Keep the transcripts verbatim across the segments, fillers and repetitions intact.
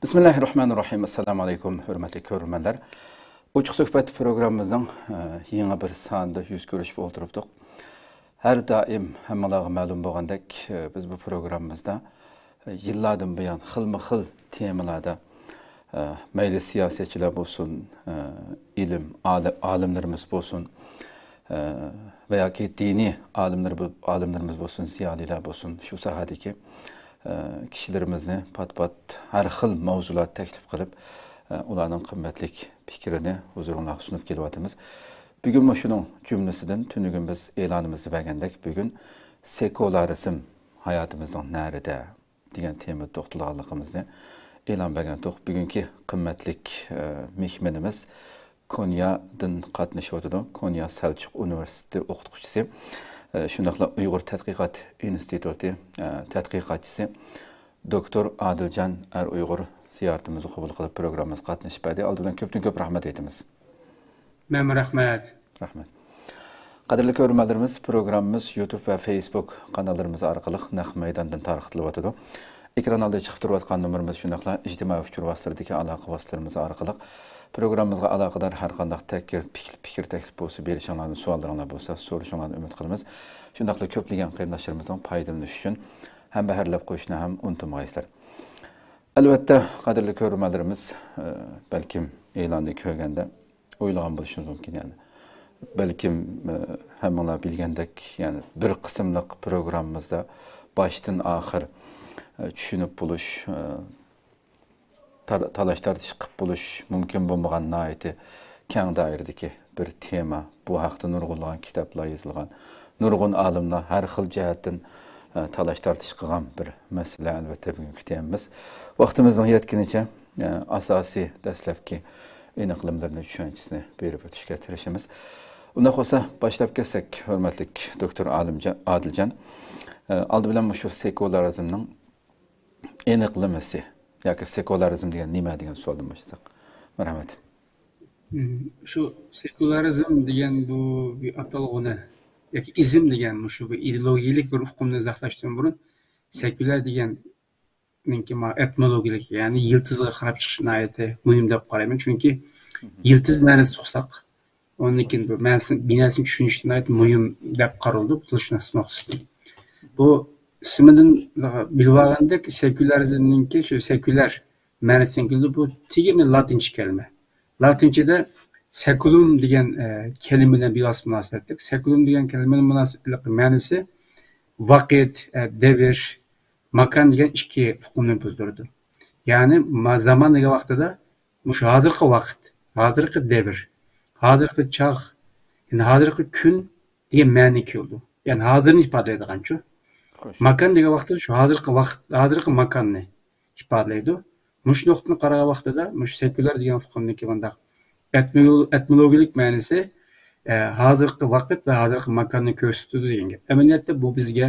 بىسمىللاھىررەھمانىررەھىم. ئەسسالامۇ ئەلەيكۇم، ھۆرمەتلىك كۆرۈرمەنلەر. ئوچۇق سۆھبەت پروگراممىمىزنىڭ، ئە، يېڭى بىر سانىدا يۈز كۆرۈشۈپ ئولتۇرۇپتۇق. ھەر دائىم ھەممىڭلارغا مەلۇم بولغاندەك، ئە، بىز بۇ پروگراممىمىزدا، ئە، يىللاردىن بۇيان خىلمۇ خىل تېمىلاردا، ئە، مەيلى سىياسەتچىلەر بولسۇن، ئە، ئىلىم ئالى-، ئالىملىرىمىز بولسۇن، ئە، ۋە ياكى دىنىي ئالىملىرى بو-، ئالىملىرىمىز بولسۇن، زىيالىيلار بولسۇن، شۇ ساھەدىكى، ئە، كىشىلىرىمىزنى پات-پات ھەر خىل ماۋزۇلاردا تەكلىپ قىلىپ، ئە، ئۇلارنىڭ قىممەتلىك پىكرىنى ھۇزۇرۇڭلارغا سۇنۇپ كېلىۋاتىمىز. بۈگۈنمۇ شۇنىڭ جۈملىسىدىن تۈنۈگۈن بىز ئېلانىمىزدا بەرگەندەك، بۈگۈن سېكۇلارىزم ھاياتىمىزنىڭ نەرىدە؟ دېگەن تېمىدا توختالغانلىقىمىزنى ئېلان بەرگەنتۇق. بۈگۈنكى قىممەتلىك، ئە، مېھمىنىمىز كونيادىن قاتنىشىۋاتىدۇ. كونيا سەلچۇق ئۇنىۋېرسىتېتى ئوقۇتقۇچىسى، ئە، شۇنداقلا ئۇيغۇر تەتقىقات ئىنستىتۇتى، ئە، تەتقىقاتچىسى دوكتور ئادىلجان ئەر ئۇيغۇر زىيارىتىمىزنى قوبۇل قىلىپ، پروگراممىمىزغا قاتنىشىپ بەردى. ئالدى بىلەن كۆپتىن كۆپ رەھمەت ئېيتىمىز. مەنمۇ رەھمەت. رەھمەت. قەدىرلىك كۆرۈرمەنلىرىمىز، پروگراممىمىز يۇتۇب ۋە فېيسبۇك قاناللىرىمىز ئارقىلىق نەق مەيداندىن تارقىتىلىۋاتىدۇ. ئېكران ئالدىدا چىقىپ تۇرۇۋاتقان نومۇرىمىز، شۇنداقلا ئىجتىمائىي ئۇچۇر ۋاسىتىلىرىدىكى ئالاقە ۋاسىتىلىرىمىز ئارقىلىق پروگراممىمىزغا ئالاقىدار ھەر قانداق تەپكۈر، پىكىر، پىكىر تەكلىپ بولسا بېرىشىڭلارنى، سوئاللىرىڭلار بولسا سورىشىڭلارنى ئۈمىد قىلىمىز. شۇنداقلا كۆپلىگەن قېرىنداشلىرىمىزنىڭ پايدىلىنىشى ئۈچۈن ھەمبەھىرلەپ قويۇشنى ھەم ئۇنتۇمىغايسىلەر. ئەلۋەتتە، قەدىرلىك كۆرۈرمەنلىرىمىز، ئە، بەلكىم ئېلاننى كۆرگەندە ئويلىغان بولۇشىڭىز مۇمكىن، يەنى. بەلكىم، ئە، ھەممىڭلار بىلگەندەك، يەنى بىر قىسىملىق پروگراممىمىزدا باشتىن ئاخىر، ئە، چۈشىنىپ بولۇش، ئە، تار-، تالاش-تارتىش قىلىپ بولۇش مۇمكىن بولمىغان ناھايىتى كەڭ دائىرىدىكى بىر تېما. بۇ ھەقتە نۇرغۇنلىغان كىتابلار يېزىلغان، نۇرغۇن ئالىملار ھەر خىل جەھەتتىن، ئە، تالاش-تارتىش قىلغان بىر مەسىلە، ئەلۋەتتە، بۈگۈنكى تېمىمىز. ۋاقتىمىزنىڭ يەتكىنىچە، ئە، ئاساسىي دەسلەپكى ئېنىقلىمىلىرىنى، چۈشەنچىسىنى بېرىپ ئۆتۈشكە تىرىشىمىز. ئۇنداق بولسا، باشلاپ كەتسەك، ھۆرمەتلىك دوكتور ئالىمجان-، ئادىلجان. ئە، ئالدى بىلەن مۇشۇ سېكۇلارىزمنىڭ ئېنىقلىمىسى ياكى سېكۇلارىزم دېگەن نېمە دېگەن سوئالدىن باشلىساق. مەرھەمەت. مم، شۇ سېكۇلارىزم دېگەن بۇ بىر ئاتالغۇنى ياكى ئىزم دېگەن مۇشۇ بىر ئىدېئولوگىيەلىك بىر ئۇقۇمنى ئىزاھلاشتىن بۇرۇن، سېكۇلار دېگەننىڭكى ما-، ئېتىمولوگىيەلىك، يەنى يىلتىزغا قاراپ چىقىش ناھايىتى مۇھىم دەپ قارايمەن. چۈنكى يىلتىز مەنىسىنى ئۇقساق، ئۇنىڭدىن كېيىن بۇ مەنىسىنى، بىناسىنى چۈشىنىش ناھايىتى مۇھىم دەپ قارىلىدۇ تىلشۇناس نۇقتىسىدىن. بۇ ئىسمىدىن بىلىۋالغاندەك، سېكۇلارىزمنىڭكى شۇ سېكۇلار مەنىسىدىن كېلىدۇ. بۇ تېگىمۇ لاتىنچە كەلىمە. لاتىنچىدە سېكۇلۇم دېگەن، ئە، كەلىمە بىلەن بىۋاسىتە مۇناسىۋەتلىك. سېكۇلۇم دېگەن كەلىمىنىڭ مۇناسىۋەتلىك مەنىسى ۋاقىت، ئە، دەۋر، ماكان دېگەن ئىككى ئۇقۇمنى بىلدۈرىدۇ. يەنى ما-، زامان دېگەن ۋاقتىدا مۇشۇ ھازىرقى ۋاقىت، ھازىرقى دەۋر، ھازىرقى چاغ، يەنى ھازىرقى كۈن دېگەن مەنىگە كېلىدۇ. يەنى ھازىرنى ئىپادىلەيدىغانچۇ؟ خوش. ماكان دېگەن ۋاقىتتا شۇ ھازىرقى ۋاقىت، ھازىرقى ماكاننى ئىپادىلەيدۇ. مۇشۇ نۇقتىدىن قارىغان ۋاقتىدا مۇشۇ سېكۇلار دېگەن ئۇقۇمنىڭكى مۇنداق ئەتمو-، ئەتمولوگىيەلىك مەنىسى، ئە، ھازىرقى ۋاقىت ۋە ھازىرقى ماكاننى كۆرسىتىدۇ دېگەن گەپ. ئەمەلىيەتتە بۇ بىزگە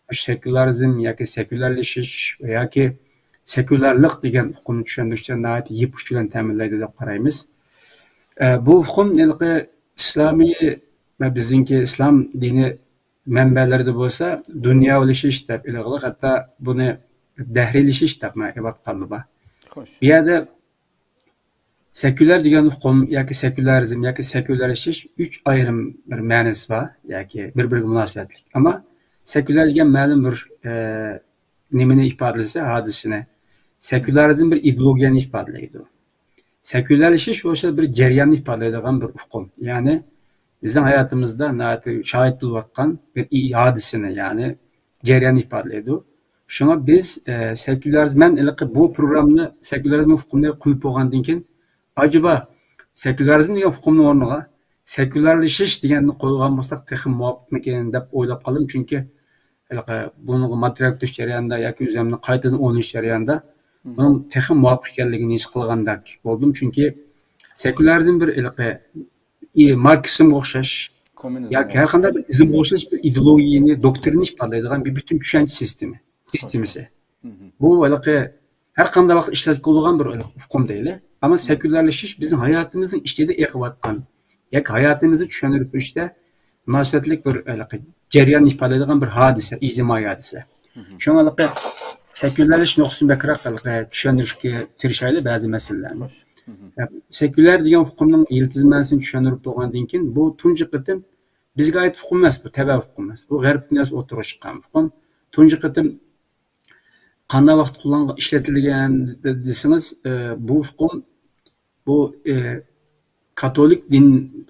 مۇشۇ سېكۇلارىزم ياكى سېكۇلارلىشىش ياكى سېكۇلارلىق دېگەن ئۇقۇمنى چۈشەندۈرۈشتە ناھايىتى يىپ ئۇچى بىلەن تەمىنلەيدۇ دەپ قارايمىز. ئە، بۇ ئۇقۇم ھېلىقى ئىسلامىي ۋە بىزنىڭكى ئىسلام دىنى مەنبەلىرىدە بولسا دۇنياۋىلىشىش دەپ ئېلىغلىق، ھەتتا بۇنى دەھرىيلىشىش دەپ ئېلىۋاتقانلار بار. خوش. بۇ يەردە سېكۇلار دېگەن ئۇقۇم ياكى سېكۇلارىزم ياكى سېكۇلارلىشىش ئۈچ ئايرىم بىر مەنىسى بار ياكى بىر-بىرىگە مۇناسىۋەتلىك. ئەمما سېكۇلار دېگەن مەلۇم بىر، ئە، نېمىنى ئىپادىلىسە، ھادىسىنى. سېكۇلارىزم بىر ئىدېئولوگىيەنى ئىپادىلەيدۇ. سېكۇلارلىشىش بولسا بىر جەرياننى ئىپادىلەيدىغان بىر ئۇقۇم. يەنى بىزنىڭ ھاياتىمىزدا ناھايىتى شاھىت بولۇۋاتقان بىر ئى-، ھادىسىنى، يەنى جەرياننى ئىپادىلەيدۇ. شۇڭا بىز، ئە، سېكۇلارىزم، مەن ھېلىقى بۇ پروگراممىنى سېكۇلارىزم ئۇقۇمىنى قويۇپ بولغاندىن كېيىن، ئاجابا سېكۇلارىزم دېگەن ئۇقۇمنىڭ ئورنىغا سېكۇلارلىشىش دېگەننى قويغان بولساق تېخىمۇ مۇۋاپىقمىكىن دەپ ئويلاپ قالدىم. چۈنكى ھېلىقى بۇنىڭغا ماتېرىيال كۈتۈش جەريانىدا ياكى ئۆزۈمنى قايتىدىن ئويلىنىش جەريانىدا بۇنىڭ تېخى مۇۋاپىق ئىكەنلىكىنى ھېس قىلغاندەك بولدۇم. چۈنكى سېكۇلارىزم بىر ھېلىقى ئى-، ماركسىزمغا ئوخشاش ياكى ھەر قانداق بىر ئىزمغا ئوخشاش بىر ئىدېئولوگىيەنى، دوكترىنىنى ئىپادىلەيدىغان بىر پۈتۈن چۈشەنچە سىستېمى، سىستېمىسى. بۇ ھېلىقى ھەر قانداق ۋاقىتتا ئىشلەتكىلى بولغان بىر ئۇقۇم دەيلى. ئەمما سېكۇلارلىشىش بىزنىڭ ھاياتىمىزنىڭ ئىچىدە ئېقىۋاتقان ياكى ھاياتىمىزنى چۈشەندۈرۈپ بېرىشتە مۇناسىۋەتلىك بىر ھېلىقى جەرياننى ئىپادىلەيدىغان بىر ھادىسە، ئىجتىمائىي ھادىسە. شۇڭا ھېلىقى سېكۇلارلىشىش نۇقتىسىدىن بەكرەك چۈشەندۈرۈشكە تىرىشايلى بەزى مەسىلىلەرنى. سېكۇلار دېگەن ئۇقۇمنىڭ يىلتىز مەنىسىنى چۈشەندۈرۈپ بولغاندىن كېيىن، بۇ تۇنجى قېتىم بىزگە ئائىت ئۇقۇم ئەمەس، بۇ تەبىئىي ئۇقۇم ئەمەس. بۇ غەرب دۇنياسى ئوتتۇرىغا چىققان ئۇقۇم. تۇنجى قېتىم قانداق ۋاقىت قوللانغان، ئىشلىتىلگەن دېسىڭىز، ئە، بۇ ئۇقۇم، بۇ، ئە، كاتولىك دىن،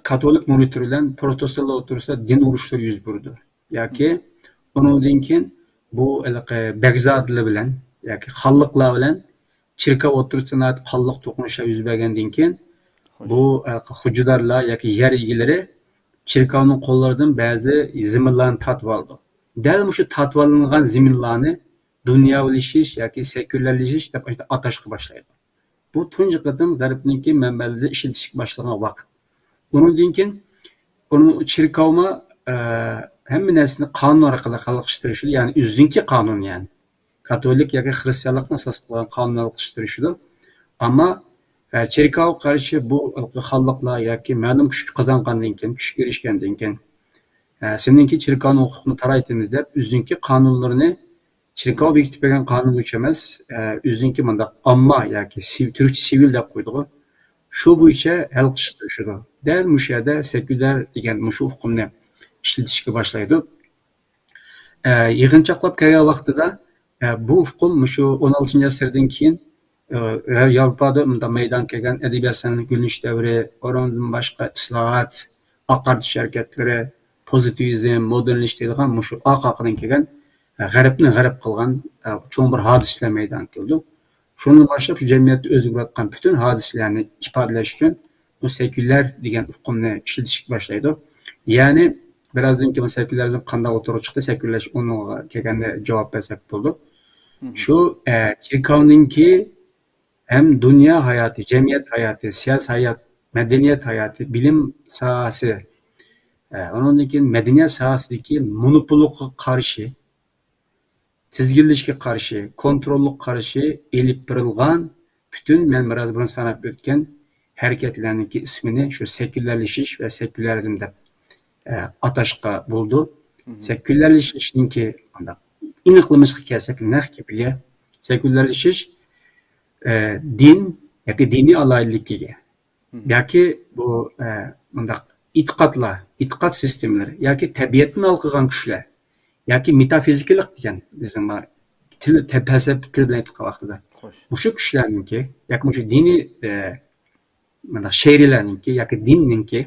كاتولىك مۇرىتلىرى بىلەن پروتېستانلار ئوتتۇرىسىدا دىن ئۇرۇشلىرى يۈز بېرىدۇ. ياكى ئۇنىڭدىن كېيىن بۇ ھېلىقى بەگزادىلەر بىلەن ياكى خانلىقلار بىلەن چېركاۋ ئوتتۇرىسىدا ناھايىتى قانلىق توقۇنۇشلار يۈز بەرگەندىن كېيىن، بۇ ھېلىقى خوجىدارلار ياكى يەر ئىگىلىرى چېركاۋنىڭ قوللىرىدىن بەزى زېمىنلارنى تارتىۋالىدۇ. دەل مۇشۇ تارتىۋالىنغان زېمىنلارنى دۇنياۋىلىشىش ياكى سېكۇلارلىشىش دەپ ئاتاشقا باشلايدۇ. بۇ تۇنجى قېتىم غەربنىڭكى مەنبەلىرىدە ئىشلىتىشكە باشلىغان ۋاقىت. ئۇنىڭدىن كېيىن ئۇنىڭ چېركاۋمۇ، ئە، ھەممە نەرسىنى قانۇن ئارقىلىق ھەل قىلىشتۇرۇشىدۇ، يەنى ئۆزىنىڭكى قانۇنى، يەنى كاتولىك ياكى خرىستىيانلىقنى ئاساس قىلغان قانۇن ھەل قىلىشتۇرۇشىدۇ. ئەمما، ئە، چېركاۋغا قارشى بۇ خانلىقلار ياكى مەلۇم كۈچكە قازانغاندىن كېيىن، كۈچكە ئېرىشكەندىن كېيىن، ئە، سېنىڭكى چېركاۋنىڭ ھوقۇقىنى تارايتىمىز دەپ، ئۆزىنىڭكى قانۇنلىرىنى، چېركاۋ بېكىتىپ بەرگەن قانۇن بويىچە ئەمەس، ئە، ئۆزىنىڭكى مۇنداق ئامما ياكى سىۋ-، تۈركچە سىۋىل دەپ قويىدىغۇ، شۇ بويىچە ھەل قىلىشقا تىرىشىدۇ. دەل مۇشۇ يەردە سېكۇلار دېگەن مۇشۇ ئۇقۇمنى ئىشلىتىشكە باشلايدۇ. ئە، يىغىنچاقلاپ كەلگەن ۋاقتىدا، ئە، بۇ ئۇقۇم مۇشۇ ئون ئالتىنچى ئەسىردىن كېيىن، ئە، ياۋروپادا مۇنداق مەيدانغا كەلگەن ئەدەبىيات سەنئەتنىڭ گۈللىنىش دەۋرى، ئۇنىڭدىن باشقا ئىسلاھات، ئاقارتىش ھەرىكەتلىرى، پوزىتىۋىزم، مودېرنلىشىش دەيدىغان مۇشۇ ئارقا-ئارقىدىن كەلگەن، ئە، غەربنى غەرب قىلغان، ئە، چوڭ بىر ھادىسىلەر مەيدانغا كېلىدۇ. شۇندىن باشلاپ شۇ جەمئىيەتتە يۈز بېرىۋاتقان پۈتۈن ھادىسىلەرنى ئىپادىلەش ئۈچۈن بۇ سېكۇلار دېگەن ئۇقۇمنى ئىشلىتىشكە باشلايدۇ. يەنى بىرازدىن كېيىن سېكۇلارىزم قانداق ئوتتۇرىغا چىقتى، سېكۇلارلىشىش ئۇنىڭغا كەلگەندە جاۋاب بەرسەك بولىدۇ. شۇ، ئە، چېركاۋنىڭكى ھەم دۇنيا ھاياتى، جەمئىيەت ھاياتى، سىياسىي ھايات، مەدەنىيەت ھاياتى، بىلىم ساھەسى، ئە، ئۇنىڭدىن كېيىن مەدەنىيەت ساھەسىدىكى مونوپوللۇققا قارشى، تىزگىنلىشىشكە قارشى، كونتروللۇققا قارشى ئېلىپ بېرىلغان پۈتۈن مەن بىراز بۇرۇن ساناپ ئۆتكەن ھەرىكەتلەرنىڭكى ئىسمىنى شۇ سېكۇلارلىشىش ۋە سېكۇلارىزم دەپ، ئە، ئاتاشقا بولىدۇ. سېكۇلارلىشىشنىڭكى ئانداق ئېنىقلىمىسىغا كەلسەك، نەق گېپىگە، سېكۇلارلىشىش، ئە، دىن ياكى دىنىي ئالاھىدىلىككە ئىگە. ياكى بۇ، ئە، مۇنداق ئېتىقادلار، ئېتىقاد سىستېمىلىرى ياكى تەبىئەتتىن ھالقىغان كۈچلەر ياكى مېتافىزىكىلىق دېگەن بىزنىڭ تىل، تە-، پەلسەپە تىلى بىلەن ئېيتقان ۋاقتىدا خوش. مۇشۇ كۈچلەرنىڭكى ياكى مۇشۇ دىنىي، ئە، مۇنداق شەرىلەرنىڭكى ياكى دىننىڭكى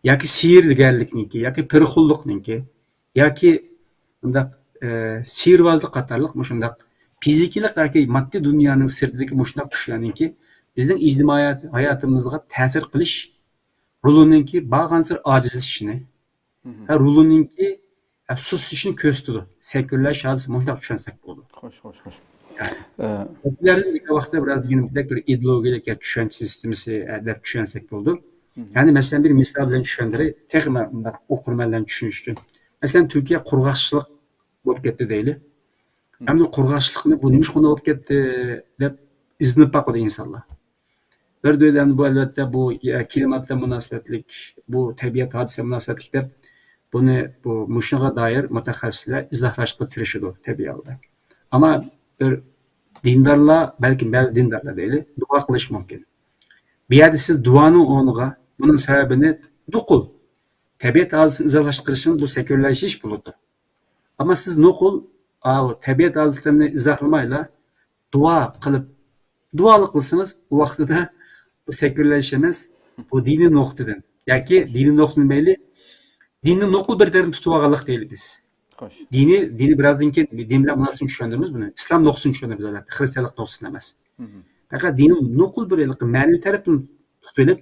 ياكى سېھىردىگەرلىكنىڭكى ياكى پىرخۇنلۇقنىڭكى ياكى مۇنداق، ئە، سېھىرۋازلىق قاتارلىق مۇشۇنداق فىزىكىلىق ياكى ماددىي دۇنيانىڭ سىرتىدىكى مۇشۇنداق كۈچلەرنىڭكى بىزنىڭ ئىجتىمائىي ھاياتىمىزغا تەسىر قىلىش رولىنىڭكى بارغانسېرى ئاجىزلىشىشىنى، ھە، رولىنىڭكى، ھە، سۇسلىشىشىنى كۆرسىتىدۇ. سېكۇلارلىشىش ھادىسىسى مۇشۇنداق چۈشەنسەك بولىدۇ. خوش، خوش، خوش. يەنى ئە، سېكۇلارىزم دېگەن ۋاقىتتا بىراز دېگىنىمدەك بىر ئىدېئولوگىيەلىك يا چۈشەنچە سىستېمىسى، ئە، دەپ چۈشەنسەك بولىدۇ. يەنى مەسىلەن بىر مىسال بىلەن چۈشەندۈرەي، تېخىمۇ مۇنداق ئوقۇرمەنلەرنى چۈشىنىش ئۈچۈن. مەسىلەن تۈركىيە قۇرغاقچىلىق بولۇپ كەتتى دەيلى. ئەمدى قۇرغاقچىلىقنى بۇ نېمىشقا بۇنداق بولۇپ كەتتى دەپ ئىزدىنىپ باقىدۇ ئىنسانلار. بىر دۆلەتنى بۇ ئەلۋەتتە بۇ، ئە، كىلىمات بىلەن مۇناسىۋەتلىك، بۇ تەبىئەت ھادىسە مۇناسىۋەتلىك دەپ بۇنى، بۇ مۇشۇنىڭغا دائىر مۇتەخەسسىسلەر ئىزاھلاشقا تىرىشىدۇ تەبىئىي ھالدا. ئەمما بىر دىندارلار، بەلكىم بەزى دىندارلار دەيلى، دۇئا قىلىشى مۇمكىن. بۇ يەردە سىز دۇئانىڭ ئورنىغا بۇنىڭ سەۋەبىنى نوقۇل تەبىئەت ھادىسىسىنى ئىزاھلاشقا تىرىشسىڭىز، بۇ سېكۇلارلىشىش بولىدۇ. ئەمما سىز نوقۇل، ئاۋۇ تەبىئەت ھادىسىلىرىنى ئىزاھلىمايلا، دۇئا قىلىپ، دۇئالىق قىلسىڭىز، ئۇ ۋاقتىدا بۇ سېكۇلارلىشىش ئەمەس، بۇ دىنىي نۇقتىدىن. ياكى دىنىي نۇقتىدىن مەيلى، دىننى نوقۇل بىر تەرەپتىن تۇتۇپ ئالغانلىق دەيلى بىز. خوش. دىنى، دىنى بىرازدىن كېيىن دىن بىلەن مۇناسىۋىتىنى چۈشەندۈرىمىز بۇنى. ئىسلام نۇقتىسىدىن چۈشەندۈرىمىز، ئەلۋەتتە. خىرىستىيانلىق نۇقتىسىدىن ئەمەس. پەقەت دىننى نوقۇل بىر ھېلىقى مەنىۋى تەرىپىنى تۇتۇپ ئېلىپ،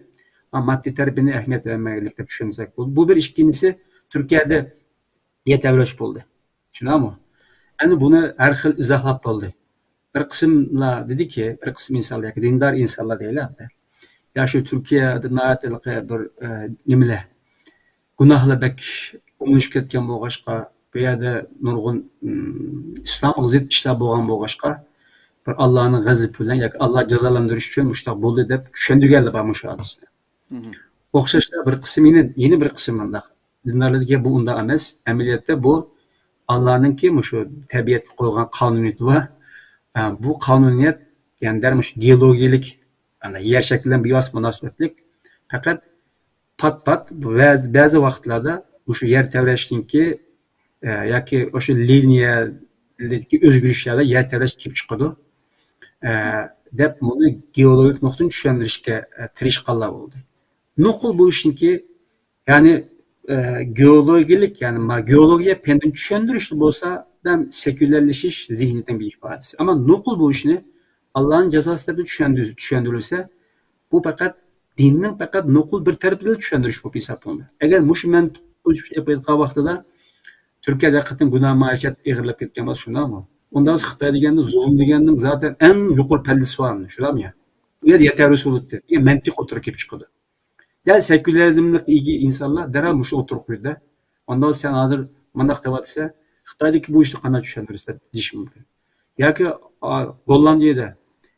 ماددىي تەرىپىنى ئەھمىيەت بەرمەيلىك دەپ چۈشەنسەك بولىدۇ. بۇ بىر. ئىككىنچىسى، تۈركىيەدە يەتەۋرەش بولدى. چۈشىنەمۇ؟ ئەمدى بۇنى ھەر خىل ئىزاھلاپ بولدى. بىر قىسىملار دېدىكى، بىر قىسىم ئىنسانلار، ياكى دىندار ئىنسانلار دەيلى ئەمدى. يا شۇ تۈركىيەدە ناھايىتى بىر، ئە، نېمىلەر، گۇناھلار بەك ئومىشىپ كەتكەن بولغاچقا، بۇ يەردە نۇرغۇن، ئىم، ئىسلامغا زىت ئىشلار بولغان بولغاچقا، بىر ئاللانىڭ غەزىپى بىلەن ياكى ئاللا جازالاندۇرۇش ئۈچۈن مۇشۇنداق بولدى دەپ چۈشەندۈرگەنلەر بار مۇشۇ ھادىسىنى. ئوخشاشلا بىر قىسىم يەنە، يەنە بىر قىسىم مۇنداق دىندارلار دېگەن بۇ ئۇنداق ئەمەس. ئەمەلىيەتتە بۇ ئاللانىڭكى مۇشۇ تەبىئەتكە قويغان قانۇنىيىتى بار. ئە، بۇ قانۇنىيەت، يەنى دەل مۇشۇ گېئولوگىيەلىك، يەنى يەر شەكلى بىلەن بىۋاسىتە مۇناسىۋەتلىك، پەقەت پات-پات بەزى، بەزى ۋاقىتلاردا مۇشۇ يەر تەۋرەشنىڭكى، ئە، ياكى ئاشۇ لىنىيەدىكى ئۆزگىرىشلەردە يەر تەۋرەش كېلىپ چىقىدۇ، ئە، دەپ بۇنى گېئولوگىك نۇقتىدىن چۈشەندۈرۈشكە، ئە، تىرىشقانلار بولدى. نوقۇل بۇ ئىشنىڭكى، يەنى، ئە، گېئولوگىيەلىك، يەنى ما-، گېئولوگىيە پەنىدىن چۈشەندۈرۈشتە بولسا، دەم سېكۇلارلىشىش زېھنىيىتىنىڭ بىر ئىپادىسى. ئەمما نوقۇل بۇ ئىشنى ئاللانىڭ جازاسى دەپ چۈشەندۈر-، چۈشەندۈرۈلسە، بۇ پەقەت دىننىڭ پەقەت نوقۇل بىر تەرىپىدىن چۈشەندۈرۈش بولۇپ ھېسابلىنىدۇ. ئەگەر مۇشۇ مەنتىق بويىچە ئېلىپ ئېيتقان ۋاقتىدا، تۈركىيەدە ھەقىقەتەن گۇناھ مائىشەت ئېغىرلاپ كەتكەن بولسا، شۇنداقمۇ؟ ئۇنداق بولسا خىتاي دېگەننىڭ زۇلۇم دېگەننىڭ زاتەن ئەڭ يۇقىرى پەللىسى بار، شۇنداقمۇ يا؟ ئۇ يەردە يەر تەۋرىسى بولۇپتۇ. يا مەنتىق ئوتتۇرىغا كېلىپ چىقىدۇ. دەل سېكۇلارىزملىق ئىگە ئىنسانلار دەرھال مۇشۇ ئوتتۇرىغا قويىدۇ. ئاندا سەن ھازىر مانداق دەۋاتىسەن، خىتايدىكى بۇ ئىشنى قانداق چۈشەندۈرىسەن دېيىشى مۇمكىن. ياكى، ئا، گوللاندىيەدە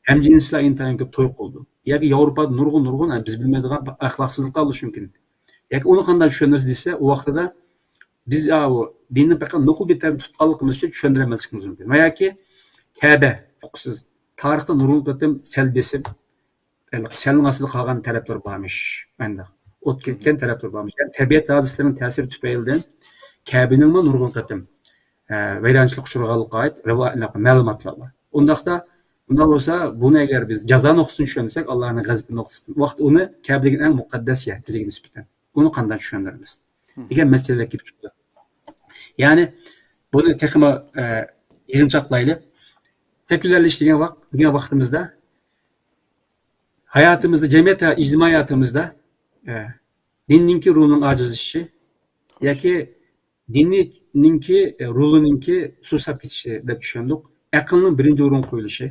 ھەمجىنسلەر ئىنتايىن كۆپ توي قىلىدۇ. ياكى ياۋروپادا نۇرغۇن، نۇرغۇن، بىز بىلمەيدىغان ئەخلاقسىزلىقلار بولۇشى مۇمكىن. ياكى ئۇنى قانداق چۈشەندۈرىسىز دېسە، ئۇ ۋاقتىدا بىز، ئا، ئۇ دىننى پەقەت نوقۇل بىر تەرەپتە تۇتقانلىقىمىز ئۈچۈن چۈشەندۈرەلمەسلىكىمىز مۇمكىن. ۋە ياكى كەبە، ئۇقۇسىز. تارىختا نۇرغۇن قېتىم سەل بېسىپ، سەلنىڭ ئاستىدا قالغان تەرەپلىرى بارمىش. ئەندى ئوت كەتكەن تەرەپلىرى بارمىش. يەنى تەبىئەت ھادىسىلىرىنىڭ تەسىرى تۈپەيلىدىن كەبىنىڭمۇ نۇرغۇن قېتىم، ئە، ۋەيرانچىلىققا ئۇچرىغانلىقىغا ئائىت رىۋا-، مەلۇماتلار بار. ئۇنداقتا، ئۇنداق بولسا، بۇنى ئەگەر بىز جازا نۇقتىسىدىن چۈشەندۈرسەك، ئاللانىڭ غەزىپى نۇقتىسىدىن، ۋاقىت ئۇنى كەبە دېگەن ئەڭ مۇقەددەس يەر بىزگە نىسبەتەن. ئۇنى قانداق چۈشەندۈرىمىز؟ دېگەن مەسىلىلەر كېلىپ چىقىدۇ. يەنى بۇنى تېخىمۇ، ئە، يىغىنچاقلايلى. سېكۇلارلىشىش دېگەن ۋاق-، دېگەن ۋاقتىمىزدا ھاياتىمىزدا، جەمئىيەت، ئىجتىمائىي ھاياتىمىزدا، ئە، دىننىڭكى رولىنىڭ ئاجىزلىشىشى ياكى دىننىڭكى، ئە، رولىنىڭكى سۇسلاپ كېتىشى دەپ چۈشەندۇق. ئەقىلنىڭ بىرىنچى ئورۇنغا قويۇلۇشى.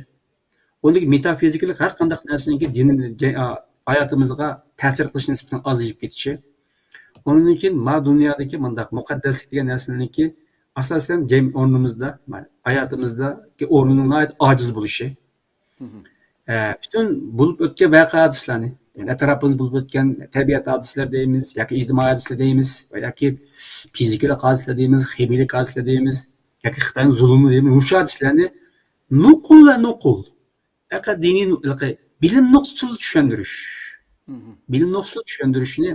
ئۇندىكى مېتافىزىكىلىق ھەر قانداق نەرسىنىڭكى دىن، جە-، ئا-، ھاياتىمىزغا تەسىر قىلىش نىسبىتىنىڭ ئازىيىپ كېتىشى. ئۇنىڭدىن كېيىن ما دۇنيادىكى مۇنداق مۇقەددەسلىك دېگەن نەرسىنىڭكى ئاساسەن جەم-، ئورنىمىزدا، ھاياتىمىزدىكى ئورنىنىڭ ناھايىتى ئاجىز بولۇشى. ئە، پۈتۈن بولۇپ ئۆتكەن ۋەقە ھادىسىلەرنى، يەنى ئەتراپىمىزدا بولۇپ ئۆتكەن تەبىئەت ھادىسىلەر دەيمىز، ياكى ئىجتىمائىي ھادىسىلەر دەيمىز، ياكى فىزىكىلىق ھادىسىلەر دەيمىز، خىمىيىلىك ھادىسىلەر دەيمىز، ياكى خىتاينىڭ زۇلۇمى دەيمىز، مۇشۇ ھادىسىلەرنى نوقۇل ۋە نوقۇل، پەقەت دىنىي نۇ-، بىلىم نۇقتىسىدا چۈشەندۈرۈش. بىلىم نۇقتىسىدا چۈشەندۈرۈشنى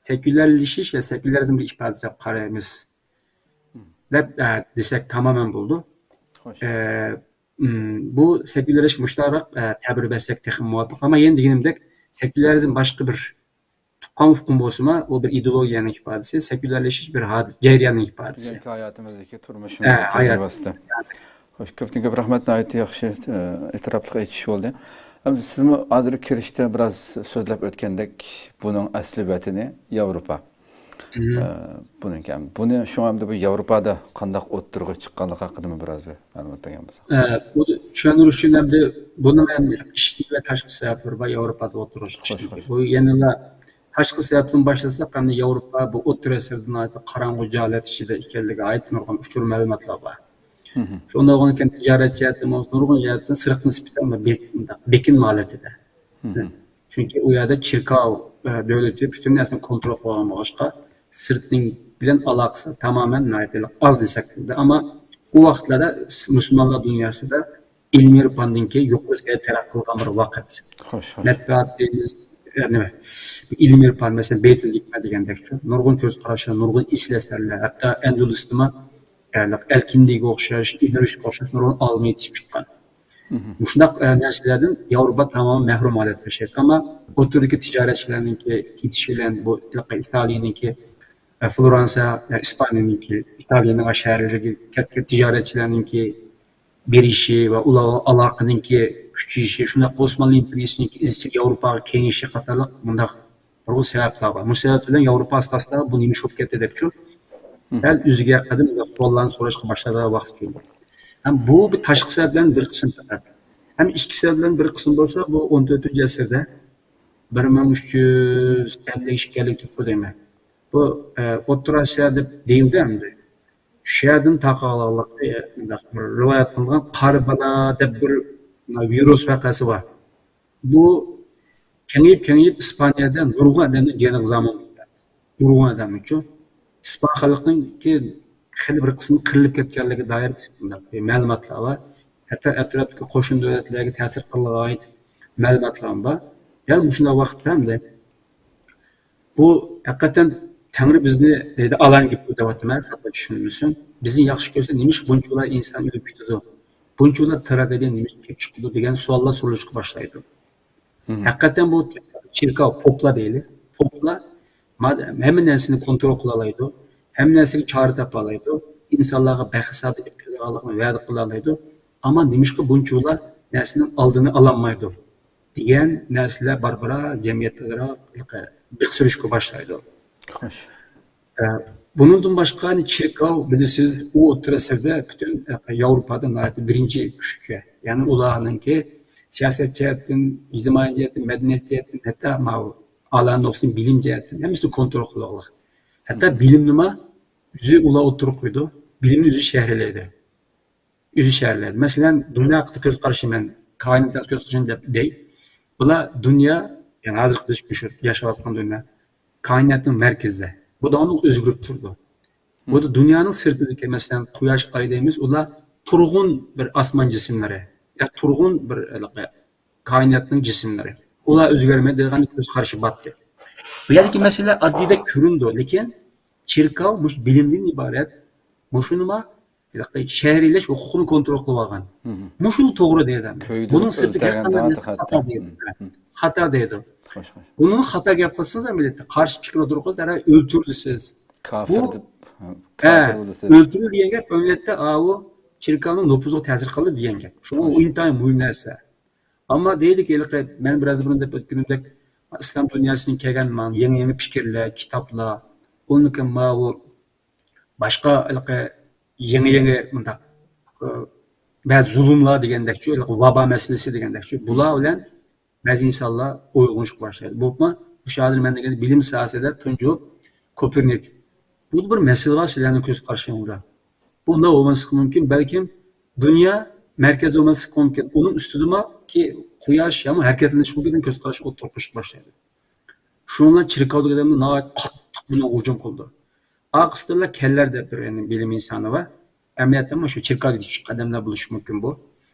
سېكۇلارلىشىش ۋە سېكۇلارىزمغا ئىپادىسى دەپ قارايمىز. دەپ، ئە، دېسەك تامامەن بولىدۇ. خوش. ئە، ئىم، بۇ سېكۇلارلىشىش مۇشۇنداقراق، ئە، تەبىر بەرسەك تېخىمۇ مۇۋاپىق. ئەمما يەنە دېگىنىمدەك، سېكۇلارىزم باشقا بىر تۇغقان ئۇقۇم بولسىمۇ، ئۇ بىر ئىدېئولوگىيەنىڭ ئىپادىسى، سېكۇلارلىشىش بىر ھادىسە، جەرياننىڭ ئىپادىسى. بۈگۈنكى ھاياتىمىزدىكى تۇرمۇشىمىزدىكى ھە، ھايات. بىر ۋاسىتە. خوش، كۆپتىن كۆپ رەھمەت، ناھايىتى ياخشى، ئە، ئېتىراپلىق ئېيتىش بولدى. ئەمدى سىزمۇ ھازىر كىرىشتە بىراز سۆزلەپ ئۆتكەندەك، بۇنىڭ ئەسلى ۋەتىنى ياۋروپا. ئە، بۇنىڭكى، بۇنى شۇڭا ئەمدى بۇ ياۋروپادا قانداق ئوتتۇرىغا چىققانلىقى ھەققىدىمۇ بىراز بىر مەلۇمات بەرگەن بولساڭ. ئە، بۇ چۈشەندۈرۈش ئۈچۈن ئەمدى بۇنىڭ ھەم ئىچكى ۋە تاشقى سەۋەبلىرى بار ياۋروپادا ئوتتۇرىغا چىقىشىنىڭكى. خوش، خوش. بۇ يەنىلا تاشقى سەۋەبتىن باشلىساق، ئەمدى ياۋروپا بۇ ئوتتۇرا ئەسىردە ناھايىتى قاراڭغۇ جاھالەت ئىچىدە ئىكەنلىكىگە ئائىت نۇرغۇن ئۇچۇر مەلۇماتلار بار. شۇنداق بولغاندىكىن تىجارەت جەھەتتىن بولسا، نۇرغۇن جەھەتتىن سىرتقا نىسبەتەن بەك-، بېكىنمە ھالىتىدە. چۈنكى ئۇ يەردە چېركاۋ، ئە، دۆلىتى پۈتۈن نەرسىنى كونترول قىلغان بولغاچقا، سىرتنىڭ بىلەن ئالاقىسى تامامەن ناھايىتى ئاز دېسەك بولىدۇ. ئەمما ئۇ ۋاقىتلاردا مۇسۇلمانلار دۇنياسىدا ئىلمىي ئىرپاندىن كېيىن يۇقىرى سەۋىيەدە تەرەققىي قىلغان بىر ۋاقىت. خوش، خوش. مەتبۇئات دەيمىز، ئە، نېمە، ئىلمىي ئىرپان، مەسىلەن، بەيتۇل ھېكمە دېگەندەك شۇ. نۇرغۇن كۆز قاراشلار، نۇرغۇن ئېسىل ئەسەرلەر، ھەتتا ئەندۇلۇستا ئەلكىندىگە ئوخشاش، ئىدرىسكە ئوخشاش نۇرغۇن ئالىم يېتىشىپ چىققان. مۇشۇنداق، ئە، نەرسىلەردىن ياۋروپا تامامەن مەھرۇم ھالەتتە ياشايدۇ. ئەمما ئوتتۇرىدىكى تىجارەتچىلەرنىڭكى كېتىشى بىلەن بۇ ئىتالىيەنىڭكى، ئە، فلورانسىيە، ئە، ئىسپانىيەنىڭكى، ئىتالىيەنىڭ شەھەرلىرىگە كەتكەن تىجارەتچىلەرنىڭكى بېرىشى ۋە ئۇلارغا ئالاقىنىڭكى كۈچىيىشى، شۇنداق ئوسمانلى ئىمپېرىيىسىنىڭكى ئىزچىل ياۋروپاغا كېڭىيىشى قاتارلىق مۇنداق نۇرغۇن سەۋەبلەر بار. مۇشۇ سەۋەب بىلەن ياۋروپا ئاستا-ئاستا بۇ نېمە ئىش بولۇپ كەتتى دەپچۇ، دەل ئۆزىگە ياققان سوئاللارنى سوراشقا باشلىدى ۋاقىت كېلىپ. ھەم بۇ بىر تاشقى سەۋەبلەرنىڭ بىر قىسمى پەقەت. ھەم ئىچكى سەۋەبلەرنىڭ بىر قىسمى بولسا، بۇ ئون تۆتىنچى ئەسىردە بىر مىڭ ئۈچ يۈز ئەللىك ئىككى، ئەللىك تۆت دەيمەن. بۇ، ئە، ئوتتۇرا ئاسىيا دەپ دېيىلدى ئەمدى. شۇ يەردىن تارقالغانلىقى، ئە، مۇنداق بىر رىۋايەت قىلىنغان قارا بالا دەپ بىر ۋىرۇس ۋەقەسى بار. بۇ كېڭىيىپ، كېڭىيىپ ئىسپانىيەدە نۇرغۇن ئادەمنىڭ جېنىغا زامىن بولدى. نۇرغۇن ئادەمنىڭچۇ. ئىسپان خەلقىنىڭكى خېلى بىر قىسمى قىرىلىپ كەتكەنلىكى دائىر مۇنداق بىر مەلۇماتلار بار. ھەتتا ئەتراپتىكى قوشنا دۆلەتلەرگە تەسىر قىلغان مەلۇماتلار بار. دەل مۇشۇنداق ۋاقىتتا ئەمدى بۇ ھەقىقەتەن تەڭرى بىزنى دەيدۇ، ئالان گېپى دەۋاتىمەن، خاتا چۈشىنىلمىسۇن. بىزنى ياخشى كۆرسە، نېمىشقا بۇنچىۋالا ئىنسان ئۆلۈپ كېتىدۇ؟ بۇنچىۋالا تراگېدىيە نېمىشقا كېلىپ چىقىدۇ دېگەن سوئاللار سورىلىشقا باشلايدۇ. ھەقىقەتەن بۇ چېركاۋ، پوپلار دەيلى. پوپلار ما-، ھەممە نەرسىنى كونترول قىلالايدۇ، ھەممە نەرسىگە چارە تاپالايدۇ، ئىنسانلارغا بەخت-سائادەت ئېلىپ كېلىدىغانلىقىنى ۋەدە قىلالايدۇ. ئەمما نېمىشقا بۇنچىۋالا نەرسىنىڭ ئالدىنى ئالالمايدۇ دېگەن نەرسىلەر بارا-بارا جەمئىيەتتە بىخ سۈرۈشكە باشلايدۇ. خوش. ئە، بۇنىڭدىن باشقا، يەنى چېركاۋ، بىلىسىز، ئۇ ئوتتۇرا ئەسىردە پۈتۈن، ئە، ياۋروپادا ناھايىتى بىرىنچى كۈچكە، يەنى ئۇلارنىڭكى سىياسەت جەھەتتىن، ئىجتىمائىي جەھەتتىن، مەدەنىيەت جەھەتتىن، ھەتتا ماۋۇ ئالان نۇقتىدىن بىلىم جەھەتتىن ھەممىسىنى كونترول قىلىدىغانلىق. ھەتتا بىلىمنىمۇ ئۆزى ئۇلار ئوتتۇرىغا قويىدۇ. بىلىمنى ئۆزى شەرھلەيدۇ. ئۆزى شەرھلەيدۇ. مەسىلەن، دۇنيا ھەققىدە كۆز قارىشى، مەن كائىنات ھەققىدە كۆز قارىشىم دەپ دەي. بۇلار دۇنيا، يەنى ھازىرقى بىز مۇشۇ ياشاۋاتقان دۇنيا، كائىناتنىڭ مەركىزىدە. بۇ داۋاملىق ئۆزگىرىپ تۇرىدۇ. بۇ دۇنيانىڭ سىرتىدىكى، مەسىلەن، قۇياش، ئاي دەيمىز، ئۇلار تۇرغۇن بىر ئاسمان جىسىملىرى، يا تۇرغۇن بىر ھېلىقى كائىناتنىڭ جىسىملىرى. ئۇلار ئۆزگەرمەيدۇ دېگەن كۆز قارىشى بار ئىدى. بۇ يەردىكى مەسىلە ئاددىيدەك كۆرۈنىدۇ، لېكىن چېركاۋ مۇشۇ بىلىمدىن ئىبارەت، مۇشۇنىمۇ ھېلىقى شەرھلەش ھوقۇقىنى كونترول قىلىۋالغان. مۇشۇلا توغرا دەيدۇ. بۇنىڭ سىرتىدىكى ھەر قانداق نەرسە خاتا دەيدۇ. خاتا دەيدۇ. خوش، خوش. بۇنىڭغا خاتا گەپ قىلسىڭىز، ئەمەلىيەتتە قارشى پىكىر ئوتتۇرىغا قويسا، دەرھال ئۆلتۈرىدۇ سىز. كاپىر بۇ، دەپ، ھە، كاپىر بولىسىز. ئۆلتۈرۈلدى دېگەن گەپ ئەمەلىيەتتە ئاۋۇ چېركاۋنىڭ نوپۇزىغا تەسىر قىلدى دېگەن گەپ. شۇڭا ئۇ ئىنتايىن مۇھىم نەرسە. ئەمما دەيدىكى، ھېلىقى مەن بىر ئاز بۇرۇن دەپ ئۆتكىنىمدەك، ئىسلام دۇنياسىدىن كەلگەن مانا يېڭى-يېڭى پىكىرلەر، كىتابلار، ئۇنىڭدىن كېيىن ماۋۇ باشقا ھېلىقى يېڭى-يېڭى مۇنداق، ئە، بەزى زۇلۇملار دېگەندەكچۇ، ھېلىقى ۋابا مەسىلىسى دېگەندەكچۇ، بۇلار بىلەن بەزى ئىنسانلار ئويغىنىشقا باشلايدۇ. بولۇپمۇ مۇشۇ ھازىر مەن دېگەن بىلىم ساھەسىدە تۇنجى بولۇپ كوپېرنىك. بۇ بىر مەسىلە بار سىلەرنىڭ كۆز قارىشىڭلاردا. بۇنداق بولماسلىقى مۇمكىن، بەلكىم دۇنيا مەركەز بولماسلىقى مۇمكىن. ئۇنىڭ ئۈستىدىمۇ كى-، قۇياش يامۇ ھەرىكەتلىنىشى مۇمكىن دېگەن كۆز قاراش ئوتتۇرىغا قويۇشقا باشلايدۇ. شۇنىڭ بىلەن چېركاۋدىكى ئادەملەر ناھايىتى قاتتىق بۇنىڭغا ھۇجۇم قىلىدۇ. ئارقىسىدا كەللەر دەپ بىر، يەنى بىلىم ئىنسانى بار. ئەمەلىيەتتە مۇشۇ چېركاۋدىكى كىچىك ئادەملەر بولۇشى مۇمكىن بۇ.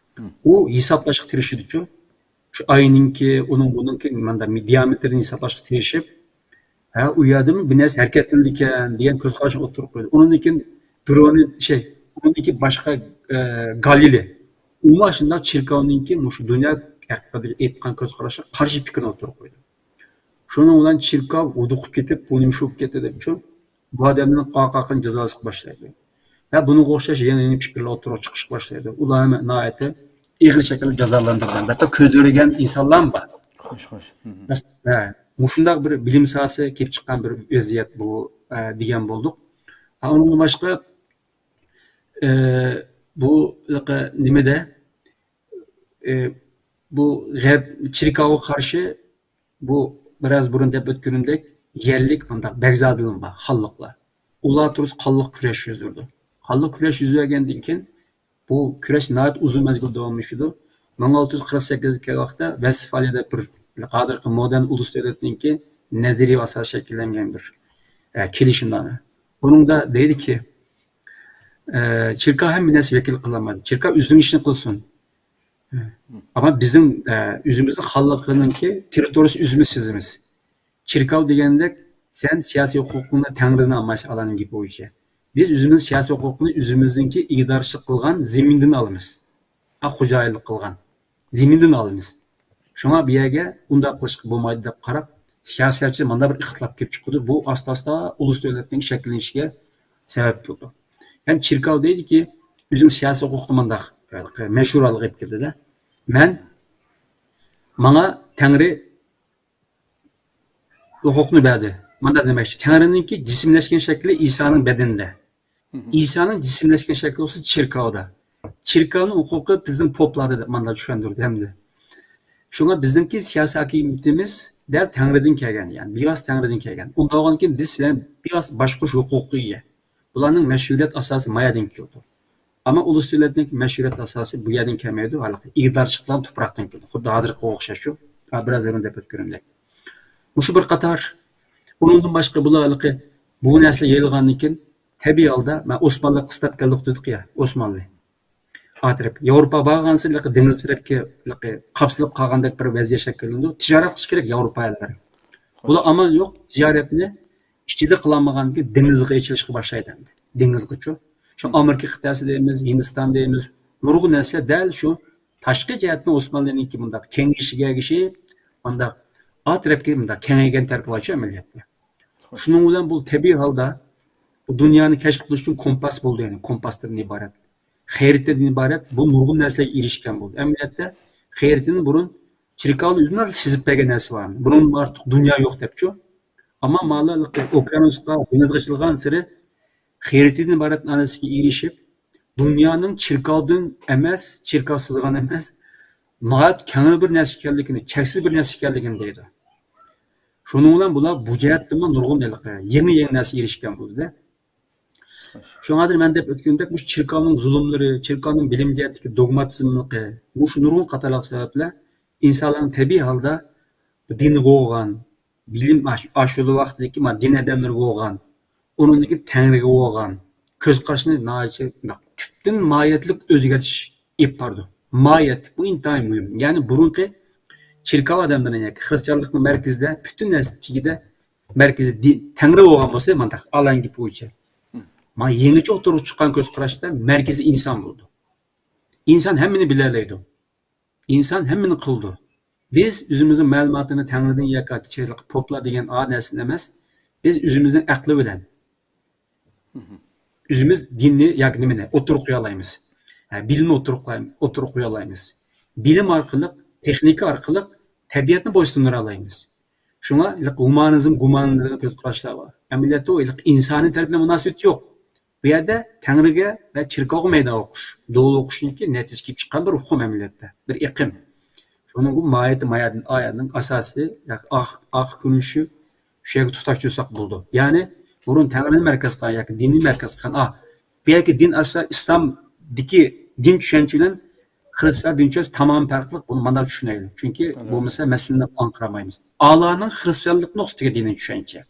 ئۇ ھېسابلاشقا تىرىشىدۇچۇ. شۇ ئاينىڭكى، ئۇنىڭ بۇنىڭكى ماندا دىيامېتىرىنى ھېسابلاشقا تىرىشىپ، ھە، ئۇ يەردىمۇ بىر نەرسە ھەرىكەتلىنىدىكەن دېگەن كۆز قاراشنى ئوتتۇرىغا قويدى. ئۇنىڭدىن كېيىن برونى، شەي، ئۇنىڭدىن كېيىن باشقا، ئە، گالىلى. ئۇمۇ شۇنداق چېركاۋنىڭكى مۇشۇ دۇنيا ھەققىدە ئېيتقان كۆز قاراشقا قارشى پىكىرنى ئوتتۇرىغا قويدى. شۇنىڭ بىلەن چېركاۋ ھودۇقۇپ كېتىپ، بۇ نېمە ئىش بولۇپ كەتتى دەپچۇ، بۇ ئادەمنى قاقاقىنى جازالاشقا باشلايدۇ. ۋە بۇنىڭغا ئوخشاش يېڭى، يېڭى پىكىرلەر ئوتتۇرىغا چىقىشقا باشلايدۇ. ئۇلار ھەممە ناھايىتى ئېغىر شەكىلدە جازالاندۇرۇلغان. ھەتتا كۆزلىرى كۆرگەن ئىنسانلارمۇ بار. خوش، خوش. مەس-، ھە، مۇشۇنداق بىر بىلىم ساھەسى كېلىپ چىققان بىر ۋەزىيەت بۇ، ئە، دېگەن بولدۇق. ھە، ئۇنىڭدىن باشقا، ئە، بۇ نېمىدە، ئە، بۇ غەرب چېركاۋغا قارشى بۇ بىراز بۇرۇن دەپ ئۆتكىنىمدەك، يەرلىك مۇنداق بەگزادىلار بار، خانلىقلار. ئۇلار تۇرۇپ قانلىق كۈرەش يۈز بەردى. قانلىق كۈرەش يۈز بەرگەندىن كېيىن، بۇ كۈرەش ناھايىتى ئۇزۇن مەزگىل داۋاملىشىدۇ. مىڭ ئالتە يۈز قىرىق سەككىزىنچى يىل ۋاقىتتا ۋەستفالىيەدە بىر، ھازىرقى مودېرن ئۇلۇس دۆلەتنىڭكى نەزەرىيە ئاساسىدا شەكىللەنگەن بىر، ئە، كېلىشىمنامە. بۇنىڭدا دەيدىكى، ئە، چېركاۋ ھەممە نەرسە ۋەكىل قىلالمايدۇ. چېركاۋ ئۆزىنىڭ ئىشىنى قىلسۇن. ئەمما بىزنىڭ، ئە، ئۆزىمىزنىڭ خانلىقىنىڭكى تېررىتورىيىسى ئۆزىمىز سىزىمىز. چېركاۋ دېگەندەك، سەن سىياسىي ھوقۇقۇڭنى تەڭرىدىن ئالمايسەن، ئالانىڭ گېپى بويىچە. بىز ئۆزىمىز سىياسىي ھوقۇقنى ئۆزىمىزنىڭكى ئىگىدارچىلىق قىلغان زېمىندىن ئالىمىز. ھە، خوجايىنلىق قىلغان زېمىندىن ئالىمىز. شۇڭا بۇ يەرگە ئۇنداق قىلىشقا بولمايدۇ دەپ قاراپ، سىياسەتچى مانا بىر ئىختىلاپ كېلىپ چىقىدۇ. بۇ ئاستا-ئاستا ئۇلۇس دۆلەتنىڭ شەكىللىنىشىگە سەۋەب بولىدۇ. ھەم چېركاۋ دەيدىكى، ئۆزىنىڭ سىياسىي ھوقۇقىنى مانداق مەشھۇر ھالغا ئېلىپ كېلىدىدە. مەن، ماڭا تەڭرى ھوقۇقنى بەردى. مانداق دېمەكچى، تەڭرىنىڭكى جىسىملەشكەن شەكلى ئىسانىڭ بەدىنىدە. ئىسانىڭ جىسىملەشكەن شەكلى بولسا چېركاۋدا. چېركاۋنىڭ ھوقۇقى بىزنىڭ پوپلاردا دەپ مانداق چۈشەندۈردى ھەمدە. شۇڭا بىزنىڭكى سىياسىي ھاكىمىيىتىمىز دەل تەڭرىدىن كەلگەن، يەنى بىۋاسىتە تەڭرىدىن كەلگەن. ئۇنداق بولغاندىكىن بىز سىلەر بىۋاسىتە باشقۇرۇش ھوقۇقىغا ئىگە. بۇلارنىڭ مەشھۇرىيەت ئاساسى ما يەردىن كېلىدۇ. ئەمما ئۇلۇس دۆلەتنىڭ مەشھۇرىيەت ئاساسى بۇ يەردىن كەلمەيدۇ، ھېلىقى ئىگىدارچىلىق بىلەن تۇپراقتىن كېلىدۇ. خۇددى ھازىرقىغا ئوخشاش شۇ. ھە، بىراز ئەۋۋەل دەپ ئۆتكىنىمدەك. مۇشۇ بىر قاتار. ئۇنىڭدىن باشقا بۇلار ھېلىقى بۇ نەرسىلەر يېيىلغاندىن كېيىن تەبىئىي ھالدا، مەن ئوسمانلى قىستاپ كەلدۇق دېدۇق يا، ئوسمانلى. ئا تەرەپكە. ياۋروپا بارغانسېرى دېڭىز تەرەپكە قاپسىلىپ قالغاندەك بىر ۋەزىيەت شەكىللىنىدۇ. تىجارەت قىلىش كېرەك ياۋروپا ئەللىرى. بۇلار ئامال يوق، تىجارەتنى ئىچىدە قىلالمىغاندىكىن دېڭىزغا ئېچىلىشقا باشلايدۇ ئەمدى. دېڭىزغىچۇ. شۇ ئامېرىكا قىتئەسى دەيمىز، ھىندىستان دەيمىز، نۇرغۇن نەرسىلەر دەل شۇ تاشقى جەھەتتىن ئوسمانلىنىڭكى مۇنداق كېڭىيىشىگە ئەگىشىپ، مۇنداق ئا تەرەپكە مۇنداق كېڭەيگەن تەرىپى بارچۇ ئەمەلىيەتتە. شۇنىڭ بىلەن بۇ تەبىئىي ھالدا بۇ دۇنيانى كەشىپ قىلىش ئۈچۈن كومپاس بولدى، يەنى كومپاستىن ئىبارەت، خەرىتىدىن ئىبارەت بۇ نۇرغۇن نەرسىلەرگە ئېرىشكەن بولدى. ئەمەلىيەتتە خەرىتىنى بۇرۇن چېركاۋنىڭ ئۆزىمۇ سىزىپ بەرگەن نەرسە بار. بۇنىڭدىن ئارتۇق دۇنيا يوق دەپچۇ. ئەمما مانا ئوكيانۇسقا، دېڭىزغا ئېچىلغانسېرى خەرىتىدىن ئىبارەت نەرسىگە ئېرىشىپ، دۇنيانىڭ چېركاۋدىن ئەمەس، چېركاۋ سىزغان ئەمەس، ناھايىتى كەڭرى بىر نەرسە ئىكەنلىكىنى، چەكسىز بىر نەرسە ئىكەنلىكىنى دەيدۇ. شۇنىڭ بىلەن بۇلار بۇ جەھەتتىمۇ نۇرغۇن ھېلىقى يېڭى، يېڭى نەرسىگە ئېرىشكەن بولدى. شۇڭا ھازىر مەن دەپ ئۆتكىنىدەك، مۇشۇ چېركاۋنىڭ زۇلۇملىرى، چېركاۋنىڭ بىلىم جەھەتتىكى دوگماتىزملىقى، مۇشۇ نۇرغۇن قاتارلىق سەۋەبلەر ئىنسانلارنىڭ تەبىئىي ھالدا دىنغا بولغان، بىلىم ئاش-، ئاشۇ ۋاقىتتىكى ما دىن ئادەملىرىگە بولغان، ئۇنىڭدىكى تەڭرىگە بولغان كۆز قارىشىنى ناھايىتى تۈپتىن ماھىيەتلىك ئۆزگەرتىش ئېلىپ بارىدۇ. ماھىيەتلىك، بۇ ئىنتايىن مۇھىم. يەنى بۇرۇنقى چېركاۋ ئادەملىرى ياكى خرىستىيانلىقنىڭ مەركىزىدە، پۈتۈن نەرسە تېگىدە مەركىزى دىن، تەڭرى بولغان بولسا، مانداق ئالان گېپى بويىچە. ما يېڭىچە ئوتتۇرىغا چىققان كۆز قاراشتا مەركىزى ئىنسان بولىدۇ. ئىنسان ھەممىنى بىلەلەيدۇ. ئىنسان ھەممىنى قىلىدۇ. بىز ئۆزىمىزنىڭ مەلۇماتىنى تەڭرىدىن ياكى چېرىق پوپلا دېگەن ئا نەرسىدىن ئەمەس، بىز ئۆزىمىزنىڭ ئەقلى بىلەن ئۆزىمىز دىننى ياكى نېمىنى ئوتتۇرىغا قويالايمىز. ھە، بىلىمنى ئوتتۇرىغا قويالايمىز. بىلىم ئارقىلىق، تېخنىكا ئارقىلىق تەبىئەتنى بويسۇندۇرالايمىز. شۇڭا ھېلىقى ھۇمانىزم، گۇمانىزم دېگەن كۆز قاراشلار بار. ئەمەلىيەتتە ئۇ ھېلىقى ئىنسانىي تەرەپنى مۇناسىۋىتى يوق. بۇ يەردە تەڭرىگە ۋە چېركاۋغا مەيدان ئوقۇش، دولى ئوقۇشنىڭكى نەتىجىسى كېلىپ چىققان بىر ئۇقۇم ئەمەلىيەتتە، بىر ئېقىم. شۇنىڭ بۇ ماھىيىتى، ماھىيەتنىڭ ئاساسى، ياكى ئارقا، ئارقا كۆرۈنۈشى شۇ يەرگە تۇتاشتۇرساق بولىدۇ. يەنى بۇرۇن تەڭرىنى مەركەز قىلغان ياكى دىننى مەركەز قىلغان، ئا، بۇ يەردىكى دىن ئاساسى ئىسلامدىكى دىن چۈشەنچە بىلەن خرىستىيان دىن چۈشەنچىسى تامامەن پەرقلىق. بۇنى مانداق چۈشىنەيلى. چۈنكى بولمىسا مەسىلىنى ئاڭقىرالمايمىز. ئالانىڭ خرىستىيانلىق نۇقتىدىكى دىنىي چۈشەنچە.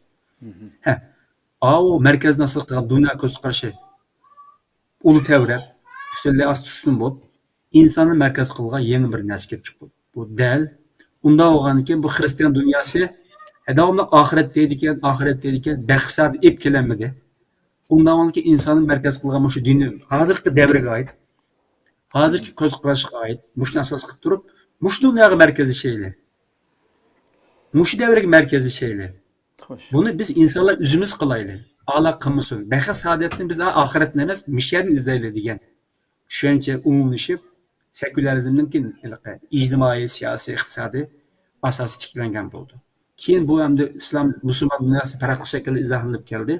ھە، ئاۋۇ مەركەزنى ئاساس قىلغان دۇنيا كۆز قارىشى ئۇلى تەۋرەپ، پۈتۈنلەي ئاستى ئۈستۈن بولۇپ، ئىنساننى مەركەز قىلغان يېڭى بىر نەرسە كېلىپ چىقتى. بۇ دەل. ئۇنداق بولغاندىن كېيىن بۇ خرىستىيان دۇنياسى، ھە، داۋاملىق ئاخىرەت دەيدىكەن، ئاخىرەت دەيدىكەن، بەخت سائەت ئېلىپ كېلەلمىدى. ئۇنداق بولغاندىن كېيىن ئىنساننى مەركەز قىلغان مۇشۇ دىننى ھازىرقى دەۋرگە ئائىت، ھازىرقى كۆز قاراشقا ئائىت، مۇشۇنى ئاساس قىلىپ تۇرۇپ، مۇشۇ دۇنياغا مەركەزلىشەيلى. مۇشۇ دەۋرگە مەركەزلىشەيلى. خوش. بۇنى بىز ئىنسانلار ئۆزىمىز قىلايلى. ئالا قىلمىسۇن. بەخت سائادەتنى بىز ئاخىرەتتىن ئەمەس، مۇشۇ يەردىن ئىزدەيلى دېگەن چۈشەنچە ئومۇملىشىپ، سېكۇليارىزمنىڭكى ھېلىقى ئىجتىمائىي، سىياسىي، ئىقتىسادىي ئاساسى تىكلەنگەن بولىدۇ. كېيىن بۇ ئەمدى ئىسلام، مۇسۇلمان دۇنياسى پەرقلىق شەكىلدە ئىزاھلىنىپ كەلدى.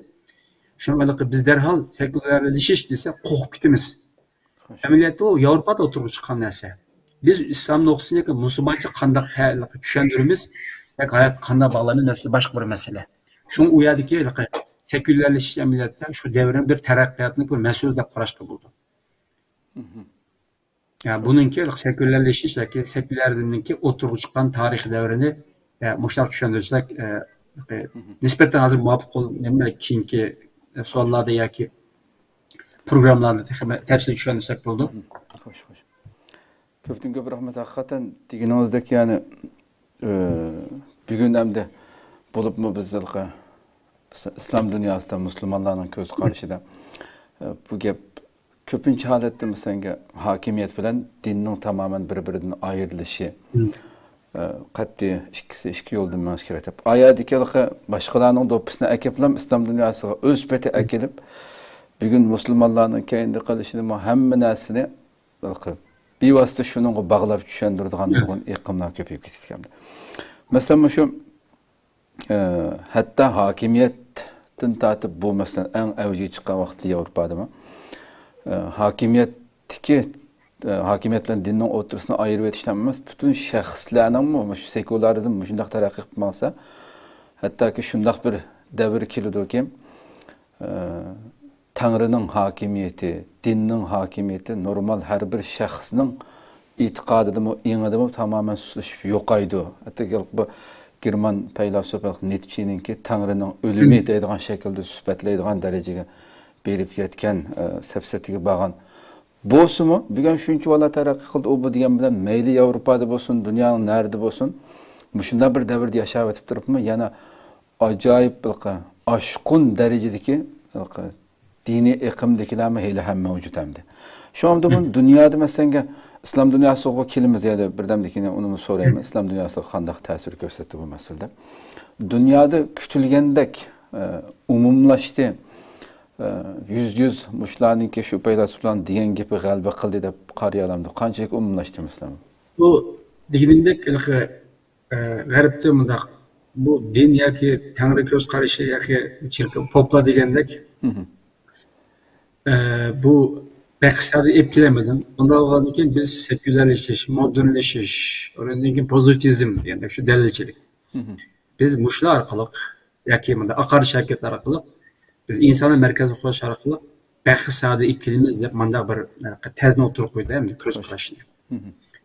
شۇنىڭ بىلەن بىز دەرھال سېكۇليارلىشىش دېسەك قورقۇپ كېتىمىز. ئەمەلىيەتتە ئۇ ياۋروپادا ئوتتۇرىغا چىققان نەرسە. بىز ئىسلام نۇقتىسىدىن ياكى مۇسۇلمانچە قانداق تە-، چۈشەندۈرىمىز ياكى ھاياتقا قانداق باغلايمىز مەسىلىسى باشقا بىر مەسىلە. شۇڭا ئۇ يەردىكى ھېلىقى سېكۇليارلىشىش ئەمەلىيەتتە شۇ دەۋرنىڭ بىر تەرەققىياتىنىڭ بىر مەھسۇلى دەپ قاراشقا بولىدۇ. يا، بۇنىڭكى سېكۇليارلىشىش ياكى سېكۇليارىزمنىڭكى ئوتتۇرىغا چىققان تارىخىي دەۋرىنى، يا، مۇشۇنداق چۈشەندۈرسەك، ئە، نىسبەتەن ھازىر مۇۋاپىق بول-، نېمە، كېيىنكى، ئە، سوئاللاردا ياكى پروگراممىلاردا تېخى تەپسىلىي چۈشەندۈرسەك بولىدۇ. خوش، خوش. كۆپتىن كۆپ رەھمەت. ھەقىقەتەن دېگىنىڭىزدەك، يەنى، ئە، بۈگۈن ئەمدى بولۇپمۇ بىز ھېلىقى ئىسلام دۇنياسىدا مۇسۇلمانلارنىڭ كۆز قارىشىدا، ئە، بۇ گەپ كۆپىنچە ھالەتتە، مەسىلەن، ھاكىمىيەت بىلەن دىننىڭ تامامەن بىر-بىرىدىن ئايرىلىشى، ئە، قەتئىي ئىككىسى ئىككى يولدىن مېڭىش كېرەك دەپ. ئايەدىكى ھېلىقى باشقىلارنىڭ دوپپىسىنى ئەكېپلام ئىسلام دۇنياسىغا ئۆز پېتى ئەكېلىپ، بۈگۈن مۇسۇلمانلارنىڭ كەينىدە قېلىشىنىمۇ ھەممە نەرسىنى ھېلىقى بىۋاسىتە شۇنىڭغا باغلاپ چۈشەندۈرىدىغان نۇرغۇن ئېقىملار كۆپىيىپ كېتىدىكەن. مەسىلەن، مۇشۇ ئە، ھەتتا ھاكىمىيەتتىن تارتىپ بۇ مەسىلە ئەڭ ئەۋجىگە چىققان ۋاقىتتا ياۋروپادىمۇ، ئە، ھاكىمىيەتتىكى، ئە، ھاكىمىيەت بىلەن دىننىڭ ئوتتۇرىسىنى ئايرىۋېتىشلا ئەمەس، پۈتۈن شەخسلەرنىڭمۇ مۇشۇ سېكۇلارىزم مۇشۇنداق تەرەققىي قىلىپ ماڭسا، ھەتتاكى شۇنداق بىر دەۋر كېلىدۇكى، ئە، تەڭرىنىڭ ھاكىمىيىتى، دىننىڭ ھاكىمىيىتى نورمال ھەر بىر شەخسنىڭ ئېتىقادىدىمۇ، ئېڭىدىمۇ تامامەن سۇسلىشىپ يوقايدۇ. ھەتتا بۇ گېرمان پەيلاسوپ نىتچېنىڭكى تەڭرىنىڭ ئۆلۈمى دەيدىغان شەكىلدە سۈپەتلەيدىغان دەرىجىگە بېرىپ يەتكەن، ئە، سەپسەتىگە بارغان بولسىمۇ، بۈگۈن شۇنچە ۋالا تەرەققىي قىلدى، ئۇ بۇ دېگەن بىلەن، مەيلى ياۋروپادا بولسۇن، دۇنيانىڭ نەرىدە بولسۇن، مۇشۇنداق بىر دەۋردە ياشاۋېتىپ تۇرۇپمۇ، يەنە ئاجايىپ بىر ئاشقۇن دەرىجىدىكى دىنىي ئېقىمدىكىلەرمۇ ھېلىھەم مەۋجۇت ئەمدى. شۇڭا بۇ دۇنيادا، مەسىلەن، ئىسلام دۇنياسىغا كېلىمىز، يەنە بىردەمدىن كېيىن ئۇنىمۇ سورايمەن، ئىسلام دۇنياسىغا قانداق تەسىر كۆرسەتتى بۇ مەسىلىدە. دۇنيادا كۈتۈلگەندەك، ئە، ئومۇملاشتى. ئە، يۈزدە يۈز مۇشۇلارنىڭكى، شۇ پەيلاسوپلارنىڭ دېگەن گېپى غەلىبە قىلدى دەپ قارىيالامدۇ؟ قانچىلىك ئومۇملاشتى، مەسىلەن؟ بۇ دېگىنىڭدەك، ھېلىقى، ئە، غەربتە مۇنداق، بۇ دىن ياكى تەڭرى كۆز قارىشى ياكى چىركىي پوپلار دېگەندەك، ئە، بۇ بەخت سائادەت ئېلىپ كېلەلمىدى. ئۇنداق بولغاندىن كېيىن بىز سېكۇلارلىشىش، مودېرنلىشىش، ئۇنىڭدىن كېيىن پوزىتىۋىزم دېگەندەك شۇ دەلىلچىلىك. بىز مۇشۇلار ئارقىلىق ياكى مۇنداق ئاقارتىش ھەرىكەتلەر ئارقىلىق بىز ئىنساننى مەركەزگە قويۇش ئارقىلىق بەخت سائادەت ئېلىپ كېلىمىز دەپ مۇنداق بىر، ئە، تەزنى ئوتتۇرىغا قويدى، ئەمدى كۆز قاراشنى.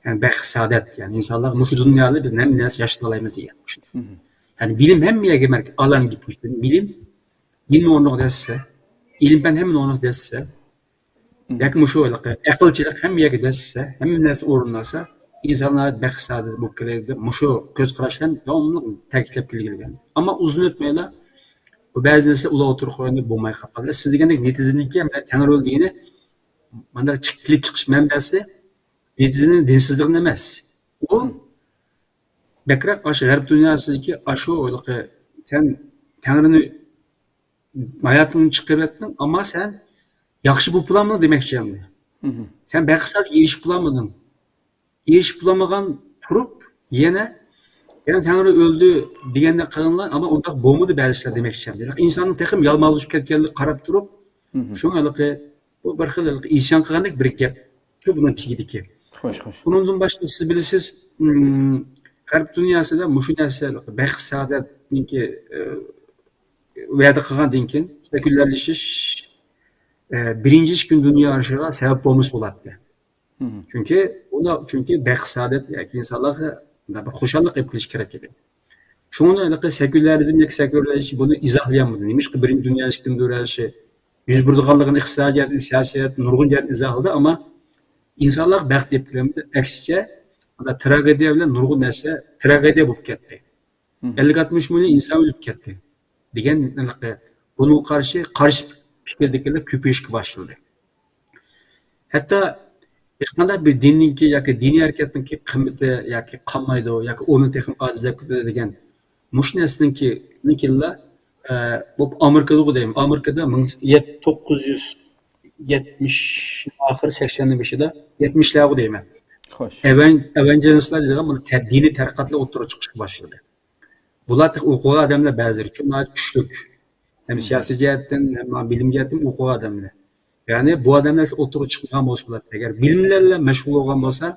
يەنى بەخت سائادەت، يەنى ئىنسانلارغا مۇشۇ دۇنيادا بىز ھەممە نەرسە ياشىتالايمىز دېگەن. يەنى بىلىم ھەممە يەرگە مەركە-، ئالان گېپى ئۈچۈن. بىلىم، دىننىڭ ئورنىغا دەسسە، ئىلىم پەن ھەممىنىڭ ئورنىغا دەسسە، ياكى مۇشۇ ھېلىقى ئەقىلچىلىك ھەممە يەرگە دەسسە، ھەممە نەرسە ئورۇندالسا، ئىنسانلار بەخت سائادەت بولۇپ كېلىدۇ دەپ مۇشۇ كۆز قاراشلارنى داۋاملىق تەكىتلەپ كېلگەن. ئەمما ئۇزۇن ئۆتمەيلا بۇ بەزى نەرسىلەر ئۇلار ئوتتۇرىغا قويۇلۇپ بولماي قالىدۇ. سىز دېگەندەك نېتىزىنىڭكى، مانا تەڭرى ئۆلدى دېگىنى مانا چىق-، كېلىپ چىقىش مەنبەسى نېتىزىنىڭ دىنسىزلىقىدىن ئەمەس. ئۇ بەكرەك ئاشۇ غەرب دۇنياسىدىكى ئاشۇ ھېلىقى سەن تەڭرىنى ھاياتىڭنى چىقىرىۋەتتىڭ، ئەمما سەن ياخشى بولۇپ بولالمىدىڭ دېمەكچى ئەمدى. سەن بەخت سائادەتكە ئېرىشىپ بولالمىدىڭ. ئېرىشىپ بولالمىغان تۇرۇپ، يەنە، يەنە تەڭرى ئۆلدى دېگەندەك قىلىڭلار، ئەمما ئۇنداق بولمىدى بەزى ئىشلار دېمەكچى ئەمدى. ئىنساننىڭ تېخىمۇ يالماۋۇزلىشىپ كەتكەنلىكىگە قاراپ تۇرۇپ، شۇڭا ھېلىقى بۇ بىر خىل ھېلىقى ئىسيان قىلغاندەك بىر گەپ. شۇ بۇنىڭ تېگىدىكى. خوش، خوش. ئۇنىڭدىن باشقا سىز بىلىسىز، ئىم، غەرب دۇنياسىدا مۇشۇ نەرسە، بەخت سائادەتنىڭكى، ئە، ۋەدە قىلغاندىن كېيىن سېكۇلارلىشىش، ئە، بىرىنچى ئىككىنچى دۇنيا ئۇرۇشىغا سەۋەب بولمىسا بولاتتى. چۈنكى ئۇنى، چۈنكى بەخت سائادەت ياكى ئىنسانلارغا بىر خۇشاللىق ئېلىپ كېلىشى كېرەك ئىدى. شۇڭا ھېلىقى سېكۇلارىزم ياكى سېكۇلارلىشىش بۇنى ئىزاھلىيالمىدى. نېمىشقا بىرىنچى دۇنيا، ئىككىنچى دۇنيا ئۇرۇشى يۈز بېرىدىغانلىقىنى ئىقتىسادىي جەھەتتىن، سىياسىي جەھەتتىن نۇرغۇن جەھەتتىن ئىزاھلىدى، ئەمما ئىنسانلارغا بەخت ئېلىپ كەلمىدى. ئەكسىچە، مانا تراگېدىيە بىلەن نۇرغۇن نەرسە تراگېدىيە بولۇپ كەتتى. ئەللىك ئاتمىش مىليون ئىنسان ئۆلۈپ كەتتى. دېگەن بۇنىڭغا قارشى، قارشى پىكىردىكىلەر كۆپىيىشكە باشلىدى. ھەتتا ھېچقانداق بىر دىننىڭكى ياكى دىنىي ھەرىكەتنىڭكى قىممىتى ياكى قالمايدۇ ياكى ئورنى تېخىمۇ ئاز ئىزدەپ كېتىدۇ دېگەن مۇشۇ نەرسىنىڭكى، نىڭكىلا، ئە، بۇ ئامېرىكىدىغۇ دەيمەن. ئامېرىكىدا مىڭ، يەت-، توققۇز يۈز يەتمىش ئاخىرى، سەكسەننىڭ بېشىدا، يەتمىشلەرغۇ دەيمەن. خوش. ئەۋەن-، ئەۋەنجېلىستلار دەيدىغان بۇ تە-، دىنىي تەرىقاتلار ئوتتۇرىغا چىقىشقا باشلىدى. بۇلار تېخى ئوقۇغان ئادەملەر، بەزىلىرى ناھايىتى كۈچلۈك. ھەم سىياسىي جەھەتتىن، ھەم بىلىم جەھەتتىن ئوقۇغان ئادەملەر. يەنى بۇ ئادەملەر ئوتتۇرىغا چىقمىغان بولسا بولاتتى. ئەگەر بىلىملەر بىلەن مەشغۇل بولغان بولسا،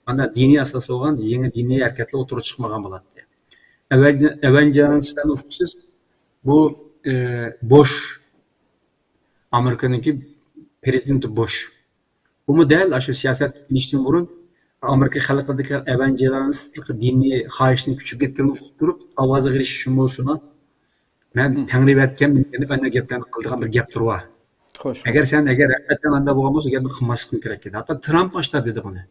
ئاندىن دىنىي ئاساس بولغان يېڭى دىنىي ھەرىكەتلەر ئوتتۇرىغا چىقمىغان بولاتتى. ئەۋەنجېلىستلارنى ئۇقۇپسىز، بۇ، ئە، بوش، ئامېرىكىنىڭكى پرېزىدېنتى بوش. بۇمۇ دەل ئاشۇ سىياسەت ئېلىشتىن بۇرۇن ئامېرىكا خەلقىدىكى ئەۋەنجېلىستلىق دىنىي خاھىشنى كۈچىيىپ كەتكىنىنى ئۇقۇپ تۇرۇپ، ئاۋازىغا ئېرىشىش ئۈچۈن بولسىمۇ، مەن تەڭرىۋەتكەن دېگەن ئانداق گەپلەرنى قىلىدىغان بىر گەپ تۇرۇۋا. خوش. ئەگەر سەن، ئەگەر ھەقىقەتەن ئانداق بولغان بولسا، گەپنى قىلماسلىقىڭ كېرەك ئىدى. ھەتتا ترامپ ئاشتا دېدى بۇنى.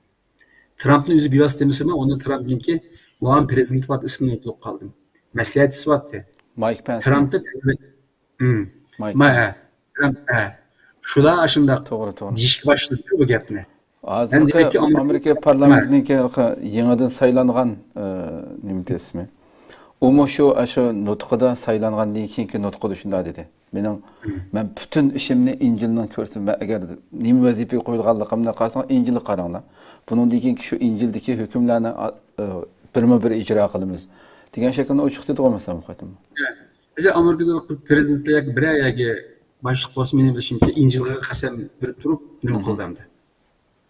ترامپنى ئۆزى بىۋاسىتە دېمىسىمۇ، ئۇنى ترامپنىڭكى مۇئاۋىن پرېزىدېنتى بار، ئىسمىنى ئۇنتۇلۇپ قالدىم. مەسلىھەتچىسى بارتتى. مايك پەنسمۇ؟ ترامپتا مايك ما، ھە، پەنس. ھە، شۇلار ئاشۇنداق توغرا، توغرا. دېيىشكە باشلىدى بۇ گەپنى. ھازىرقى دېمەككى، ئامېرىكا، ئامېرىكا پارلامېنتىنىڭكى يېڭىدىن سايلانغان، ئە، نېمە دەيسىزمۇ؟ ئۇمۇ شۇ، ئاشۇ نۇتقىدا، سايلانغاندىن كېيىنكى نۇتقىدا شۇنداق دېدى. مېنىڭ، مەن پۈتۈن ئىشىمنى ئىنجىلنىڭ كۆرسىتىمەن. ئەگەر نېمە ۋەزىپىگە قويۇلغانلىقىمنى قارىساڭ، ئىنجىلگە قاراڭلار. بۇنىڭدىن كېيىنكى شۇ ئىنجىلدىكى ھۆكۈملەرنى، ئا، ئە، بىرمۇ بىر ئىجرا قىلىمىز دېگەن شەكىلدە ئوچۇق دېدىغۇ مەسىلەن بۇ قېتىم. بىزدە ئامېرىكىدا بىر پرېزىدېنتكە ياكى بىرەر يەرگە باشلىق بولسا، مېنىڭ بىلىشىمچە، ئىنجىلغا قەسەم بېرىپ تۇرۇپ نېمە قىلدى ئەمدى؟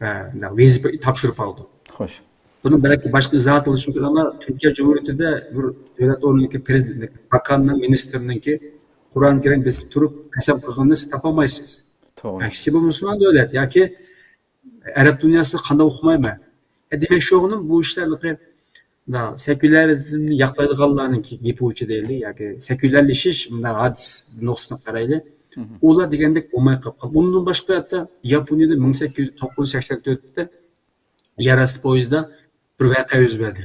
ھە، ۋەزىپە تاپشۇرۇپ ئالدى. خوش. بۇنىڭ بەلكى باشقا ئىزاھاتى بولۇشى مۇمكىن، ئەمما تۈركىيە جۇمھۇرىيىتىدە بىر دۆلەت ئورنىدىكى پرېزىدېنت، باكاننىڭ، مىنىستىرنىڭكى قۇرئان كەرىم بېسىپ تۇرۇپ قەسەم قىلغىنىنى سىز تاپالمايسىز. توغرا. ئەكسىچە بۇ مۇسۇلمان دۆلەت ياكى ئەرەب دۇنياسىدا قانداق ئوقۇمايمەن. ئە، دېمەكچى بولغىنىم، بۇ ئىشلار ھېلىقى، مۇنداق سېكۇليارىزمنى ياقلايدىغانلارنىڭكى گېپى ئۇچى دەيلى، ياكى سېكۇليارلىشىش، مۇنداق ھادىسە نۇقتىسىدىن قارايلى. ئۇلار دېگەندەك بولماي قاپقان. ئۇنىڭدىن باشقا، ھەتتا ياپونىيەدە مىڭ سەككىز يۈز توققۇز يۈز سەكسەن تۆتتە يەر ئاستى پويىزىدا بىر ۋەقە يۈز بەردى.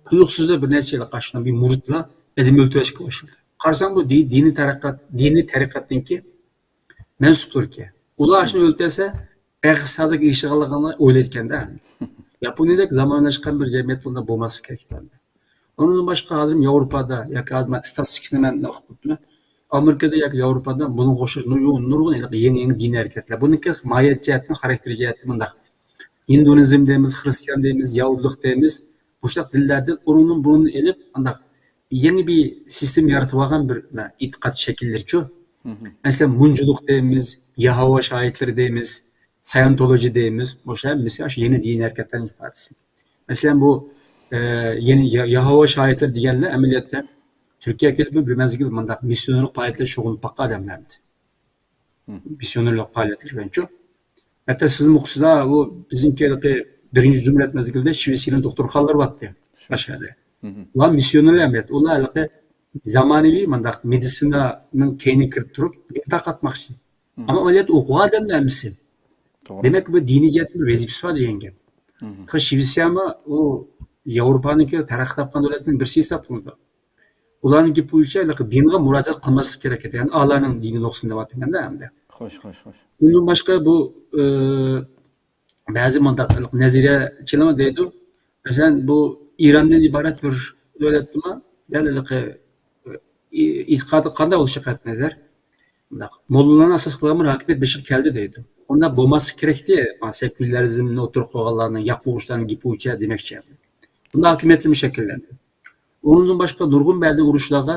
تۇيۇقسىزلا بىر نەچچە يىل قاشتىن بىر مۇرىتلار ئادەم ئۆلتۈرۈشكە باشلىدى. قارىساڭ، بۇ دىنىي تەرىقەت، دىنىي تەرىقەتنىڭكى مەنسۇپلىرىكەن. ئۇلار شۇنى ئۆلتۈرسە، قەيسەردىكى ئىشىغانلىقىنى ئويلايدىكەن-دە. ياپونىيەدەك زامانلاشقان بىر جەمئىيەتتە ئۇنداق بولماسلىقى كېرەك ئىكەن. ئۇنىڭدىن باشقا، ھازىر ياۋروپادا ياكى ھازىر مەن ستاتىستىكىنى مەن ئوقۇپ ئۆتتۈم. ئامېرىكىدا ياكى ياۋروپادا بۇنىڭغا ئوخشاش نۇرغۇن، نۇرغۇن يېڭى، يېڭى دىنىي ھەرىكەتلەر. بۇنىڭكى ماھىيەت جەھەتتىن، خاراكتېر جەھەتتىن مۇنداق. ھىندۇئىزم دەيمىز، خرىستىيان دەيمىز، ياھۇدىيلىق دەيمىز. مۇشۇنداق دىنلەردىن ئۇرۇنۇپ، بۇرۇننى ئېلىپ، ئانداق يېڭى بىر سىستېما يارىتىپ ئالغان بىر ئېتىقاد شەكىللىرىچۇ. مەسىلەن، مۇنجۇلۇق دەيمىز، ياھوۋا شاھىتلىرى دەيمىز، سايونتولوجى دەيمىز. مۇشۇلار ھەممىسى ئاشۇ يېڭى دىنىي ھەرىكەتلەرنىڭ ئىپادىسى. مەسىلەن، بۇ، ئە، يەنى يا-، ياھوۋا شاھىتلىرى دېگەنلەر ئەمەلىيەتتە تۈركىيەگە كېلىپ بىر مەزگىل مۇنداق مىسسىيونېرلىق پائالىيەتلەر شۇغۇللىنىپ باققان ئادەملەر ئىدى. مىسسىيونېرلىق پائالىيەتلىرى بىلەنچۇ. ھەتتا سىزمۇ ئوقۇسىلا، ئۇ بىزنىڭكى ھېلىقى بىرىنچى جۇمھۇرىيەت مەزگىلىدە شىۋېتسىيەنىڭ دوختۇرخانىلىرى بارتتى قەشقەردە. ئۇلار مىسسىيونېرلار ئەمەلىيەتتە. ئۇلار ھېلىقى زامانىۋى مۇنداق مېدىتسىنانىڭ كەينىگە كىرىپ تۇرۇپ دىن تارقاتماقچى. ئەمما ئەمەلىيەتتە ئوقۇغان ئادەملەر ھەممىسى. دېمەك، بۇ دىنىي جەھەتتىن بىر ۋەزىپىسى بار دېگەن گەپ. شىۋېتسىيەمۇ ئۇ ياۋروپانىڭكى تەرەققىي تاپقان دۆلەتنىڭ بىرسى ھېسابلىنىدۇ. ئۇلارنىڭ گېپى بويىچە ھېلىقى دىنغا مۇراجىئەت قىلماسلىق كېرەك ئىكەن. يەنى ئاللانىڭ دىنى نۇقسىنى دەۋاتىمەن-دە ئەمدى. خوش، خوش، خوش. ئۇندىن باشقا بۇ، ئى، بەزى مۇنداق نەزەرىيەچىلەر دەيدۇ. مەسىلەن، بۇ ئىراندىن ئىبارەت بىر دۆلەتتىمۇ دەل ھېلىقى، ئى، ئېتىقادى قانداق بولۇشى قەتئىينەزەر، مۇنداق موللىلارنى ئاساس قىلغان بىر ھاكىمىيەت بېشىغا كەلدى دەيدۇ. ئۇنداق بولماسلىقى كېرەكتى، سېكۇليارىزمنى ئوتتۇرىغا قويغانلارنىڭ، ياق بوغۇچلارنىڭ گېپى بويىچە دېمەكچى. بۇنداق ھاكىمىيەتلەرمۇ شەكىللەندى. ئۇنىڭدىن باشقا نۇرغۇن بەزى ئۇرۇشلارغا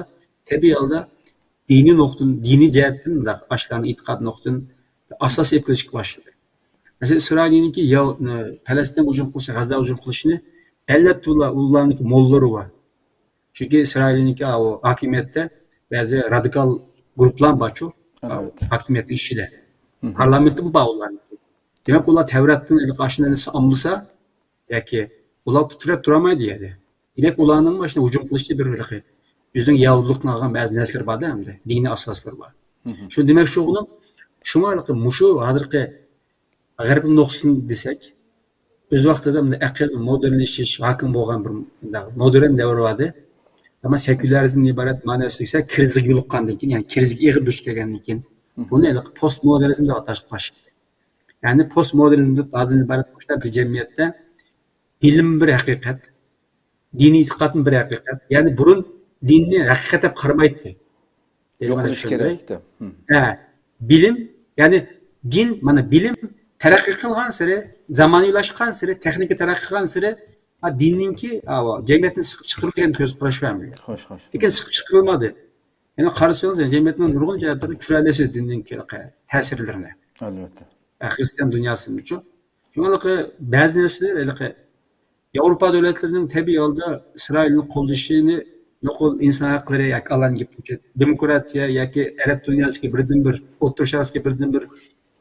تەبىئىي ھالدا دىنىي نۇقتىدىن، دىنىي جەھەتتىن مۇنداق ئاشۇلارنىڭ ئېتىقاد نۇقتىدىن ئاساس ئېلىپ كېلىشكە باشلىدى. مەسىلەن، ئىسرائىلنىڭكى يا-، پەلەستىنگە ھۇجۇم قىلىشى، غەززەگە ھۇجۇم قىلىشىنى ئەلۋەتتە ئۇلار، ئۇلارنىڭكى موللىلىرى بار. چۈنكى ئىسرائىلنىڭكى ئاۋۇ ھاكىمىيەتتە بەزى رادىكال گۇرۇپپىلار بارچۇ، ئەلۋەتتە. ھاكىمىيەتنىڭ ئىچىدە. پارلامېنتىمۇ بار ئۇلارنىڭكى. دېمەك، ئۇلار تەۋراتتىن ھېلىقى ئاشۇنداق نەرسە ئالمىسا، ياكى ئۇلار پۇت تىرەپ تۇرالمايدۇ يەردە. دېمەك، ئۇلارنىڭ مۇشۇ ھۇجۇم قىلىشى بىر ھېلىقى ئۆزىنىڭ ياھۇدىيلىقتىن ئالغان بەزى نەرسىلىرى بار-دە ئەمدى، دىنىي ئاساسلىرى بار. شۇ دېمەكچى بولغىنىم، شۇڭا ھېلىقى مۇشۇ ھازىرقى غەربنىڭ نۇقتىسىدىن دېسەك، ئۆز ۋاقتىدا مۇنداق ئەقىل، مودېرنلىشىش ھاكىم بولغان بىر مۇنداق مودېرن دەۋر بار ئىدى. ئەمما سېكۇليارىزمدىن ئىبارەت مەنىسى دېسە، كىرىزىسكە يولۇققاندىن كېيىن، يەنى كىرىزىسكە ئېغىر دۇچ كەلگەندىن كېيىن، بۇنى ھېلىقى پوست مودېرنىزم دەپ ئاتاشقا باشلىدى. يەنى پوست مودېرنىزم دەپ ھازىر ئىبارەت مۇشۇنداق بىر جەمئىيەتتە بىلىم بىر ھەقىقەت، دىنىي ئېتىقادمۇ بىر ھەقىقەت. يەنى بۇرۇن دىننى ھەقىقەت دەپ قارىمايتتى. يوق قىلىش كېرەك. ھە، بىلىم، يەنى دىن، مانا بىلىم تەرەققىي قىلغانسېرى، زامانىۋىلاشقانسېرى، تېخنىكا تەرەققىي قىلغانسېرى، ھە، دىننىڭكى، ھە، جەمئىيەتتىن سىقىپ چىقىرىلىدۇ دېگەن كۆز قاراش بار. خوش، خوش. لېكىن سىقىپ چىقىرىلمىدى. يەنى قارىسىڭىز، جەمئىيەتنىڭ نۇرغۇن جەھەتلىرىدە كۆرەلەيسىز دىننىڭكى تەسىرلىرىنى. ئەلۋەتتە. ھە، خرىستىيان دۇنياسىنىچۇ. شۇڭا بەزى نەرسىلەر ھېلىقى ياۋروپا دۆلەتلىرىنىڭ تەبىئىي ھالدا ئىسرائىلنى قوللىشىنى نوقۇل ئىنسان ھەقلىرى ياكى ئالان گېپى، دېموكراتىيە ياكى ئەرەب دۇنياسىدىكى بىردىنبىر، ئوتتۇرا شەرقتىكى بىردىنبىر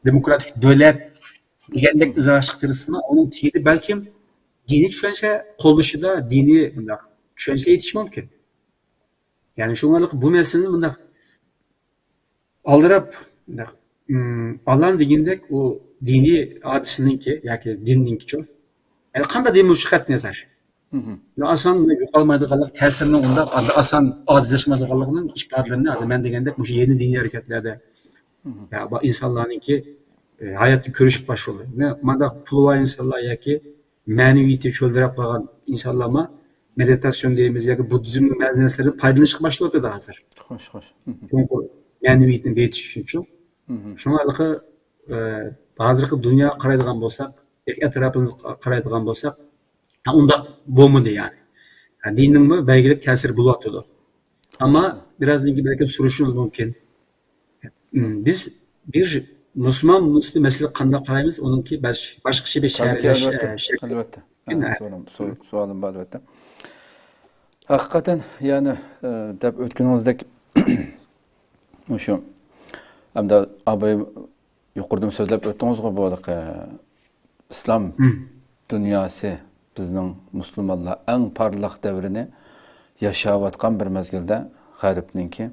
دېموكراتىك دۆلەت دېگەندەك ئىزاھلاشقا تىرىشسىمۇ، ئۇنىڭ تېگىدە بەلكىم دىنىي چۈشەنچە قوللىشىدا دىنىي مۇنداق چۈشەنچە ئېيتىشى مۇمكىن. يەنى شۇڭا بۇ مەسىلىنى مۇنداق ئالدىراپ، مۇنداق، ئىم، ئالان دېگەندەك ئۇ دىنىي ھادىسىنىڭكى ياكى دىننىڭكىچۇ. يەنى قانداق دىن بولۇشى قەتئىي نەزەر. ئاسان يوقالمايدىغانلىق، تەسىرىنىڭ ئۇنداق ئاسان ئاجىزلاشمايدىغانلىقىنىڭ ئىپادىلىرىنى ھازىر مەن دېگەندەك مۇشۇ يېڭى دىنىي ھەرىكەتلەردە، يا، بۇ ئىنسانلارنىڭكى، ئە، ھاياتنى كۆرۈشكە باشلىدى. مانداق پۇلى بار ئىنسانلار ياكى مەنىۋىيىتى چۆلدىرەپ قالغان ئىنسانلارمۇ مېدىتاتسىيون دەيمىز ياكى بۇددىزمنىڭ بەزى نەرسىلىرىدىن پايدىلىنىشقا باشلاۋاتىدۇ ھازىر. خوش، خوش. چوڭقۇر مەنىۋىيىتىنى بېيىتىش ئۈچۈنچۇ. شۇڭا ھېلىقى، ئە، ھازىرقى دۇنياغا قارايدىغان بولساق، ئەتراپىمىزغا قارايدىغان بولساق، ھە، ئۇنداق بولمىدى يەنى. ھە، دىننىڭمۇ بەلگىلىك تەسىرى بولۇۋاتىدۇ. ئەمما بىرازدىن كېيىن بەلكىم سورىشىڭىز مۇمكىن. مم، بىز بىر مۇسۇلمان مۇسلىم مەسىلىگە قانداق قارايمىز؟ ئۇنىڭكى باش-، باشقىچە بىر شەرھلەش، ئەلۋەتتە، ئە، شەكلى. ئەلۋەتتە. ھە، سورۇن-، سور-، سوئالىم بار، ئەلۋەتتە. ھەقىقەتەن، يەنى، ئە، دەپ ئۆتكىنىڭىزدەك، مۇشۇ، ئەمدى ئاباي يۇقىرىدىن سۆزلەپ ئۆتتىڭىزغۇ، بۇ ھېلىقى ئىسلام دۇنياسى، بىزنىڭ مۇسۇلمانلار ئەڭ پارلاق دەۋرىنى ياشاۋاتقان بىر مەزگىلدە غەربنىڭكى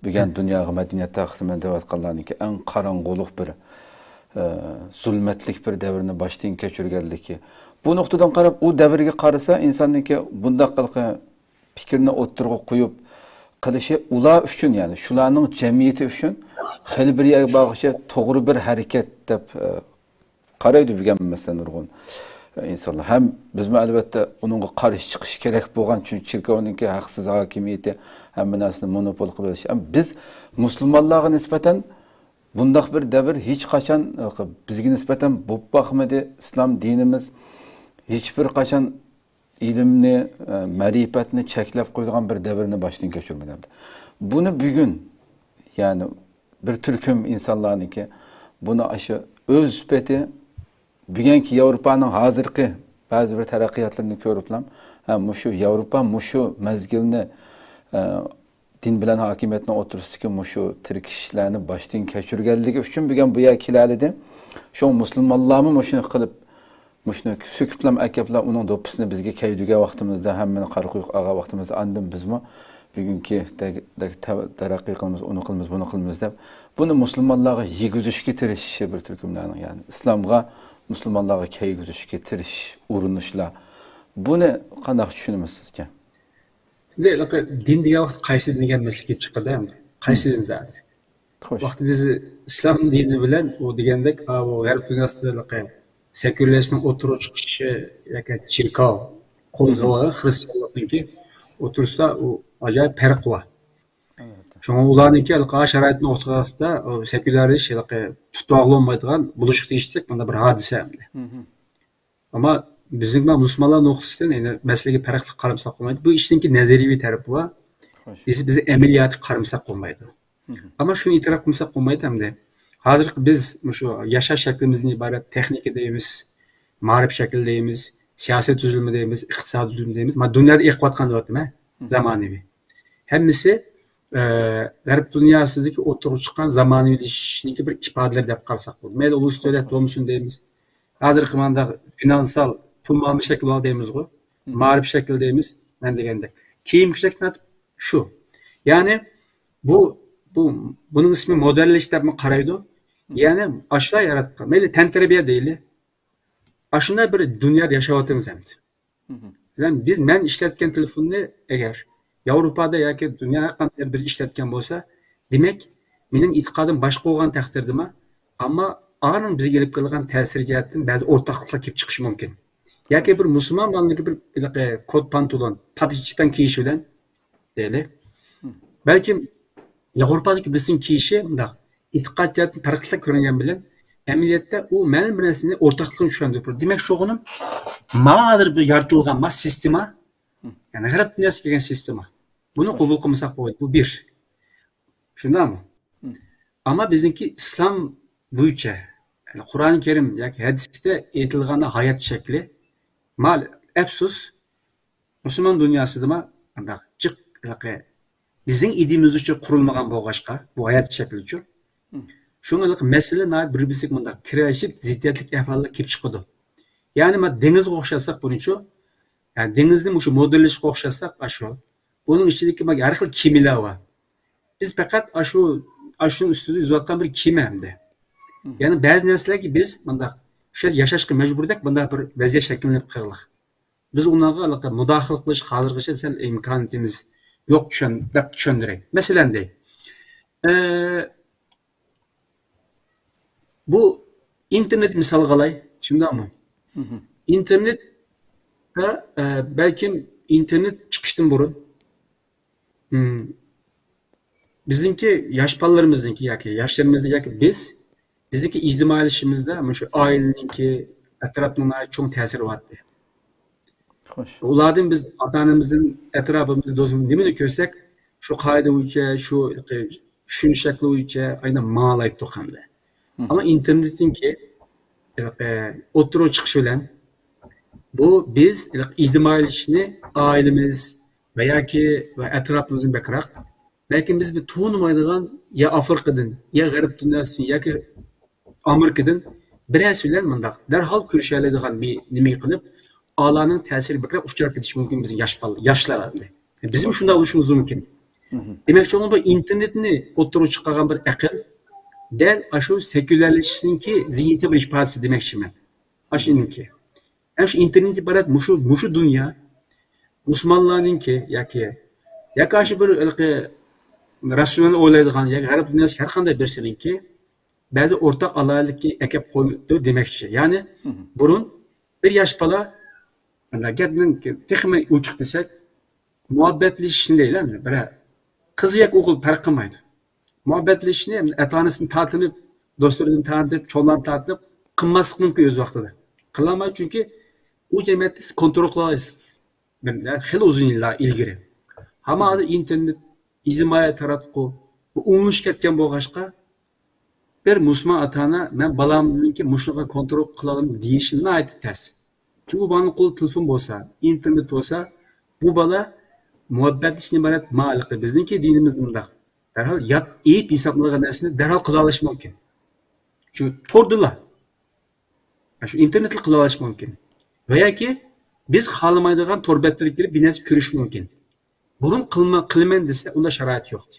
بۈگۈن دۇنياغا مەدەنىيەت تەقدىم دەۋاتقانلارنىڭكى ئەڭ قاراڭغۇلۇق بىر، ئە، زۇلمەتلىك بىر دەۋرنى باشتىن كەچۈرگەنلىكى. بۇ نۇقتىدىن قاراپ، ئۇ دەۋرگە قارىسا، ئىنساننىڭكى بۇنداق قىلقى پىكىرنى ئوتتۇرىغا قويۇپ قىلىشى ئۇلار ئۈچۈن، يەنى شۇلارنىڭ جەمئىيىتى ئۈچۈن خېلى بىر يەرگە بارغۇچە توغرا بىر ھەرىكەت دەپ، ئە، قارايدۇ بۈگۈن، مەسىلەن، نۇرغۇن ئىنسانلار. ھەم بىزمۇ، ئەلۋەتتە، ئۇنىڭغا قارشى چىقىش كېرەك بولغان، چۈنكى چېركاۋنىڭكى ھەقسىز ھاكىمىيىتى ھەممە نەرسىنى مونوپول قىلىۋېلىش. ھەم بىز مۇسۇلمانلارغا نىسبەتەن بۇنداق بىر دەۋر ھېچقاچان بىزگە نىسبەتەن بولۇپ باقمىدى. ئىسلام دىنىمىز ھېچبىر قاچان ئىلىمنى، ئە، مەرىپەتنى چەكلەپ قويىدىغان بىر دەۋرنى باشتىن كەچۈرمىدى. بۇنى بۈگۈن، يەنى بىر تۈركۈم ئىنسانلارنىڭكى بۇنى ئاشۇ ئۆز پېتى بۈگۈنكى ياۋروپانىڭ ھازىرقى بەزى بىر تەرەققىياتلىرىنى كۆرۈپلا، ھە، مۇشۇ ياۋروپا مۇشۇ مەزگىلنى، ئە، دىن بىلەن ھاكىمىيەتنىڭ ئوتتۇرىسىدىكى مۇشۇ تىركىشىشلەرنى باشتىن كەچۈرگەنلىكى ئۈچۈن بۈگۈن بۇ يەرگە كېلەلىدى. شۇڭا مۇسۇلمانلارمۇ مۇشۇنى قىلىپ، مۇشۇنى سۆكۈپلا ئەكەپلا ئۇنىڭ دوپپىسىنى بىزگە كىيدۈرگەن ۋاقتىمىزدا، ھەممىنى قارا قۇيرۇق ئالغان ۋاقتىمىزدا، ئاندىن بىزمۇ بۈگۈنكى تە-، تە-، تەرەققىي قىلىمىز، ئۇنى قىلىمىز، بۇنى قىلىمىز دەپ، بۇنى مۇسۇلمانلارغا يېگۈزۈشكە تىرىشىشى بىر تۈركۈملەرنىڭ، يەنى ئىسلامغا، مۇسۇلمانلارغا كىيگۈزۈشكە تىرىشىش، ئۇرۇنۇشلار. بۇنى قانداق چۈشىنىمىز سىزچە؟ ئەمدى ھېلىقى دىن دېگەن ۋاقىت قايسى دىن دېگەن مەسىلە كېلىپ چىقىدۇ ئەمدى. قايسى دىن زادى؟ خوش. ۋاقتى بىز ئىسلام دىنى بىلەن ئۇ دېگەندەك، ئا، ئۇ غەرب دۇنياسىدا ھېلىقى سېكۇلارىزمنىڭ ئوتتۇرىغا چىقىشى ياكى چېركاۋ قول قىلغان خرىستىيانلىقنىڭكى ئوتتۇرىسىدا ئۇ ئاجايىپ پەرق بار. ئەلۋەتتە. شۇڭا ئۇلارنىڭكى ھېلىقى شارائىتنى ئوتتۇرىغا ئاستا، ئۇ سېكۇلارىزم ھېلىقى تۇتۇۋالغىلى بولمايدىغان بولۇشقا تېگىشلىك مۇنداق بىر ھادىسە ئەمدى. ئەمما بىزنىڭ مۇسۇلمانلار نۇقتىسىدىن، يەنى مەسىلىگە پەرقلىق قارىمىساق بولمايدۇ. بۇ ئىشنىڭكى نەزەرىيەۋى تەرىپى بار. خوش. بىز، بىز ئەمەلىيەتكە قارىمىساق بولمايدۇ. ئەمما شۇنى ئېتىراپ قىلمىساق بولمايدۇ ئەمدى. ھازىرقى بىز مۇشۇ ياشاش شەكلىمىزدىن ئىبارەت تېخنىكا دەيمىز، مائارىپ شەكلى دەيمىز، سىياسەت تۈزۈلمە دەيمىز، ئىقتىساد تۈزۈلمە دەيمىز. مانا دۇنيادا ئېقىۋاتقان دەۋاتىمەن، زامانىۋى. ھەممىسى، ئە، غەرب دۇنياسىدىكى ئوتتۇرىغا چىققان زامانىۋىلىشىشنىڭكى بىر ئىپادىلىرى دەپ قارىساق بولىدۇ. مەيلى ئۇلۇس دۆلەت بولمىسۇن دەيمىز. ھازىرقى مانداق فىنانسال پۇل مۇئامىلە شەكلى بار دەيمىزغۇ. مائارىپ شەكلى دەيمىز. مەن دېگەندەك. كىيىم كېچەكتىن تارتىپ شۇ. يەنى بۇ، بۇ، بۇنىڭ ئىسمى مودېللەش دەپمۇ قارايدۇ. يەنى ئاشۇلار ياراتقان. مەيلى تەنتەربىيە دەيلى. ئاشۇنداق بىر دۇنيادا ياشاۋاتىمىز ئەمدى. مەن، بىز، مەن ئىشلەتكەن تېلېفوننى ئەگەر ياۋروپادا ياكى دۇنيا ھەر قانداق يەردە بىز ئىشلەتكەن بولسا، دېمەك، مېنىڭ ئېتىقادىم باشقا بولغان تەقدىردىمۇ، ئەمما ئانىڭ بىزگە ئېلىپ كېلىدىغان تەسىرى جەھەتتىن بەزى ئورتاقلىقلار كېلىپ چىقىشى مۇمكىن. ياكى بىر مۇسۇلمان بالىنىڭكى بىر ھېلىقى كوت پانتولون، پاتىچىتان كىيىشى بىلەن، دەيلى. بەلكىم ياۋروپادىكى بىرسىنىڭ كىيىشى مۇنداق ئېتىقاد جەھەتتىن پەرقلىق كۆرۈنگەن بىلەن، ئەمەلىيەتتە ئۇ مەلۇم بىر نەرسىنى ئورتاقلىقىنى چۈشەندۈرۈپ بېرىدۇ. دېمەك، شۇغىنىم ما ھازىر بىر يارىتىلغان ما سىستېما، يەنى غەرب دۇنياسى بىلگەن سىستېما. بۇنى قوبۇل قىلمىساق بولمايدۇ. بۇ بىر. شۇنداقمۇ؟ ئەمما بىزنىڭكى ئىسلام بويىچە، يەنى قۇرئان كەرىم ياكى ھەدىستە ئېيتىلغان ھايات شەكلى، مال، ئەپسۇس، مۇسۇلمان دۇنياسىدىمۇ مۇنداق جىق ھېلىقى بىزنىڭ ئىدىيىمىزچە قۇرۇلمىغان بولغاچقا، بۇ ھايات شەكلىچۇ. شۇڭا ھېلىقى مەسىلە ناھايىتى بىر-بىرسىگە مۇنداق كىرەشىپ، زىددىيەتلىك ئەھۋاللار كېلىپ چىقىدۇ. يەنى ما دېڭىزغا ئوخشاتساق بۇنىچۇ، يەنى دېڭىزنى مۇشۇ مودېللىشىشقا ئوخشاتساق، ئاشۇ. بۇنىڭ ئىچىدىكى ما ھەر خىل كېمىلەر بار. بىز پەقەت ئاشۇ، ئاشۇنىڭ ئۈستىدە يۈزۈۋاتقان بىر كېمە ئەمدى. يەنى بەزى نەرسىلەرگە بىز مۇنداق شۇ يەردە ياشاشقا مەجبۇردەك مۇنداق بىر ۋەزىيەت شەكىللىنىپ قالغان. بىز ئۇنىڭغا مۇداخىلە قىلىشقا ھازىرغىچە سەل ئىمكانىيىتىمىز يوق، چۈشەن-، دەپ چۈشەندۈرەي. مەسىلەن دەي، ئە، بۇ ئىنتېرنېت مىسالغا ئالاي، شۇنداقمۇ؟ ئىنتېرنېتتا، ئە، بەلكىم ئىنتېرنېت چىقىشتىن بۇرۇن، م، بىزنىڭكى ياش بالىلىرىمىزنىڭكى ياكى ياشلىرىمىزنىڭ ياكى بىز، بىزنىڭكى ئىجتىمائىيلىشىشىمىزدا مۇشۇ ئائىلىنىڭكى، ئەتراپنىڭ ناھايىتى چوڭ تەسىرى بارتتى. خوش. ئۇلاردىن بىز ئاتا-ئانىمىزدىن، ئەتراپىمىزدا، دوستىمىزدىن نېمىنى كۆرسەك، شۇ قائىدە بويىچە، شۇ چۈشىنىش شەكلى بويىچە ئاينا ماڭالايتتۇق ئەمدى. ئەمما ئىنتېرنېتنىڭكى ئوتتۇرىغا چىقىشى بىلەن بۇ بىز ئىجتىمائىيلىشىشنى ئائىلىمىز ۋە ياكى ۋە ئەتراپىمىزدىن بەكرەك، بەلكىم بىز بىر تونۇمايدىغان يا ئافرىقىدىن، يا غەرب دۇنياسىدىن، ياكى ئامېرىكىدىن بىرەرسى بىلەن مۇنداق دەرھال كۆرۈشەلەيدىغان بىر نېمىگە قىلىپ، ئالارنىڭ تەسىرىگە بەكرەك ئۇچراپ كېتىشى مۇمكىن بىزنىڭ ياش بالىلار، ياشلار ئەمدى. بىزمۇ شۇنداق بولۇشىمىز مۇمكىن. دېمەكچى بولغىنىم، بۇ ئىنتېرنېتنى ئوتتۇرىغا چىقارغان بىر ئەقىل دەل ئاشۇ سېكۇلارلىشىشنىڭكى زىننىتى بىر ئىپادىسى دېمەكچىمەن. ئاشۇنىڭكى. ھەم شۇ ئىنتېرنېتتىن ئىبارەت مۇشۇ، مۇشۇ دۇنيا مۇسۇلمانلارنىڭكى ياكى، ياكى ئاشۇ بىر ھېلىقى راتسىيونال ئويلايدىغان ياكى غەرب دۇنياسى ھەر قانداق بىرسىنىڭكى بەزى ئورتاق ئالاھىدىلىكى ئەكەپ قويىدۇ دېمەكچى. يەنى بۇرۇن بىر ياش بالا، مۇنداق گەپنىڭ تېخىمۇ ئوچۇق دېسەك، مۇھەببەتلىشىشنى دەيلى، بىر قىز ياكى ئوغۇل پەرق قىلمايدۇ. مۇھەببەتلىشىشنى ئاتا-ئانىسىدىن تارتىنىپ، دوستلىرىدىن تارتىنىپ، چوڭلاردىن تارتىنىپ قىلماسلىق مۇمكىن ئۆز ۋاقتىدا. قىلالمايدۇ، چۈنكى ئۇ جەمئىيەتتە سىز كونترول قىلالايسىز. بىر خېلى ئۇزۇن يىللار ئىلگىرى. ئەمما ھازىر ئىنتېرنېت، ئىجتىمائىي تاراتقۇ، بۇ ئومۇملىشىپ كەتكەن بولغاچقا، بىر مۇسۇلمان ئاتا-ئانا، «مەن بالامنىڭكى مۇشۇنىغا كونترول قىلالمىدىم» دېيىشى ناھايىتى تەس. چۈنكى ئۇ بالىنىڭ قولىدا تېلېفون بولسا، ئىنتېرنېت بولسا، بۇ بالا مۇھەببەتلىشىشتىن ئىبارەت مائارىپى، بىزنىڭكى دىنىمىزدا مۇنداق، دەرھال يات ئېيىپ ھېسابلانغان نەرسىنى دەرھال قىلالاش مۇمكىن. شۇ توردىلا، شۇ ئىنتېرنېتلا قىلالاش مۇمكىن. ۋە ياكى بىز خالىمايدىغان تور بەتلىرىگە كىرىپ بىر نەرسە كۆرۈش مۇمكىن. بۇرۇن قىلما-، قىلىمەن دېسە، ئۇنداق شارائىت يوقتى.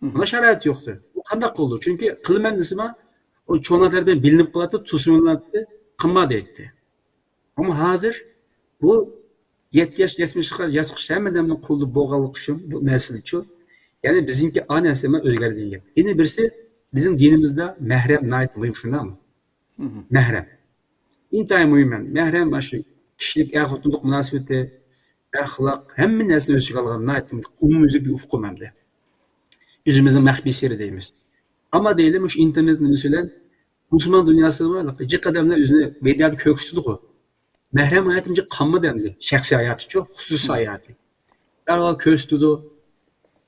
ئۇنداق شارائىت يوقتى. ئۇ قانداق قىلىدۇ؟ چۈنكى قىلىمەن دېسىمۇ، ئۇ چوڭلار تەرىپىدىن بىلىنىپ قالاتتى، تۇسۇنۇلاتتى، قىلما دەيتتى. ئەمما ھازىر بۇ يەتتە ياش، يەتمىش ياشقىچە ھەممە ئادەمنىڭ قولىدا بولغانلىقى ئۈچۈن بۇ مەسىلىچۇ. يەنى بىزنىڭكى ئا نەرسە ئۆزگەردى دېگەن گەپ. يەنە بىرسى، بىزنىڭ دىنىمىزدا مەھرەم ناھايىتى مۇھىم، شۇنداقمۇ؟ مەھرەم. ئىنتايىن مۇھىم. مەھرەم مانا شۇ كىشىلىك ئەر-خوتۇنلۇق مۇناسىۋىتى، ئەخلاق، ھەممە نەرسىنى ئۆز ئىچىگە ئالغان ناھايىتى ئومۇميۈزلۈك بىر ئۇقۇم ئەمدى. ئۆزىمىزنىڭ مەخپىي سىرى دەيمىز. ئەمما دەيلى، مۇشۇ ئىنتېرنېت نېمىسى بىلەن مۇسۇلمان دۇنياسىدا بار جىق ئادەملەر ئۆزىنى مېدىيادا كۆرسىتىدىغۇ. مەھرەم ھاياتىم جىق قالمىدى ئەمدى. شەخسىي ھاياتىچۇ، خۇسۇسىي ھاياتى. دەرھال كۆرسىتىدۇ.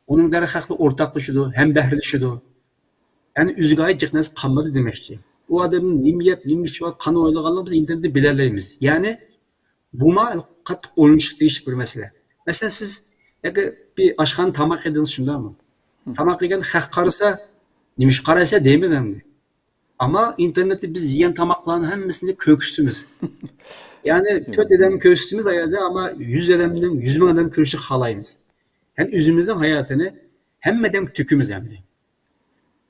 ئۇنىڭ دەرھەقتە ئورتاقلىشىدۇ، ھەمبەھىرلىشىدۇ. يەنى ئۆزىگە ئائىت جىق نەرسە قالمىدى دېمەكچى. ئۇ ئادەمنىڭ نېمە يەپ، نېمە ئىچىپ، قانداق ئوينىغانلىقىنى بىز ئىنتېرنېتتىن بىلەلەيمىز. يەنى بۇمۇ قاتتىق ئويلىنىشقا تېگىشلىك بىر مەسىلە. مەسىلەن، سىز ئەگەر بىر ئاشخانىدا تاماق يېدىڭىز، شۇنداقمۇ؟ تاماق يېگەندە خەق قارىسا، «نېمىشقا قارايسەن؟» دەيمىز ئەمدى. ئەمما ئىنتېرنېتتە بىز يېگەن تاماقلارنىڭ ھەممىسىنى كۆرسىتىمىز. يەنى تۆت ئادەمنى كۆرسىتىمىز ئايەردە، ئەمما يۈز ئادەمنىڭ، يۈز مىڭ ئادەم كۆرۈشىنى خالايمىز. يەنى ئۆزىمىزنىڭ ھاياتىنى ھەممە ئادەمگە تۆكىمىز ئەمدى.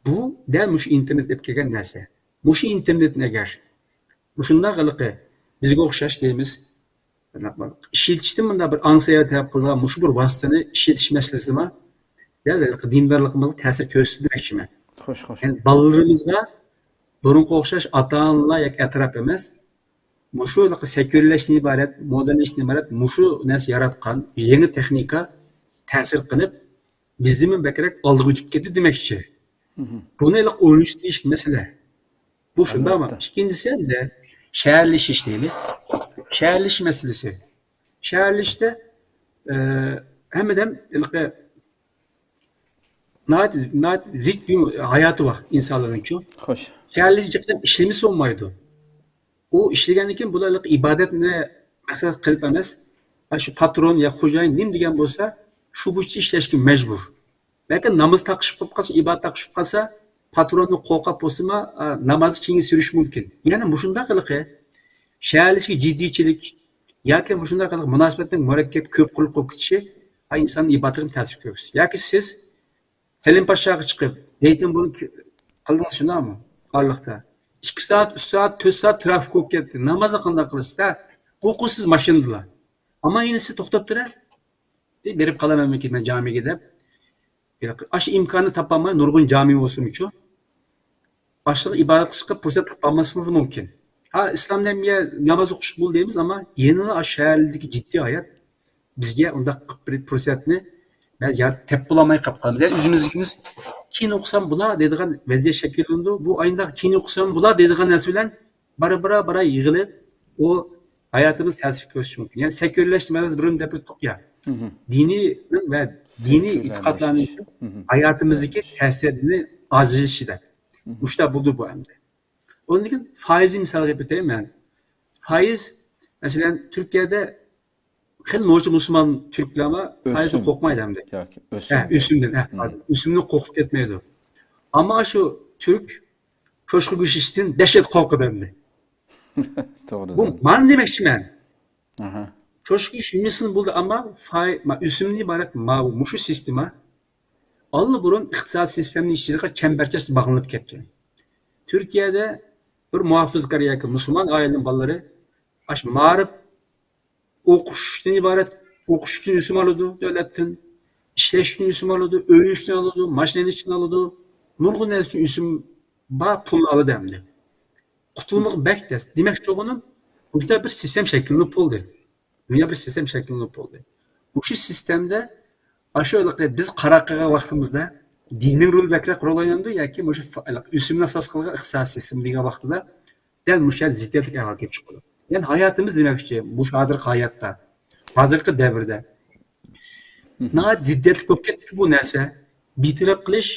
بۇ دەل مۇشۇ ئىنتېرنېت ئېلىپ كەلگەن نەرسە. مۇشۇ ئىنتېرنېتنى ئەگەر مۇشۇنداق ھېلىقى بىزگە ئوخشاش دەيمىز، ئىشلىتىشتىن مۇنداق بىر ئاڭسىيا تەلەپ قىلىدىغان مۇشۇ بىر ۋاسىتىنى ئىشلىتىش مەسىلىسىمۇ دەل ھېلىقى دىندارلىقىمىزغا تەسىر كۆرسىتىدۇ دېمەكچىمەن. خوش، خوش. يەنى بالىلىرىمىزغا بۇرۇنقىغا ئوخشاش ئاتا-ئانىلار ياكى ئەتراپ ئەمەس، مۇشۇ ھېلىقى سېكۇلارلاشتىن ئىبارەت، مودېرنلاشتىن ئىبارەت مۇشۇ نەرسە ياراتقان يېڭى تېخنىكا تەسىر قىلىپ، بىزدىنمۇ بەكرەك ئالدىغا ئۆتۈپ كەتتى دېمەكچى. بۇنى ھېلىقى ئويلىشىش مەسىلە. بۇ شۇنداقمۇ؟ ئەلۋەتتە. ئىككىنچىسى ئەمدى شەھەرلىشىش دەيلى. شەھەرلىشىش مەسىلىسى. شەھەرلىشىشتە، ئە، ھەممىدەم ھېلىقى ناھايىتى، ناھايىتى زىچ بىر ھاياتى بار ئىنسانلارنىڭچۇ. خوش. شەھەرلىشىش جىقتىن ئىشلىمىسە بولمايدۇ. ئۇ ئىشلىگەندىن كېيىن بۇلار ھېلىقى ئىبادەتنى مەقسەت قىلىپ ئەمەس، ئاشۇ پاترون يا خوجايىن نېمە دېگەن بولسا، شۇ بويىچە ئىشلەشكە مەجبۇر. بەلكى ناماز تاقىشىپ قالىپ قالسا، ئىبادەت تاقىشىپ قالسا، پاتروننى قورقۇپ بولسىمۇ، ئا، نامازنى كېيىنگە سۈرۈشى مۇمكىن. يەنى مۇشۇنداق ھېلىقى شەھەرلىشىشكە جىددىيچىلىك ياكى مۇشۇنداق ھېلىقى مۇناسىۋەتنىڭ مۇرەككەپ، كۆپ قۇرۇق بولۇپ كېتىشى، ئا، ئىنساننىڭ ئىبادىتىگە تەسىر كۆرسىتىدۇ. ياكى سىز سەلىم پاشاغا چىقىپ، زەيتۇن بۇرۇن قىلدىڭىز، شۇنداقمۇ؟ ئارىلىقتا ئىككى سائەت، ئۈچ سائەت، تۆت سائەت ترافىك بولۇپ كەتتى. نامازنى قانداق قىلىسىز؟ ھە، قورقۇسىز ماشىنىدىلا. ئەمما يەنە سىز توختاپ تۇرە. ئى، بېرىپ قالامەنمىكىن مەن جامىگە دەپ. ھېلىقى ئاشۇ ئىمكاننى تاپالماي، نۇرغۇن جامى بولسىمۇچۇ، باشلىق ئىبادەت قىلىشقا پۇرسەت تاپالماسلىقىڭىز مۇمكىن. ھا، ئىسلام دىنىمىزگە ناماز ئوقۇش بول دەيمىز، ئەمما يەنىلا شەھەردىكى جىددىي ھايات بىزگە ئۇنداق قىلىپ بىر پۇرسەتنى بەز يار-، تېپىپ بولالماي قاپ قالىمىز. يەنى ئۆزىمىزگىمىز كېيىن ئوقۇسام بولا دەيدىغان ۋەزىيەت شەكىللىنىدۇ. بۇ ئاينىدا كېيىن ئوقۇسام بولا دەيدىغان نەرسە بىلەن بارا، بارا، بارا يىغىلىپ، ئۇ ھاياتىمىز تەسىر كۆرسىتىشى مۇمكىن. يەنى سېكۇلارلاشتىرىش مەسىلىسى بۇرۇن دەپ ئۆتتۇق يا. دىنىي ۋە دىنىي ئېتىقادلارنىڭ ھاياتىمىزدىكى تەسىرىنى ئازىيىشى دەپ. مۇشۇنداق بولدى بۇ ئەمدى. ئۇندىن كېيىن فايىزنى مىسال قىلىپ ئۆتەي مەن. فايىز، مەسىلەن، تۈركىيەدە خېلى نوچى مۇسۇلمان تۈركلەر بار، فايىزدىن قورقمايدۇ ئەمدى. ياكى ھە، ئۆسۈم. ئۆسۈمدىن، ھە، پاردون. ئۆسۈمدىن قورقۇپ كەتمەيدۇ. ئەمما شۇ تۈرك چوشقا گۆشى يېسىدىن دەھشەت قورقىدۇ ئەمدى. توغرا. بۇ مانا دېمەكچىمەن. ئاھا. چوشقا گۆشى يېمىسىمۇ بولدى، ئەمما فاي-، ما-، ئۆسۈمدىن ئىبارەت ماۋۇ، مۇشۇ سىستېما ئاللىبۇرۇن ئىقتىسادىي سىستېمىنىڭ ئىچىدىكى چەمبەرچاس باغلىنىپ كەتكەن. تۈركىيەدە بىر مۇھاپىزىكار ياكى مۇسۇلمان ئائىلىنىڭ بالىلىرى ئاشۇ مائارىپ، ئوقۇشتىن ئىبارەت، ئوقۇش ئۈچۈن ئۆسۈم ئالىدۇ دۆلەتتىن، ئىشلەش ئۈچۈن ئۆسۈم ئالىدۇ، ئۆي ئۈچۈن ئالىدۇ، ماشىنا ئېلىش ئۈچۈن ئالىدۇ، نۇرغۇن نەرسە ئۈچۈن ئۆسۈم بار پۇلنى ئالىدۇ ئەمدى. قۇتۇلمىقى بەك تەس. دېمەكچى بولغىنىم، مۇشۇنداق بىر سىستېما شەكىللىنىپ بولدى. دۇنيا بىر سىستېما شەكىللىنىپ بولدى. مۇشۇ سىستېمىدا ئاشۇ ھېلىقى بىز قاراپ قالغان ۋاقتىمىزدا دىننىڭ رولى بەكرەك رول ئوينامدۇ ياكى مۇشۇ فا-، ئۆسۈمنى ئاساس قىلغان ئىقتىساد سىستېما دېگەن ۋاقتىدا دەل مۇشۇ يەردە زىددىيەتلىك ئەھۋال كېلىپ چىقىدۇ. يەنى ھاياتىمىز دېمەكچى، مۇشۇ ھازىرقى ھاياتتا، ھازىرقى دەۋردە ناھايىتى زىددىيەتلىك بولۇپ كەتتىكى بۇ نەرسە. بىتەرەپ قىلىش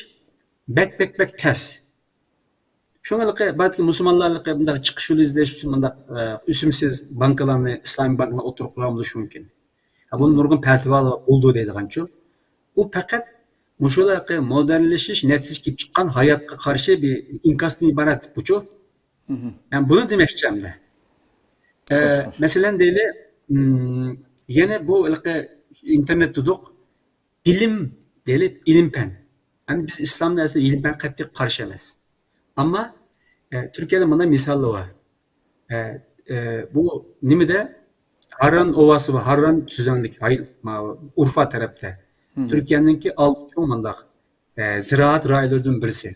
بەك، بەك، بەك تەس. شۇڭا ھېلىقى بەلكى مۇسۇلمانلار ھېلىقى بۇنداق چىقىش يولى ئىزدەش ئۈچۈن مۇنداق، ئە، ئۆسۈمسىز بانكىلارنى، ئىسلامىي بانكىلارنى ئوتتۇرىغا قويغان بولۇشى مۇمكىن. ھە، بۇنى نۇرغۇن پەتىۋالار بولىدۇ دەيدىغانچۇ. ئۇ پەقەت مۇشۇ ھېلىقى مودېرنلىشىش نەتىجىسى كېلىپ چىققان ھاياتقا قارشى بىر ئىنكاستىن ئىبارەت بۇچۇ. مەن بۇنى دېمەكچى ئەمدى. ئە، مەسىلەن، دەيلى، مم، يەنە بۇ ھېلىقى ئىنتېرنېت دېدۇق. بىلىم دەيلى، ئىلىم پەن. يەنى بىز ئىسلامدا ئەسلى ئىلىم پەن قەتئىي قارشى ئەمەس. ئەمما، ئە، تۈركىيەدە مانا مىسالى بار. ئە، ئە، بۇ نېمىدە؟ ھارران ئوۋاسى بار، ھارران تۈزلەڭلىك، ھاي-، ماۋۇ ئۇرفا تەرەپتە. تۈركىيەنىڭكى ئالتە چوڭ مۇنداق، ئە، زىرائەت رايونلىرىدىن بىرسى.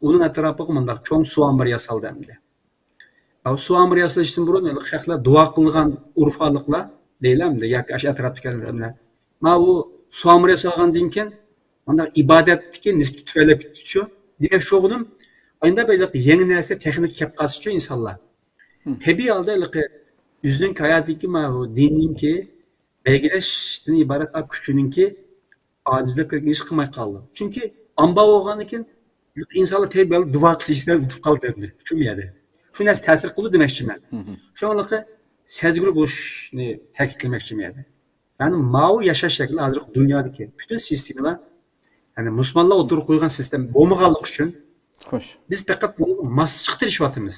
ئۇنىڭ ئەتراپىغا مۇنداق چوڭ سۇ ئامبىرى ياسالدى ئەمدى. ئەو سۇ ئامبىرى ياسىلىشتىن بۇرۇن خەقلەر دۇئا قىلغان ئۇرفالىقلار دەيلى ئەمدى ياكى ئاشۇ ئەتراپتىكى ئادەملەر. ماۋۇ سۇ ئامبىرى ياسالغاندىن كېيىن مانداق ئىبادەتتىكى نىسبىتى تۆۋەنلەپ كېتىپتۇ. دېمەك، شۇ كۈنۈم ئاينىدا بىر يېڭى نەرسە تېخنىكا كەپ قالسىچۇ ئىنسانلار. تەبىئىي ھالدا ھېلىقى ئۆزىنىڭ ھاياتىدىكى ماۋۇ دىننىڭكى بەلگىلەشتىن ئىبارەت كۈچىنىڭكى ئاجىزلاپ كەتكەن، ھېس قىلماي قالدى. چۈنكى ئامبار بولغاندىن كېيىن ئىنسانلار تەبىئىي دۇئا قىلىشنى ئۇنتۇپ قالدى ئەمدى شۇ يەردە. شۇ نەرسە تەسىر قىلدى دېمەكچىمەن. شۇڭلۇقى سەزگۈر بولۇشنى تەكىتلىمەكچىمەن يەنە. يەنى ماۋۇ ياشاش شەكلى ھازىرقى دۇنيادىكى پۈتۈن سىستېمىلار، يەنى مۇسۇلمانلار ئوتتۇرىغا قويغان سىستېما بولمىغانلىقى ئۈچۈن خوش. بىز پەقەت بۇنىڭغا ماسلىشىشقا تىرىشىۋاتىمىز.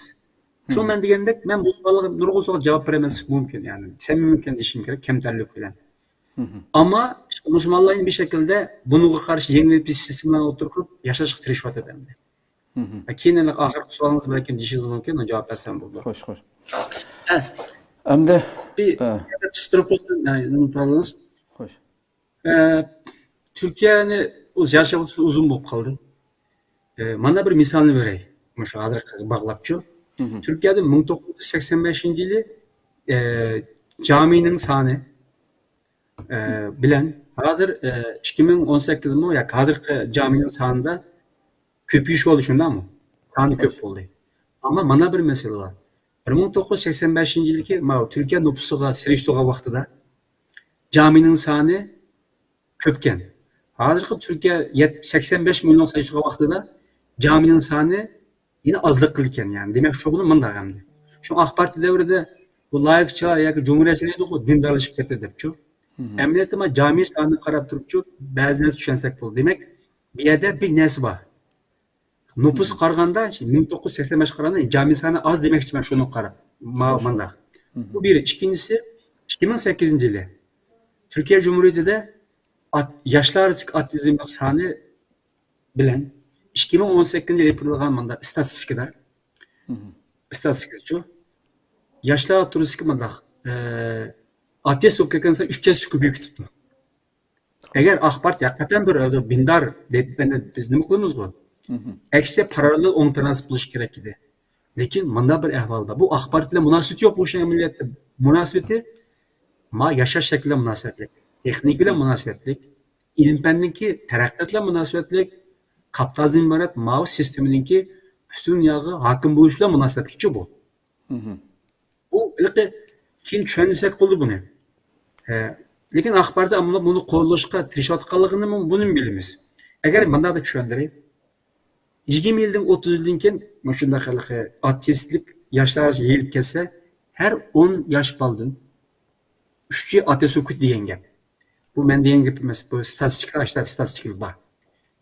شۇ مەن دېگەندەك، مەن مۇسۇلمانلارغا نۇرغۇن سوئال جاۋاب بېرەلمەسلىك مۇمكىن، يەنى سەمىمىيلىكتىن دېيىشىم كېرەك، كەمتەرلىك بىلەن. ئەمما ئىشقىلىپ مۇسۇلمانلار بىر شەكىلدە بۇنىڭغا قارشى يېڭى بىر سىستېمىلارنى ئوتتۇرىغا قويۇپ ياشاشقا تىرىشىۋاتىدۇ ئەمدى. كېيىن ئەنە ئاخىرقى سوئالىڭىز بەلكىم دېيىشىڭىز مۇمكىن، جاۋاب بەرسەم بولىدۇ. خوش، خوش. ھە. ئەمدى بىر ئە، قىستۇرۇپ قويسام، ئە، ئۇنتۇپ قالدىڭىز. خوش. ئە، تۈركىيەنى ئۇز-، ياشاۋاتقىلى ئۇزۇن بولۇپ قالدى. ئە، مانا بىر مىسالنى بېرەي. مۇشۇ ھازىرقىغا باغلاپچۇ. تۈركىيەدە مىڭ توققۇز يۈز سەكسەن بەشىنچى يىلى، ئە، جامىنىڭ سانى، ئە، بىلەن ھازىر، ئە، ئىككى مىڭ ئون سەككىز مۇ ياكى ھازىرقى جامىنىڭ سانىدا كۆپىيىش بولدى، شۇنداقمۇ؟ سانى كۆپ بولدى. ئەمما مانا بىر مەسىلە بار. بىر مىڭ توققۇز يۈز سەكسەن بەشىنچى يىلدىكى ماۋۇ تۈركىيە نوپۇسىغا سېلىشتۇرغان ۋاقتىدا جامىنىڭ سانى كۆپكەن. ھازىرقى تۈركىيە يەت-، سەكسەن بەش مىليونغا سېلىشتۇرغان ۋاقتىدا جامىنىڭ سانى يەنە ئازلىق قىلىدىكەن، يەنى. دېمەك، شۇ بۇنى مۇنداق ئەمدى. شۇ ئاق پارتىيە دەۋرىدە بۇ لايىكچىلار ياكى جۇمھۇرىيەتچىلەر ئېيتىدىغۇ، دىندارلىشىپ كەتتى دەپچۇ. ئەمەلىيەتتە، مانا جامى سانىنى قاراپ تۇرۇپچۇ، بەزى نەرسە چۈشەنسەك بولدى. دېمەك، بۇ يەردە بىر نەرسە بار. نوپۇسقا قارىغاندا، مىڭ توققۇز يۈز سەكسەن بەشكە قارىغاندا جامى سانى ئاز دېمەكچىمەن شۇنىڭغا قاراپ. ما-، مانداق. بۇ بىر. ئىككىنچىسى، ئىككى مىڭ سەككىزىنچى يىلى تۈركىيە جۇمھۇرىيىتىدە ئات-، ياشلار ئارىسىدىكى ئاتېئىزملىق سانى بىلەن ئىككى مىڭ ئون سەككىزىنچى يىلى ئېلىپ بېرىلغان مانداق ئىستاتىستىكىدا، ئىستاتىستىكىچۇ، ياشلار ئوتتۇرىسىدىكى مانداق، ئە، ئاتېئىست بولۇپ كەتكەن سان ئۈچ ھەسسە كۆپىيىپ كېتىپتۇ. ئەگەر ئاخبارات ھەقىقەتەن بىر دىندار دەپ، يەنە بىز نېمە قىلىمىزغۇ؟ ئەكسىچە پاراللېل ئوڭ تەرەپ بولۇشى كېرەك ئىدى. لېكىن مۇنداق بىر ئەھۋال بار. بۇ ئاخبارات بىلەن مۇناسىۋىتى يوق بۇ ئىشنىڭ ئەمەلىيەتتە. مۇناسىۋىتى ما ياشاش شەكلى بىلەن مۇناسىۋەتلىك، تېخنىكا بىلەن مۇناسىۋەتلىك، ئىلىم پەننىڭكى تەرەققىيات بىلەن مۇناسىۋەتلىك، كاپىتالىزمدىن ئىبارەت ماۋۇ سىستېمىنىڭكى پۈتۈن دۇنياغا ھاكىم بولۇش بىلەن مۇناسىۋەتلىكچۇ بۇ. بۇ ھېلىقى كېيىن چۈشەنسەك بولدى بۇنى. ھە، لېكىن ئاخبارات ئاممىلار بۇنى قوللاشقا تىرىشىۋاتقانلىقىنى بۇنىمۇ بىلىمىز. ئەگەر مۇنداق چۈشەندۈرەي، يىگىرمە يىلدىن، ئوتتۇز يىلدىن كېيىن مۇشۇنداق ھېلىقى ئاتېئىستلىك ياشلار يېيىلىپ كەتسە، ھەر ئون ياش بالىدىن ئۈچى ئاتېئىست بولۇپ كېتىدۇ دېگەن گەپ. بۇ مەن دېگەن گەپ ئەمەس. بۇ ستاتىستىكا، ئاشۇنداق ستاتىستىكىلار بار.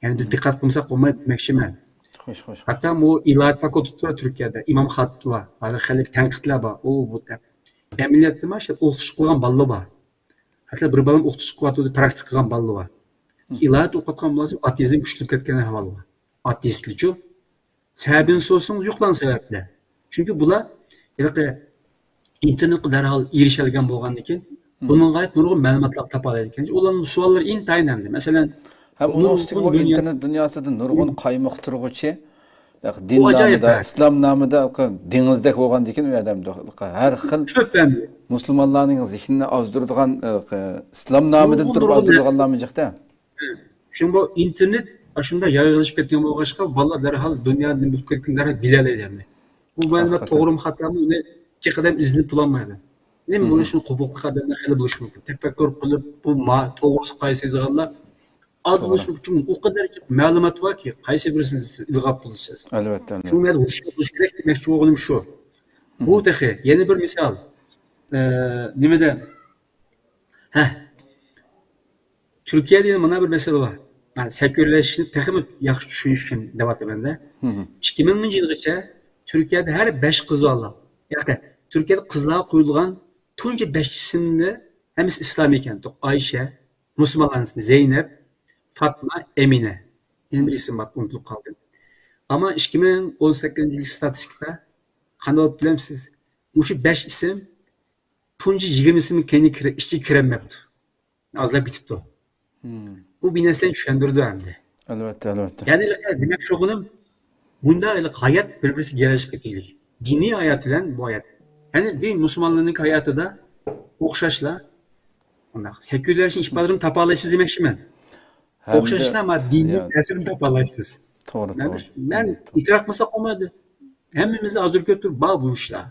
يەنى بىز دىققەت قىلمىساق بولمايدۇ دېمەكچىمەن. خوش، خوش، خوش. ھەتتا بۇ ئىلاھىيەت فاكۇلتېتى بار تۈركىيەدە، ئىمام خاتىپلار، ھازىر خېلى تەنقىدلەر بار. ئۇ، بۇ دەپ. ئەمەلىيەتتە مانا شۇ ئوقۇتۇش قىلغان بالىلار بار. ھەتتا بىر بالام ئوقۇتۇش قىلىۋاتىدۇ، پراكتىكا قىلغان بالىلار بار. ئىلاھىيات ئوقۇتقان بولسا، ئاتېئىزم كۈچلىنىپ كەتكەن ئەھۋال بار. ئاتېئىستلىچۇ؟ سەۋەبىنى سورىسىڭىز، يوقلىغان سەۋەبلەر. چۈنكى بۇلار ھېلىقى ئىنتېرنېتقا دەرھال ئېرىشەلىگەن بولغاندىكىن، بۇنىڭغا ئائىت نۇرغۇن مەلۇماتلار تاپالايدىكەن. ئۇلارنىڭ سوئاللىرى ئىنتايىن ئەمدى. مەسىلەن، ھەم ئۇنىڭ ئۈستىگە بۇ ئىنتېرنېت دۇنياسىدا نۇرغۇن قايمۇقتۇرغۇچى، دىن نامىدا، ئىسلام نامىدا دېڭىزدەك بولغاندىكىن، ئۇ يەردە ھەر خىل مۇسۇلمانلارنىڭ زېھنىنى ئازدۇرىدىغان، ئىسلام نامىدىن تۇرۇپ ئازدۇرىدىغانلارمۇ جىقتا. شۇڭا بۇ ئىنتېرنېت ئاشۇنداق يايغىلىشىپ كەتكەن بولغاچقا، بالىلار دەرھال دۇنيانى نېمە بولۇپ كەتكىنىنى دەرھال بىلەلەيدۇ ئەمدى. بۇ مەلۇمات توغرىمۇ خاتامۇ، ئۇنى ھېچقاچان ئىزدىنىپ بولالمايدۇ. نېمە بولۇشىنى قوبۇل قىلىدىغان ئادەملەر خېلى بولۇشى مۇمكىن. تەپەككۇر قىلىپ، بۇ توغرىسى قايسى دېگەنلەر ئاز بولۇشى مۇمكىن. چۈنكى ئۇ قەدەر مەلۇمات باركى، قايسى بىرسىنى ئىلغاپ بولىسىز. ئەلۋەتتە، ئەلۋەتتە. شۇ مەنىدە ھوشيار بولۇش كېرەك دېمەكچى بولغىنىم شۇ. بۇ تېخى يەنە بىر مىسال. ئە، نېمىدە؟ ھە. تۈركىيەدە يەنە مانا بىر مەسىلە بار. مەن سېكۇلارلىشىشنى تېخىمۇ ياخشى چۈشىنىش ئۈچۈن دەۋاتىمەن-دە. ئىككى مىڭىنچى يىلغىچە تۈركىيەدە ھەر بەش قىز بالا، ياكى تۈركىيەدە قىزلارغا قويۇلغان تۇنجى بەش ئىسىمنى ھەممىسى ئىسلامىي ئىكەن. ئايشە، مۇسۇلمانلارنىڭ ئىسمى زەينەپ، فاتما، ئەمىنە. يەنە بىر ئىسىم بار، ئۇنتۇلۇپ قالدىم. ئەمما ئىككى مىڭ ئون سەككىزىنچى يىل ستاتىستىكىدا قانداق بولۇپ بىلەمسىز؟ مۇشۇ بەش ئىسىم تۇنجى يىگىرمە ئىسىمنىڭ كەينىگە كىرە-، ئىچىگە كىرەلمەپتۇ. ئازلاپ كېتىپتۇ. بۇ بىر نەرسىنى چۈشەندۈرىدۇ ئەمدى. ئەلۋەتتە، ئەلۋەتتە. يەنى دېمەكچى بولغىنىم، بۇنداق ھايات بىر-بىرسىگە يېرەلىشىپ كەتكەنلىك. دىنىي ھايات بىلەن بۇ ھايات. يەنى بىر مۇسۇلمانلارنىڭ ھاياتىدا ئوخشاشلا، ئۇنداق سېكۇلارلىشىش ئىپادىسىنى تاپالايسىز دېمەكچىمەن. ئوخشاشلا، ئەمما دىنىي تەسىرنى تاپالايسىز. توغرا، مەن، توغرا. مەن ئېتىراپ قىلساق بولمايدۇ. ھەممىمىزدە ھازىر كۆپ بار بۇ ئىشلار.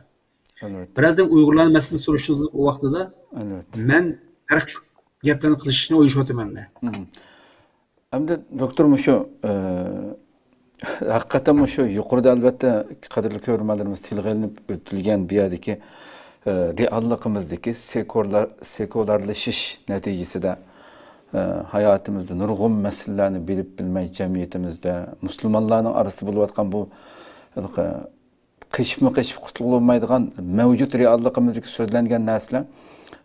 ئەلۋەتتە. بىرازدىن ئۇيغۇرلارنىڭ مەسىلىسىنى سورىشىڭىزدا ئۇ ۋاقتىدا، ئەلۋەتتە، مەن پەرقلىق گەپلەرنى قىلىشنى ئويلىشىۋاتىمەن مەن. ئەمدى دوكتور مۇشۇ، ئە، ھەقىقەتەن مۇشۇ يۇقىرىدا ئەلۋەتتە قەدىرلىك كۆرۈرمەنلىرىمىز تىلغا ئېلىنىپ ئۆتۈلگەن بۇ يەردىكى، ئە، رېئاللىقىمىزدىكى سېكۇلار-، سېكۇلارلىشىش نەتىجىسىدە، ئە، ھاياتىمىزدا نۇرغۇن مەسىلىلەرنى بىلىپ بىلمەي جەمئىيىتىمىزدە مۇسۇلمانلارنىڭ ئارىسىدا بولۇۋاتقان بۇ ھېلىقى قېچىپمۇ قېچىپ قۇتۇلۇپ بولمايدىغان مەۋجۇت رېئاللىقىمىزدىكى سۆزلەنگەن نەرسىلەر،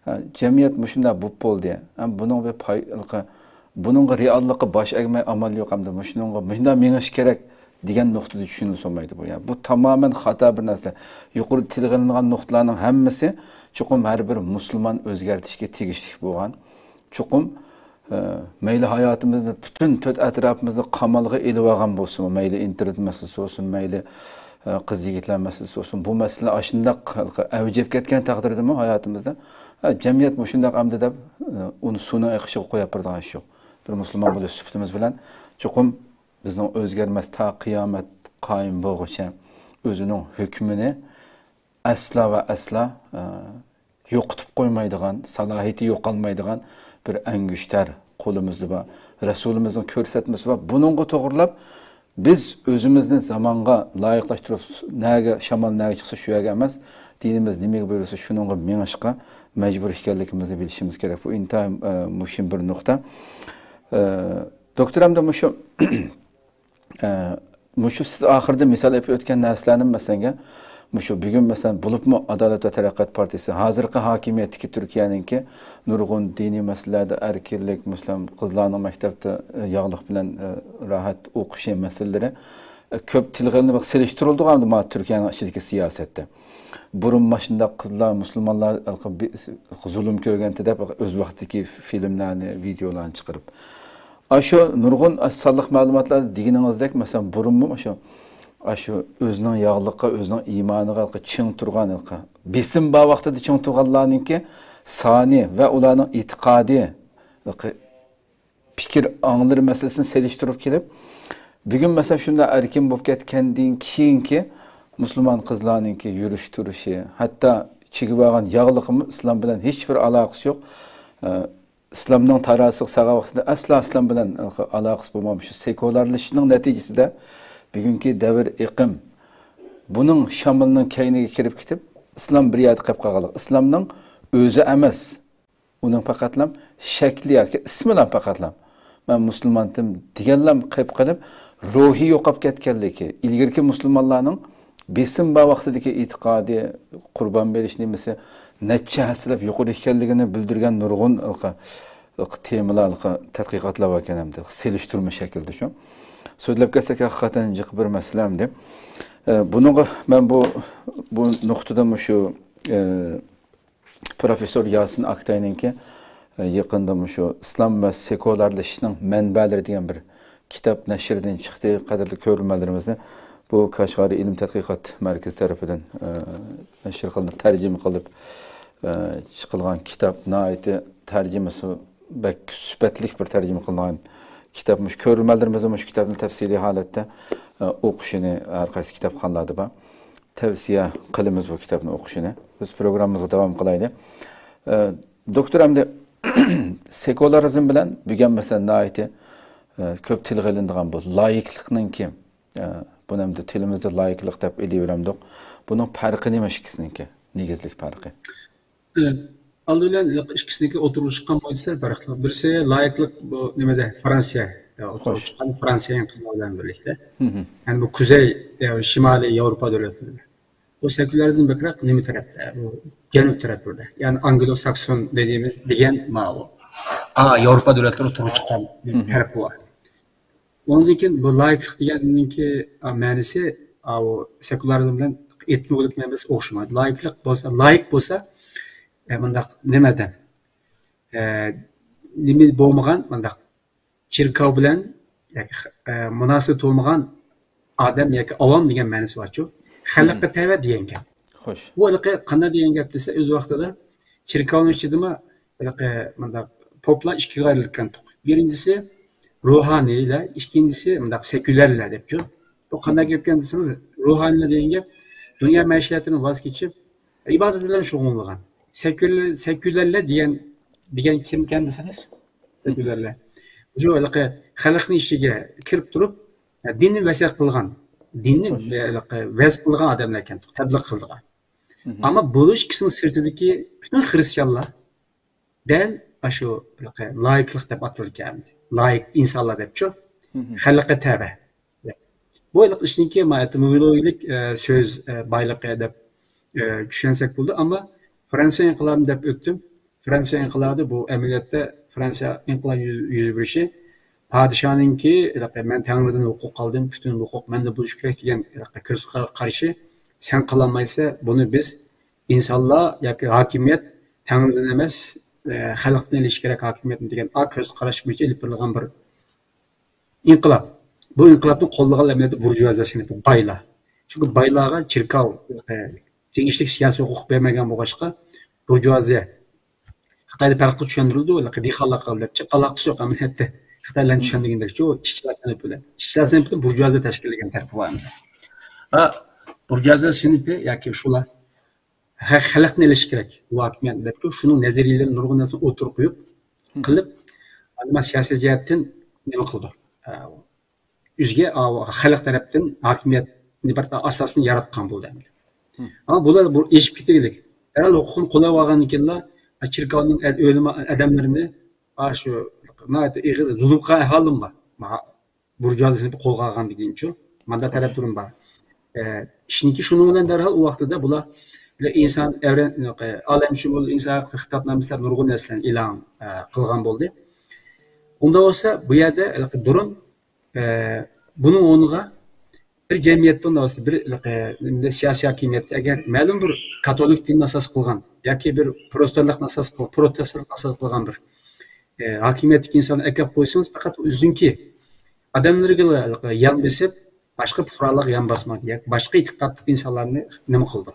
ھە، جەمئىيەت مۇشۇنداق بولۇپ بولدى. ھە، بۇنىڭ بىر پاي-، بۇنىڭغا رېئاللىققا باش ئەگمەي ئامال يوق، ئەمدى مۇشۇنىڭغا مۇشۇنداق مېڭىش كېرەك دېگەن نۇقتىدا چۈشىنىلسە بولمايدۇ بۇ. يا، بۇ تامامەن خاتا بىر نەرسە. يۇقىرىدا تىلغا ئېلىنغان نۇقتىلارنىڭ ھەممىسى چوقۇم ھەر بىر مۇسۇلمان ئۆزگەرتىشكە تېگىشلىك بولغان. چوقۇم، ئە، مەيلى ھاياتىمىزنى، پۈتۈن تۆت ئەتراپىمىزنى قامالغا ئېلىۋالغان بولسىمۇ، مەيلى ئىنتېرنېت مەسىلىسى بولسۇن، مەيلى، ئە، قىز-يىگىتلەر مەسىلىسى بولسۇن، بۇ مەسىلە ئاشۇنداق ئەۋج ئېلىپ كەتكەن تەقدىردىمۇ ھاياتىمىزدا، ئە، جەمئىيەت مۇشۇنداق ئەمدى دەپ، ئە، ئۇنى سۇنىڭ ئېقىشىغا قويۇپ بېرىدىغان ئىش يوق. بىر مۇسۇلمان بولۇش سۈپىتىمىز بىلەن چوقۇم بىزنىڭ ئۆزگەرمەس، تا قىيامەت قايىم بولغۇچە ئۆزىنىڭ ھۆكمىنى ئەسلا ۋە ئەسلا، ئە، يوقىتىپ قويمايدىغان، سالاھىيىتى يوقالمايدىغان بىر ئەڭگۈشتەر قولىمىزدا بار. رەسۇلىمىزنىڭ كۆرسەتمىسى بار. بۇنىڭغا توغرىلاپ بىز ئۆزىمىزنى زامانغا لايىقلاشتۇرۇپ، نەگە، شامال نەگە چىقسا شۇ يەرگە ئەمەس، دىنىمىز نېمىگە بۇيرۇسا شۇنىڭغا مېڭىشقا مەجبۇر ئىكەنلىكىمىزنى بىلىشىمىز كېرەك. بۇ ئىنتايىن، ئە، مۇھىم بىر نۇقتا. ئە، دوكتور، ئەمدى مۇشۇ ئە، مۇشۇ سىز ئاخىرىدا مىسال ئېلىپ ئۆتكەن نەرسىلەرنى، مەسىلەنگە، مۇشۇ بۈگۈن، مەسىلەن، بولۇپمۇ ئادالەت ۋە تەرەققىيات پارتىيىسى، ھازىرقى ھاكىمىيەتتىكى تۈركىيەنىڭكى نۇرغۇن دىنىي مەسىلىلەردە ئەركىنلىك، مەسىلەن، قىزلارنىڭ مەكتەپتە، ئە، ياغلىق بىلەن، ئە، راھەت ئوقۇشى مەسىلىلىرى، ئە، كۆپ تىلغا ئېلىنىپ سېلىشتۇرۇلىدىغان، مانا، تۈركىيەنىڭ ئىچىدىكى سىياسەتتە. بۇرۇن مۇشۇنداق قىزلار، مۇسۇلمانلار، ھېلىقى بى-، زۇلۇم كۆرگەنتى دەپ، ئۆز ۋاقتىدىكى فىلىملەرنى، ۋىدېئولارنى چىقىرىپ. ئاشۇ نۇرغۇن سانلىق مەلۇماتلار دېگىنىڭىزدەك، مەسىلەن، بۇرۇنمۇ ئاشۇ، ئاشۇ ئۆزىنىڭ ياغلىققا، ئۆزىنىڭ ئىمانىغا چىڭ تۇرغان، بېسىم بار ۋاقتىدا چىڭ تۇرغانلارنىڭكى سانى ۋە ئۇلارنىڭ ئېتىقادى، پىكىر ئاڭلىرى مەسىلىسىنى سېلىشتۇرۇپ كېلىپ، بۈگۈن، مەسىلەن، شۇنداق ئەركىن بولۇپ كەتكەندىن كېيىنكى مۇسۇلمان قىزلارنىڭكى يۈرۈش تۇرۇشى، ھەتتا چىگىۋالغان ياغلىقىمۇ ئىسلام بىلەن ھېچبىر ئالاقىسى يوق. ئىسلامنىڭ تارازىسىغا سالغان ۋاقتىدا ئەسلا ئىسلام بىلەن ئالاقىسى بولمىغان شۇ سېكۇلارلىشىشنىڭ نەتىجىسىدە بۈگۈنكى دەۋر ئېقىم بۇنىڭ شامىلىنىڭ كەينىگە كىرىپ كېتىپ، ئىسلام بىر يەردە قېلىپ قالغانلىقى، ئىسلامنىڭ ئۆزى ئەمەس، ئۇنىڭ پەقەتلا شەكلى ياكى ئىسمىلا پەقەتلا مەن مۇسۇلمانتىم دېگەنلا قېلىپ قېلىپ، روھى يوقاپ كەتكەنلىكى، ئىلگىرىكى مۇسۇلمانلارنىڭ بېسىم بار ۋاقتىدىكى ئېتىقادى، قۇربان بېرىش نېمىسى نەچچە ھەسسىلەپ يۇقىرى ئىكەنلىكىنى بىلدۈرگەن نۇرغۇن، تېمىلارلىق تەتقىقاتلار باركەن ئەمدى، سېلىشتۇرما شەكلىدە شۇ. سۆزلەپ كەتسەك، ھەقىقەتەن جىق بىر مەسىلە ئەمدى. ئە، بۇنىڭغا مەن بۇ، بۇ نۇقتىدا مۇشۇ، ئە، پروفېسسور ياسىن ئاكتاينىڭكى، ئە، يېقىندا مۇشۇ ئىسلام ۋە سېكۇلارلىشىشنىڭ مەنبەلىرى دېگەن بىر كىتاب نەشردىن چىقتى. قەدىرلىك كۆرۈرمەنلىرىمىزنى بۇ كاشغەرى ئىلىم تەتقىقات مەركىزى تەرىپىدىن، ئە، نەشر قىلىنىپ، تەرجىمە قىلىپ، ئە، چىقىلغان كىتاب، ناھايىتى تەرجىمىسى بەك سۈپەتلىك بىر تەرجىمە قىلىنغان كىتاب. مۇشۇ كۆرۈرمەنلىرىمىزمۇ مۇشۇ كىتابنى تەپسىلىي ھالەتتە، ئە، ئوقۇشىنى ھەر قايسى كىتابخانىلاردا بار. تەۋسىيە قىلىمىز بۇ كىتابنى ئوقۇشىنى. بىز پروگراممىمىزغا داۋام قىلايلى. ئە، دوكتور، ئەمدى سېكۇلارىزم بىلەن بۈگۈن، مەسىلەن، ناھايىتى، ئە، كۆپ تىلغا ئېلىنىدىغان بۇ لايىكلىقنىڭكى، ئە، بۇنى ئەمدى تىلىمىزدا لايىكلىق دەپ ئېلىۋېرەمدۇق. بۇنىڭ پەرقى نېمە ئىككىسىنىڭكى؟ نېگىزلىك پەرقى؟ ئە، ئالدى بىلەن ئىككىسىنىڭكى ئوتتۇرىغا چىققان بويىچە پەرقلىق. بىرسى لايىكلىق، بۇ نېمىدە، فرانسىيە، ئوتتۇرىغا چىققان، فرانسىيە ئىنقىلابى بىلەن بىرلىكتە. يەنى بۇ كۈزەي، يا شىمالىي ياۋروپا دۆلەتلىرىدە. بۇ سېكۇلارىزم بەكرەك نېمە تەرەپتە؟ بۇ جەنۇب تەرەپلىرىدە. يەنى ئانگلو ساكسون دېگىنىمىز دېگەن ماۋۇ. ئا، ياۋروپا دۆلەتلىرى تۇرغا چىققان تەرىپى بار. ئۇنىڭدىن كېيىن بۇ لايىكلىق دېگەننىڭكى، ئا، مەنىسى، ئا، ئۇ سېكۇلارىزم بىلەن ئېتنولوگىك مەنىسى ئوخشىمايدۇ. لايىكلىق بولسا، لايىك بولسا، ئە، مۇنداق نېمە دەم؟ ئە، نېمە بولمىغان، مۇنداق چېركاۋ بىلەن ياكى، ئە، مۇناسىۋىتى بولمىغان ئادەم ياكى ئاۋام دېگەن مەنىسى بارچۇ. خەلققە تەۋە دېگەن گەپ. خوش. بۇ ھېلىقى قانداق دېگەن گەپ دېسە، ئۆز ۋاقتىدا چېركاۋنىڭ ئىچىدىمۇ ھېلىقى مۇنداق پوپلار ئىككىگە ئايرىلىدىكەنتۇق. بىرىنچىسى روھانىيلار، ئىككىنچىسى مۇنداق سېكۇلارلار دەپچۇ. بۇ قانداق گەپكەن دېسىڭىز، روھانىيلار دېگەن گەپ دۇنيا مەئىشەتىدىن ۋاز كېچىپ، ئىبادەت بىلەن شۇغۇللىنىدىغان. سېكۇلار، سېكۇلارلار دېگەن، دېگەن كىمكەن دېسىڭىز، سېكۇلارلار. شۇ ھېلىقى خەلقنىڭ ئىچىگە كىرىپ تۇرۇپ، دىننى ۋەسىيەت قىلغان، دىننى ھېلىقى ۋەز قىلغان ئادەملەركەن، تەبلىغ قىلىدىغان. ئەمما بۇ ئىككىسىنىڭ سىرتىدىكى پۈتۈن خرىستىيانلار دەل ئاشۇ لايىكلىق دەپ ئاتىلىدىكەن. لايىك ئىنسانلار دەپچۇ. خەلققە تەۋە. بۇ ئىشنىڭكى ماھىيەتتە مىفولوگىيەلىك، ئە، سۆز، ئە، بايلىقى دەپ، ئە، چۈشەنسەك بولىدۇ. ئەمما فرانسىيە ئىنقىلابىنى دەپ ئۆتتۈم. فرانسىيە ئىنقىلابى بۇ ئەمەلىيەتتە فرانسىيە ئىنقىلابى يۈز، يۈز بېرىشى پادىشاھنىڭكى، مەن تەڭرىدىن ھوقۇق ئالدىم، پۈتۈن ھوقۇق مەندە بولۇشى كېرەك دېگەن كۆز قارىشى، سەن قىلالمايسەن، بۇنى بىز ئىنسانلار ياكى ھاكىمىيەت تەڭرىدىن ئەمەس، ئە، خەلقتىن ئېلىش كېرەك ھاكىمىيەتنى دېگەن ئا كۆز قاراش بويىچە ئېلىپ بېرىلغان بىر ئىنقىلاب. بۇ ئىنقىلابنى قوللىغان ئەمەلىيەتتە بۇرژۇئازىيە سىنىپى، بايلار. چۈنكى بايلارغا چېركاۋ، ئە، تېگىشلىك سىياسىي ھوقۇق بەرمىگەن بولغاچقا، بۇرژۇئازىيە، خىتايدا پەرقلىق چۈشەندۈرۈلىدۇ، دېھقانلار قىلىدۇ دەپ، جىق ئالاقىسى يوق ئەمەلىيەتتە. خىتايلارنى چۈشەندۈرگەندەك، شۇ ئىشچىلار سىنىپى بىلەن. ئىشچىلار سىنىپىنى بۇرژۇئازىيە تەشكىللىگەن تەرىپى بار ئەمدى. ھە، بۇرژۇئازىيە سىنىپى ياكى شۇلار خە-، خەلقنى ئېلىش كېرەك بۇ ھاكىمىيەتنى دەپچۇ، شۇنىڭ نەزەرىيەلىرىنى نۇرغۇن نەرسىنى ئوتتۇرىغا قويۇپ، قىلىپ، ئەمما سىياسىي جەھەتتىن نېمە قىلىدۇ؟ ئە، ئۆزىگە، ئا، خەلق تەرەپتىن ھاكىمىيەتنى بىر ئاساسنى ياراتقان بولدى ئەمدى. ئەمما بۇلار بۇ ئېشىپ كېتىگلىك. دەرھال ھوقۇقنى قوللاپ ئالغاندىن كېيىنلا، ئە، چېركاۋنىڭ ئە-، ئۆلىما ئادەملىرىنى، ئا، شۇ ناھايىتى ئېغىر زۇلۇم قىلغان ئەھۋالىمۇ بار. بۇرژۇئازىيە سىنىپى قولغا ئالغاندىن كېيىنچۇ، ماندا تەرەپ تۇرۇم بار. ئە، ئىشنىڭكى شۇنىڭ بىلەن دەرھال ئۇ ۋاقتىدا بۇلار بىلەن ئىنسان ئەۋرەن، ئالەمشۇمۇل ئىنسان ھەققى خىتابنامىسى دەپ نۇرغۇن نەرسىلەرنى ئېلان، ئە، قىلغان بولدى. ئۇنداق بولسا بۇ يەردە ھېلىقى بۇرۇن، ئە، بۇنىڭ ئورنىغا بىر جەمئىيەتتە ئۇنداق بولسا بىر ھېلىقى، ئە، سىياسىي ھاكىمىيەتتە ئەگەر مەلۇم بىر كاتولىك دىنىنى ئاساس قىلغان ياكى بىر پروتېستانلىقنى ئاساس قىلغان، پروتېستانلىقنى ئاساس قىلغان بىر، ئە، ھاكىمىيەتتىكى ئىنساننى ئەكەپ قويسىڭىز، پەقەت ئۆزىنىڭكى ئادەملىرىگىلا يان بېسىپ، باشقا پۇقرالارغا يان باسمايدۇ. ياكى باشقا ئېتىقادتىكى ئىنسانلارنى نېمە قىلىدۇ؟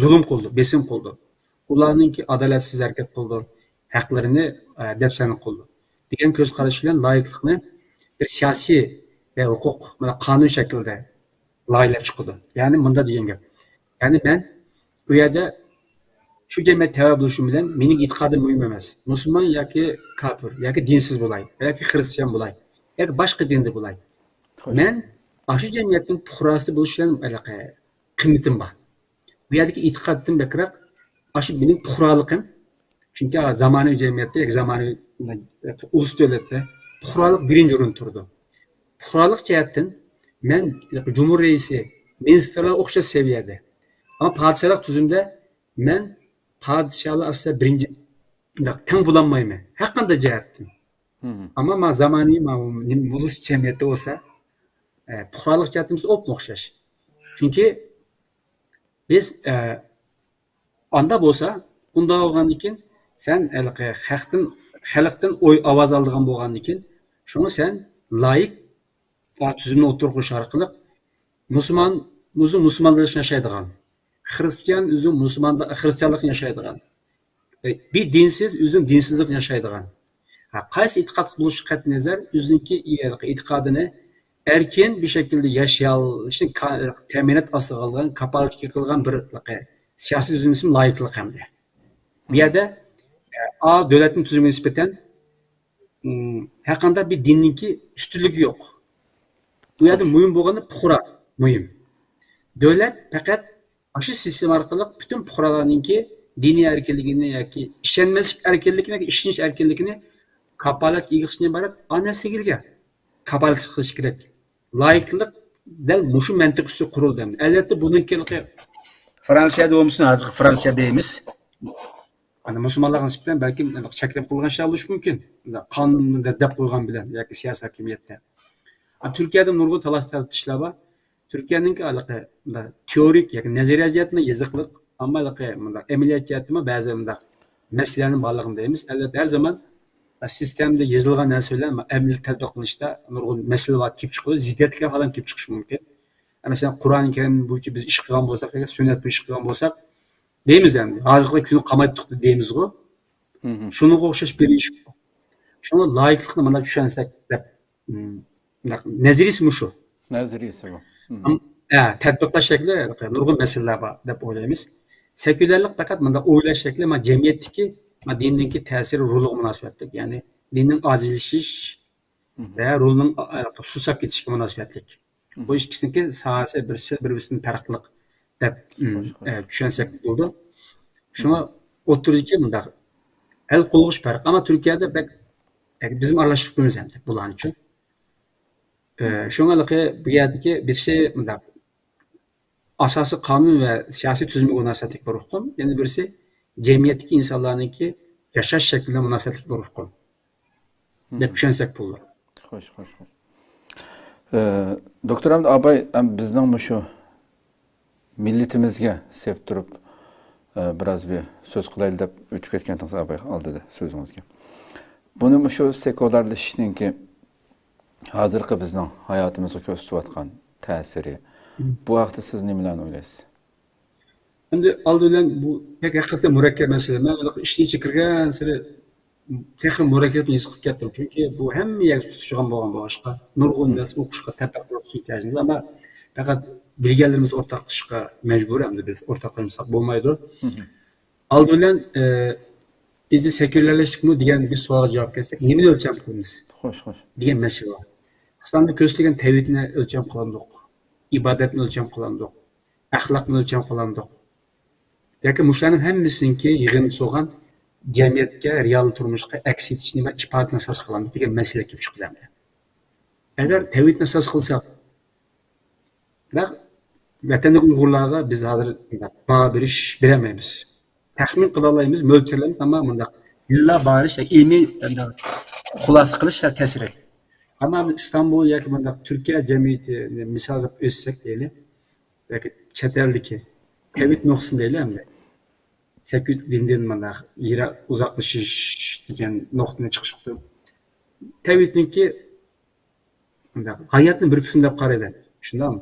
زۇلۇم قىلىدۇ، بېسىم قىلىدۇ. ئۇلارنىڭكى ئادالەتسىز ھەرىكەت قىلىدۇ، ھەقلىرىنى، ئە، دەپسەندە قىلىدۇ. دېگەن كۆز قاراش بىلەن لايىقلىقنى بىر سىياسىي ۋە ھوقۇق، مانا، قانۇن شەكلىدە لايىھەلەپ چىقىدۇ. يەنى مۇنداق دېگەن گەپ. يەنى مەن ئۇ يەردە شۇ جەمئىيەت تەۋە بولۇشۇم بىلەن مېنىڭ ئېتىقادىم مۇھىم ئەمەس. مۇسۇلمان ياكى كاپىر، ياكى دىنسىز بولاي، ياكى خرىستىيان بولاي، ياكى باشقا دىندا بولاي. خوش. مەن ئاشۇ جەمئىيەتنىڭ پۇقراسى بولۇش بىلەن ھېلىقى قىممىتىم بار. بۇ يەردىكى ئېتىقادتىن بەكرەك ئاشۇ مېنىڭ پۇقرالىقىم. چۈنكى زامانىۋى جەمئىيەتتە ياكى زامانىۋى ئۇلۇس دۆلەتتە پۇقرالىق بىرىنچى ئورۇندا تۇرىدۇ. پۇقرالىق جەھەتتىن مەن جۇمھۇر رەئىسى، مىنىستىرلار ئوخشاش سەۋىيەدە. ئەمما پادىشاھلىق تۈزۈمدە مەن پادىشاھلار ئاستىدا بىرىنچى تەڭ بولالمايمەن ھەر قانداق جەھەتتىن. ئەمما ما زامانىي ما بولۇش جەمئىيەتتە بولسا، ئە، پۇقرالىق جەھەتتىن بىز ئوپمۇ ئوخشاش. چۈنكى بىز، ئە، ئاندا بولسا، ئۇنداق بولغاندىن كېيىن سەن ھېلىقى خەقتىن، خەلقتىن ئوي ئاۋاز ئالىدىغان بولغاندىن كېيىن، شۇڭا سەن لايىك تۈزۈمنى ئوتتۇرىغا قويۇش ئارقىلىق مۇسۇلمان ئۆزى مۇسۇلمانلىقنى ياشايدىغان، خرىستىيان ئۆزى مۇسۇلمان خرىستىيانلىقنى ياشايدىغان، بىر دىنسىز ئۆزىنىڭ دىنسىزلىقىنى ياشايدىغان. ھە، قايسى ئېتىقادقا بولۇشى قەتئىينەزەر، ئۆزىنىڭكى ئېتىقادىنى ئەركىن بىر شەكىلدە ياشىيالىشىنى تەمىنات ئاستىغا ئالغان، كاپالەتكە قىلغان بىر سىياسىي تۈزۈلمىسى لايىقلىق ھەمدە. بۇ يەردە، ئە، ئا دۆلەتنىڭ تۈزۈمىگە نىسبەتەن، ئىم، ھەر قانداق بىر دىننىڭكى ئۈستۈنلۈكى يوق. بۇ يەردە مۇھىم بولغىنى پۇقرا مۇھىم. دۆلەت پەقەت ئاشۇ سىستېما ئارقىلىق پۈتۈن پۇقرالارنىڭكى دىنىي ئەركىنلىكىنى ياكى ئىشەنمەسلىك ئەركىنلىكىنى ياكى ئىشىنىش ئەركىنلىكىنى كاپالەتكە ئىگە قىلىشتىن ئىبارەت ئا نەرسىگە كاپالەتلىك قىلىش كېرەك. لايىقلىق دەل مۇشۇ مەنتىق ئۈستىدە قۇرۇلدى. ئەلۋەتتە، بۇنىڭكى فرانسىيەدە بولمىسۇن، ھازىرقى فرانسىيە دەيمىز. ئەنە مۇسۇلمانلارغا نىسبەتەن بەلكىم چەكلەپ قويغان ئىشلار بولۇشى مۇمكىن. قانۇندا دەپ قويغان بىلەن ياكى سىياسىي ھاكىمىيەتتە. ئەمما تۈركىيەدە نۇرغۇن تالاش تارتىشلار بار. تۈركىيەنىڭكى ھېلىقى مۇنداق تېئورىك ياكى نەزەرىيە جەھەتتىن يېزىقلىق، ئەمما ھېلىقى مۇنداق ئەمەلىيەت جەھەتتىمۇ بەزى مۇنداق مەسىلىلەرنىڭ بارلىقىنى دەيمىز. ئەلۋەتتە، ھەر زامان سىستېمىدا يېزىلغان نەرسە بىلەن ئەمەلىيەتتە تەتبىقلىنىشتا نۇرغۇن مەسىلىلەر كېلىپ چىقىدۇ، زىددىيەتلەر ھالەم كېلىپ چىقىشى مۇمكىن. مەسىلەن، قۇرئان كەرىم بويىچە بىز ئىش قىلغان بولساق، ئەگەر سۈننەت بويىچە ئىش قىلغان بولساق، دەيمىز ئەمدى. ھازىرقى كۈنى قامايتتۇق دەيمىزغۇ. شۇنىڭغا ئوخشاش بىر ئىش. شۇڭا لايىقلىقنى مانا چۈشەنسەك دەپ، مم، نەزەرىيىسى مۇشۇ. نەزەرىيىسى بۇ. ئەم-، ئە، تەتبىقلاش شەكلى نۇرغۇن مەسىلىلەر بار دەپ ئويلايمىز. سېكۇلارلىق پەقەت مۇنداق ئويلاش شەكلى، ما جەمئىيەتتىكى، ما دىننىڭكى تەسىرى رولىغا مۇناسىۋەتلىك. يەنى دىننىڭ ئاجىزلىشىش ۋە رولىنىڭ، ئە، سۇسلاپ كېتىشىگە مۇناسىۋەتلىك. بۇ ئىككىسىنىڭكى ساھەسى بىرسى بىر-، بىرسىدىن پەرقلىق دەپ، ئە، چۈشەنسەك بولىدۇ. شۇڭا ئوتتۇرىدىكى مۇنداق ھەل قىلغۇچ پەرق. ئەمما تۈركىيەدە بەك، بەك بىزمۇ ئارىلاشتۇرۇپ قويىمىز ئەمدى بۇلارنىچۇ. ئە، شۇڭا بۇ يەردىكى بىرسى مۇنداق ئاساسىي قانۇن ۋە سىياسىي تۈزۈمگە مۇناسىۋەتلىك بىر ئۇقۇم، يەنە بىرسى جەمئىيەتتىكى ئىنسانلارنىڭكى ياشاش شەكلىگە مۇناسىۋەتلىك بىر ئۇقۇم دەپ چۈشەنسەك بولىدۇ. خوش، خوش، خوش. ئە، دوكتور ئەمدى ئاباي، ئەم، بىزنىڭ مۇشۇ مىللىتىمىزگە سېلىپ تۇرۇپ، ئە، بىراز بىر سۆز قىلايلى دەپ ئۆتۈپ كەتكەنتىڭىز ئاباي ئالدىدا سۆزىڭىزگە. بۇنى مۇشۇ سېكۇلارلىشىشنىڭكى ھازىرقى بىزنىڭ ھاياتىمىزغا كۆرسىتىۋاتقان تەسىرى. بۇ ھەقتە سىز نېمىلەرنى ئويلايسىز؟ ئەمدى ئالدى بىلەن بۇ بەك ھەقىقەتەن مۇرەككەپ مەسىلە. مەن ئىشنىڭ ئىچىگە كىرگەنسېرى تېخى مۇرەككەپنى ھېس قىلىپ كەتتىم. چۈنكى بۇ ھەممە يەرگە تۇتىشىدىغان بولغان بۇ ئىشقا. نۇرغۇن نەرسە ئوقۇشقا، تەپەككۇر قىلىشقا ئېھتىياجىمىز بار. ئەمما پەقەت بىلگەنلىرىمىزنى ئورتاقلىشىشقا مەجبۇر. ئەمدى بىز ئورتاقلاشمىساق بولمايدۇ. ئالدى بىلەن، ئە، بىزدە سېكۇلارلاشتىكمۇ دېگەن بىر سوئالغا جاۋاب كەلسەك، نېمىنى ئۆلچەم قىلىمىز؟ خوش، خوش. دېگەن مەسىلە بار. ئىسلامدا كۆرسىتىلگەن تەۋھىدنى ئۆلچەم قىلامدۇق، ئىبادەتنى ئۆلچەم قىلامدۇق، ئەخلاقنى ئۆلچەم قىلامدۇق. ياكى مۇشۇلارنىڭ ھەممىسىنىڭكى يىغىندىسى بولغان جەمئىيەتكە، رېئال تۇرمۇشقا ئەكس ئېتىشنى ۋە ئىپادىنى ئاساس قىلامدۇق دېگەن مەسىلە كېلىپ چىقىدۇ ئەمدى. ئەگەر تەۋھىدنى ئاساس قىلساق، بىراق ۋەتەندىكى ئۇيغۇرلارغا بىز ھازىر باھا بېرىش بېرەلمەيمىز. تەخمىن قىلالايمىز، مۆلچەرلەيمىز، ئەمما مۇنداق يىللار باھا بېرىش، ئىلمىي خۇلاسە قىلىش سەل تەسرەك. ئەمما ئىستانبۇل ياكى مۇنداق تۈركىيە جەمئىيىتىنى مىسال قىلىپ ئۆتسەك دەيلى، ياكى چەت ئەلدىكى تەۋھىد نۇقتىسىدىن دەيلى ئەمدى. سەكۈت دىندىن مانا يىراق ئۇزاقلىشىش دېگەن نۇقتىنى چىقىشىپتۇ. تەۋھىدنىڭكى مۇنداق، ھاياتنى بىر پۈتۈن دەپ قارايدۇ. شۇنداقمۇ؟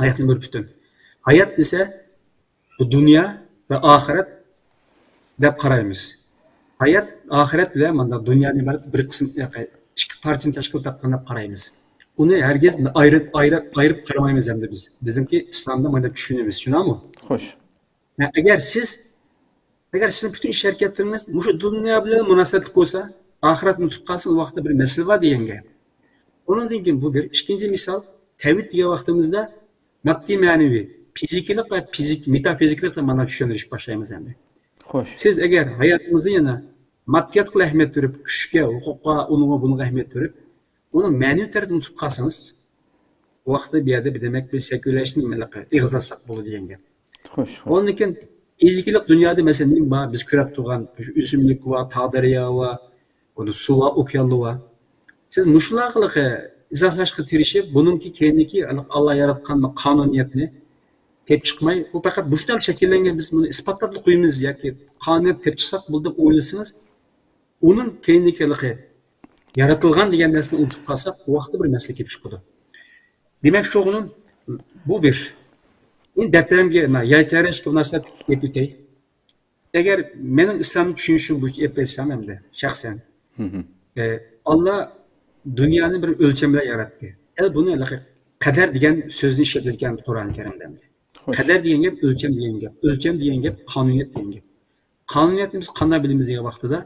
ھاياتنى بىر پۈتۈن. ھايات دېسە، بۇ دۇنيا ۋە ئاخىرەت دەپ قارايمىز. ھايات، ئاخىرەت بىلەن مانا دۇنيادىن ئىبارەت بىر قىسىم، ئىككى پارچىنى تەشكىل تاپقان دەپ قارايمىز. ئۇنى ھەرگىز ئايرىپ، ئايرىپ، ئايرىپ قارىمايمىز ئەمدى بىز. بىزنىڭكى ئىسلامدا مانا چۈشىنىمىز، شۇنداقمۇ؟ خوش. ھە، ئەگەر سىز، ئەگەر سىزنىڭ پۈتۈن ئىش ھەرىكەتلىرىڭىز مۇشۇ دۇنيا بىلەن مۇناسىۋەتلىك بولسا، ئاخىرەتنى ئۇنتۇپ قالسىڭىز، ئۇ ۋاقىتتا بىر مەسىلە بار دېگەن گەپ. ئۇنىڭدىن كېيىن بۇ بىر. ئىككىنچى مىسال، تەۋھىد دېگەن ۋاقتىمىزدا ماددىي مەنىۋى، فىزىكىلىق ۋە فىزىك، مېتافىزىكىلىق دەپ مانا چۈشەندۈرۈشكە باشلايمىز ئەمدى. خوش. سىز ئەگەر ھاياتىڭىزدا يەنە ماددىياتقىلا ئەھمىيەت بېرىپ، كۈچكە، ھوقۇققا، ئۇنىڭغا، بۇنىڭغا ئەھمىيەت بېرىپ، ئۇنىڭ مەنىۋى تەرىپىنى ئۇنتۇپ قالسىڭىز، بۇ ۋاقىتتا بۇ يەردە بىر دېمەك بىر سېكۇلارلاشنى ئېغىزلاتساق بولىدۇ دېگەن گەپ. خوش، خوش. ئۇنىڭدىن كېيىن فىزىكىلىق دۇنيادا، مەسىلەن، نېمە بار؟ بىز كۆرۈپ تۇرغان شۇ ئۆسۈملۈك بار، تاغ دەريا بار، بۇنى سۇ بار، ئوكيانلار بار. سىز مۇشۇلارغا ئىزاھلاشقا تىرىشىپ، بۇنىڭكى كەينىدىكى ئاللا ياراتقان قانۇنىيەتنى تېپىپ چىقماي، بۇ پەقەت مۇشۇنداق شەكىللەنگەن، بىز بۇنى ئىسپاتلاپ قويىمىز ياكى قانۇنىيەت تېپىپ چىقساق بولدى دەپ ئويلىسىڭىز، ئۇنىڭ كەينىدىكى ھېلىقى يارىتىلغان دېگەن نەرسىنى ئۇنتۇپ قالساق، بۇ ۋاقىتتا بىر مەسىلە كېلىپ چىقىدۇ. دېمەكچى بولغىنىم، بۇ بىر. ئېنى دەپتەرىمگە مانا يەر تەۋرەشكە مۇناسىۋەتلىك گەپ ئۆتەي. ئەگەر مېنىڭ ئىسلامنى چۈشىنىشىم بويىچە ئېلىپ ئېيتسام ئەمدى شەخسەن، ئە، ئاللا دۇنيانى بىر ئۆلچەم بىلەن ياراتتى. ئەل بۇنى ھېلىقى قەدەر دېگەن سۆزنى ئىشلىتىدىكەن قۇرئان كەرىمدە ئەمدى. خوش. قەدەر دېگەن گەپ ئۆلچەم دېگەن گەپ. ئۆلچەم دېگەن گەپ قانۇنىيەت دېگەن گەپ. قانۇنىيەتنى بىز قانداق بىلىمىز دېگەن ۋاقتىدا،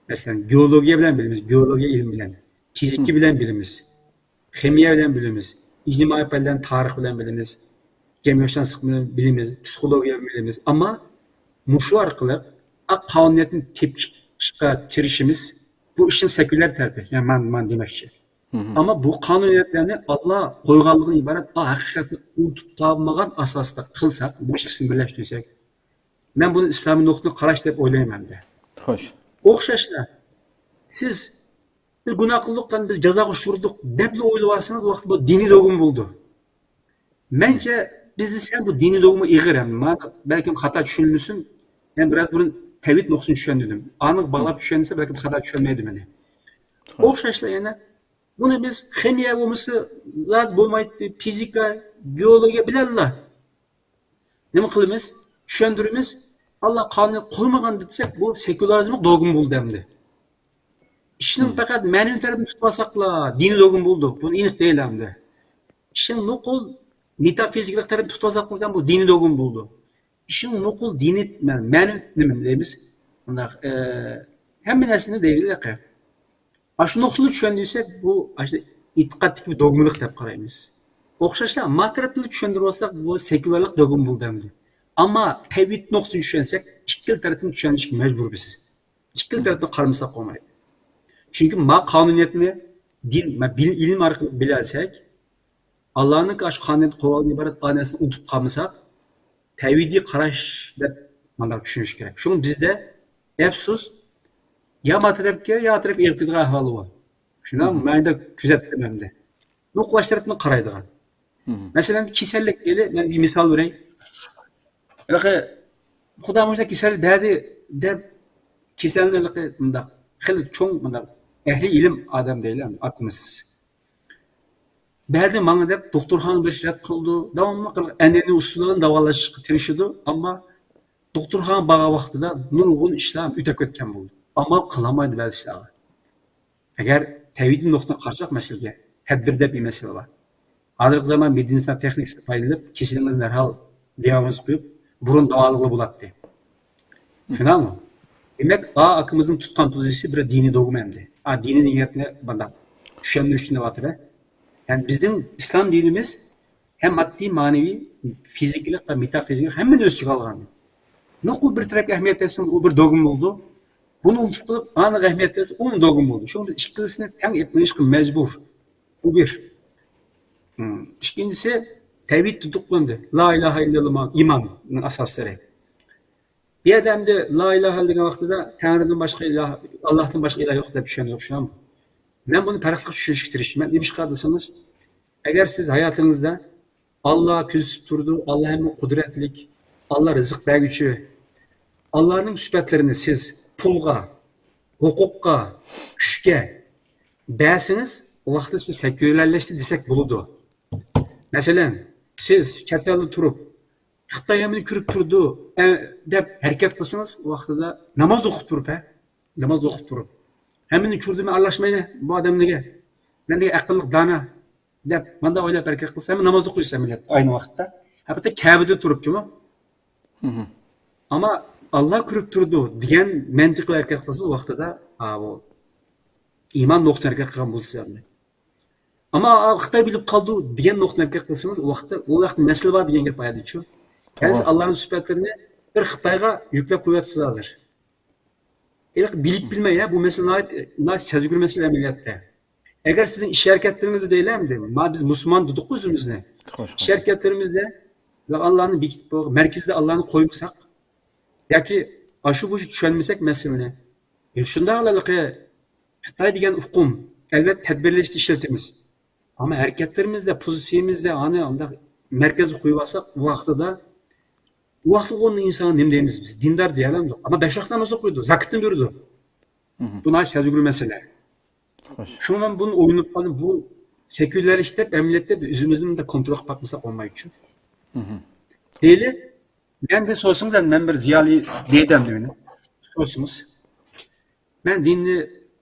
مەسىلەن، گېئولوگىيە بىلەن بىلىمىز، گېئولوگىيە ئىلمى بىلەن، فىزىكا بىلەن بىلىمىز، خىمىيە بىلەن بىلىمىز، ئىجتىمائىي پەنلەرنى تارىخ بىلەن بىلىمىز، جەمئىيەتشۇناسلىق بىلەن بىلىمىز، پسىخولوگىيە بىلەن بىلىمىز. ئەمما مۇشۇ ئارقىلىق قانۇنىيەتنى تېپىپ چىقىشقا تىرىشىمىز. بۇ ئىشنىڭ سېكۇليار تەرىپى. يەنى مەن، مەن دېمەكچى. ئەمما بۇ قانۇنىيەتلەرنى ئاللا قويغانلىقىدىن ئىبارەت، ئا، ھەقىقەتنى ئۇنتۇپ قالمىغان ئاساستا قىلساق، بۇ ئىككىسىنى بىرلەشتۈرسەك، مەن بۇنى ئىسلامىي نۇقتىدىن قاراش دەپ ئويلايمەن ئەمدى. خوش. ئوخشاشلا، سىز بىز گۇناھ قىلدۇق، قان بىز جازاغا ئۇچرىدۇق دەپلا ئويلىۋالسىڭىز، ۋاقتى بۇ دىنىي دوگما بولىدۇ. مەنچە، بىز دېسەم بۇ دىنىي دوگما ئېغىر ھەم. مانا بەلكىم خاتا چۈشىنىلمىسۇن. مەن بىراز بۇرۇن تەۋھىد نۇقتىسىنى چۈشەندۈردۈم. ئانىڭغا باغلاپ چۈشەنسە بەلكىم خاتا چۈشەنمەيدۇ مېنى. خوش. ئوخشاشلا يەنە بۇنى بىز خىمىيە بولمىسا زادى بولمايتتى، فىزىكا، گېئولوگىيە بىلەنلا نېمە قىلىمىز؟ چۈشەندۈرىمىز. ئاللا قانۇن قويمىغان دېسەك، بۇ سېكۇلارىزم دوگما بولدى ئەمدى. ئىشنىڭ پەقەت مەنىۋى تەرىپىنى تۇتۇۋالساقلا، دىنىي دوگما بولدى. بۇنى ئېنىق دەيلى ئەمدى. ئىشنىڭ نوقۇل مېتافىزىكىلىق تەرىپىنى تۇتۇۋالساقلا، بۇ دىنىي دوگما بولدى. ئىشنىڭ نوقۇل دىنىي، مە-، مەنىۋى نېمە دەيمىز؟ مۇنداق، ئە، ھەممە نەرسىنى دەيلى. ئاشۇ نۇقتىنى چۈشەندۈرسەك، بۇ ئاشۇ ئېتىقادتىكى بىر دوگمىلىق دەپ قارايمىز. ئوخشاشلا، ما تەرەپنى چۈشەندۈرۈۋالساق، بۇ سېكۇلارلىق دوگما بولدى ئەمدى. ئەمما تەۋھىد نۇقتىسىنى چۈشەنسەك، ئىككىلا تەرەپنى چۈشەندۈرۈشكە مەجبۇر بىز. ئىككىلا تەرەپنى قارىمىساق بولمايدۇ. چۈنكى ما قانۇنىيەتنى دىن، ما بىل-، ئىلىم ئارقىلىق بىلەلسەك، ئاللانىڭ ئاشۇ قانۇنىيەتنى قويغاندىن ئىبارەت ئا نەرسىنى ئۇنتۇپ قالمىساق، تەۋھىدىي قاراش دەپ مانداق چۈشىنىش كېرەك. شۇڭا بىزدە ئەپسۇس، يا ما تەرەپكە، يا تەرەپ ئېغىپ كېتىدىغان ئەھۋال بار. شۇنداق مەنىدە كۆزەتتىم ئەمدى. نۇقتىلاش تەرەپتىن قارايدىغان. مەسىلەن، كېسەللىك دەيلى، مەن بىر مىسال بېرەي. ھېلىقى خۇدا مۇشۇنداق كېسەل بەردى دەپ، كېسەلنى ھېلىقى مۇنداق خېلى چوڭ، مۇنداق ئەھلى ئىلىم ئادەم دەيلى، ئاتىمىز. بەردى ماڭا دەپ دوختۇرخانىغا بېرىشنى رەت قىلىدۇ. داۋاملىق ئەنئەنىۋى ئۇسۇلى بىلەن داۋالاشقا تىرىشىدۇ. ئەمما دوختۇرخانىغا بارغان ۋاقتىدا نۇرغۇن ئىشلار ئۆتۈپ كەتكەن بولىدۇ. ئامال قىلالمايدۇ بەزى ئىشلارغا. ئەگەر تەۋھىدىي نۇقتىدىن قارىساق مەسىلىگە، تەدبىر دەپ بىر مەسىلە بار. ھازىرقى زامان مېدىتسىنا تېخنىكىسىدىن پايدىلىنىپ، كېسىلىڭىزنى دەرھال دىئاگنوز قويۇپ، بۇرۇن داۋالىغىلى بولاتتى. شۇنداقمۇ؟ دېمەك، ئا ئاكىمىزنىڭ تۇتقان پوزىتسىيىسى بىر دىنىي دوگما ئەمدى. ئا، دىنىي دېگەن گەپنى مۇنداق چۈشەندۈرۈش ئۈچۈن دەۋاتىمەن. يەنى بىزنىڭ ئىسلام دىنىمىز ھەم ماددىي، مەنىۋى، فىزىكىلىق ۋە مېتافىزىكىلىق ھەممىنى ئۆز ئىچىگە ئالغان. نوقۇل بىر تەرەپكە ئەھمىيەت بەرسىڭىز، ئۇ بىر دوگما بولىدۇ. بۇنى ئۇنتۇپ قېلىپ، ئانىڭغا ئەھمىيەت بەرسە، ئۇمۇ دوگما بولىدۇ. شۇڭا بىز ئىككىلىسىنى تەڭ ئېلىپ مېڭىشقا مەجبۇر. بۇ بىر. ئىككىنچىسى، تەۋھىد دېدۇق ئەمدى. لا ئىلاھە ئىللاللا ئىماننىڭ ئاساسلىرى. بۇ يەردە ئەمدى لا ئىلاھە دېگەن ۋاقتىدا تەڭرىدىن باشقا ئىلاھ، ئاللاھتىن باشقا ئىلاھ يوق دەپ چۈشەندۇق، شۇنداقمۇ؟ مەن بۇنى پەرقلىق چۈشىنىشكە تىرىشىمەن. نېمىشقا دېسىڭىز، ئەگەر سىز ھاياتىڭىزدا ئاللا كۆزىتىپ تۇرىدۇ، ئاللا ھەممە قۇدرەتلىك، ئاللا رىزىق بەرگۈچى، ئاللانىڭ سۈپەتلىرىنى سىز پۇلغا، ھوقۇققا، كۈچكە بەرسىڭىز، ئۇ ۋاقىتتا سىز سېكۇلارلاشتى دېسەك بولىدۇ. مەسىلەن، سىز چەت ئەلدە تۇرۇپ، خىتاي ھەممىنى كۆرۈپ تۇرىدۇ، ئە، دەپ ھەرىكەت قىلسىڭىز، ئۇ ۋاقتىدا ناماز ئوقۇپ تۇرۇپ، ھە؟ ناماز ئوقۇپ تۇرۇپ، ھەممىنى كۆردۈم، مەن ئارىلاشمايمەن بۇ ئادەملەرگە. مەن دېگەن ئەقىللىق، دانا، دەپ، مانداق ئويلاپ ھەرىكەت قىلسا، ھەممە ناماز ئوقۇيسىز مىللەت ئاينى ۋاقىتتا. ھەتتا كەبىدە تۇرۇپچۇمۇ؟ ئەمما ئاللا كۆرۈپ تۇرىدۇ دېگەن مەنتىق بىلەن ھەرىكەت قىلسىز، ۋاقتىدا، ئا، بۇ ئىمان نۇقتىسىدىن ھەرىكەت قىلغان بولىسىز ئەمدى. ئەمما، ئا، خىتاي بىلىپ قالىدۇ دېگەن نۇقتىدىن ھەرىكەت قىلسىڭىز، ئۇ ۋاقىتتا، ئۇ ۋاقىتتا مەسىلە بار دېگەن گەپ بار ئىدىچۇ. يەنى سىز ئاللانىڭ سۈپەتلىرىنى بىر خىتايغا يۈكلەپ قويۇۋاتىسىز ھازىر. ھېلىقى بىلىپ بىلمەي، ھە، بۇ مەسىلە ناھايىتى، ناھايىتى سەزگۈر مەسىلە ئەمەلىيەتتە. ئەگەر سىزنىڭ ئىش ھەرىكەتلىرىڭىزدە دەيلى ئەمدى، ما بىز مۇسۇلمان دېدۇققۇ ئۆزىمىزنى. خوش، خوش. ئىش ھەرىكەتلىرىمىزدە ئاللانى بېكىتىپ، مەركىزدە ئاللانى قويمىساق، ياكى ئاشۇ بۇ چۈشەنمىسەك مەسىلىنى. يا شۇنداقلا خىتاي دېگەن ئۇقۇم، ئەلۋەتتە، تەدبىرلەشتە ئىشلىتىمىز. ئەمما ھەرىكەتلىرىمىزدە، پوزىتسىيىمىزدە ئانى ئانداق مەركەزگە قويۇپ ئالساق، ۋاقتىدا، ۋاقتىدا ئۇنى ئىنسانغا نېمە دەيمىز بىز؟ دىندار دېيەلەمدۇق. ئەمما بەش ۋاقىت نامازنى قويىدۇ، زاكىتنى بېرىدۇ. بۇ ناھايىتى سەزگۈر مەسىلە. خوش. شۇڭا مەن بۇنى ئويلىنىپ قالدىم. بۇ سېكۇلارلىشىش دەپ ئەمەلىيەتتە بىز ئۆزىمىزنى بىر كونترول قىلىپ باقمىساق بولمايدۇ. دېيلى، مەندىن سورىسىڭىز، ئەمدى مەن بىر زىيالىي دېدەم دېمىنى. سورىسىڭىز. مەن دىننى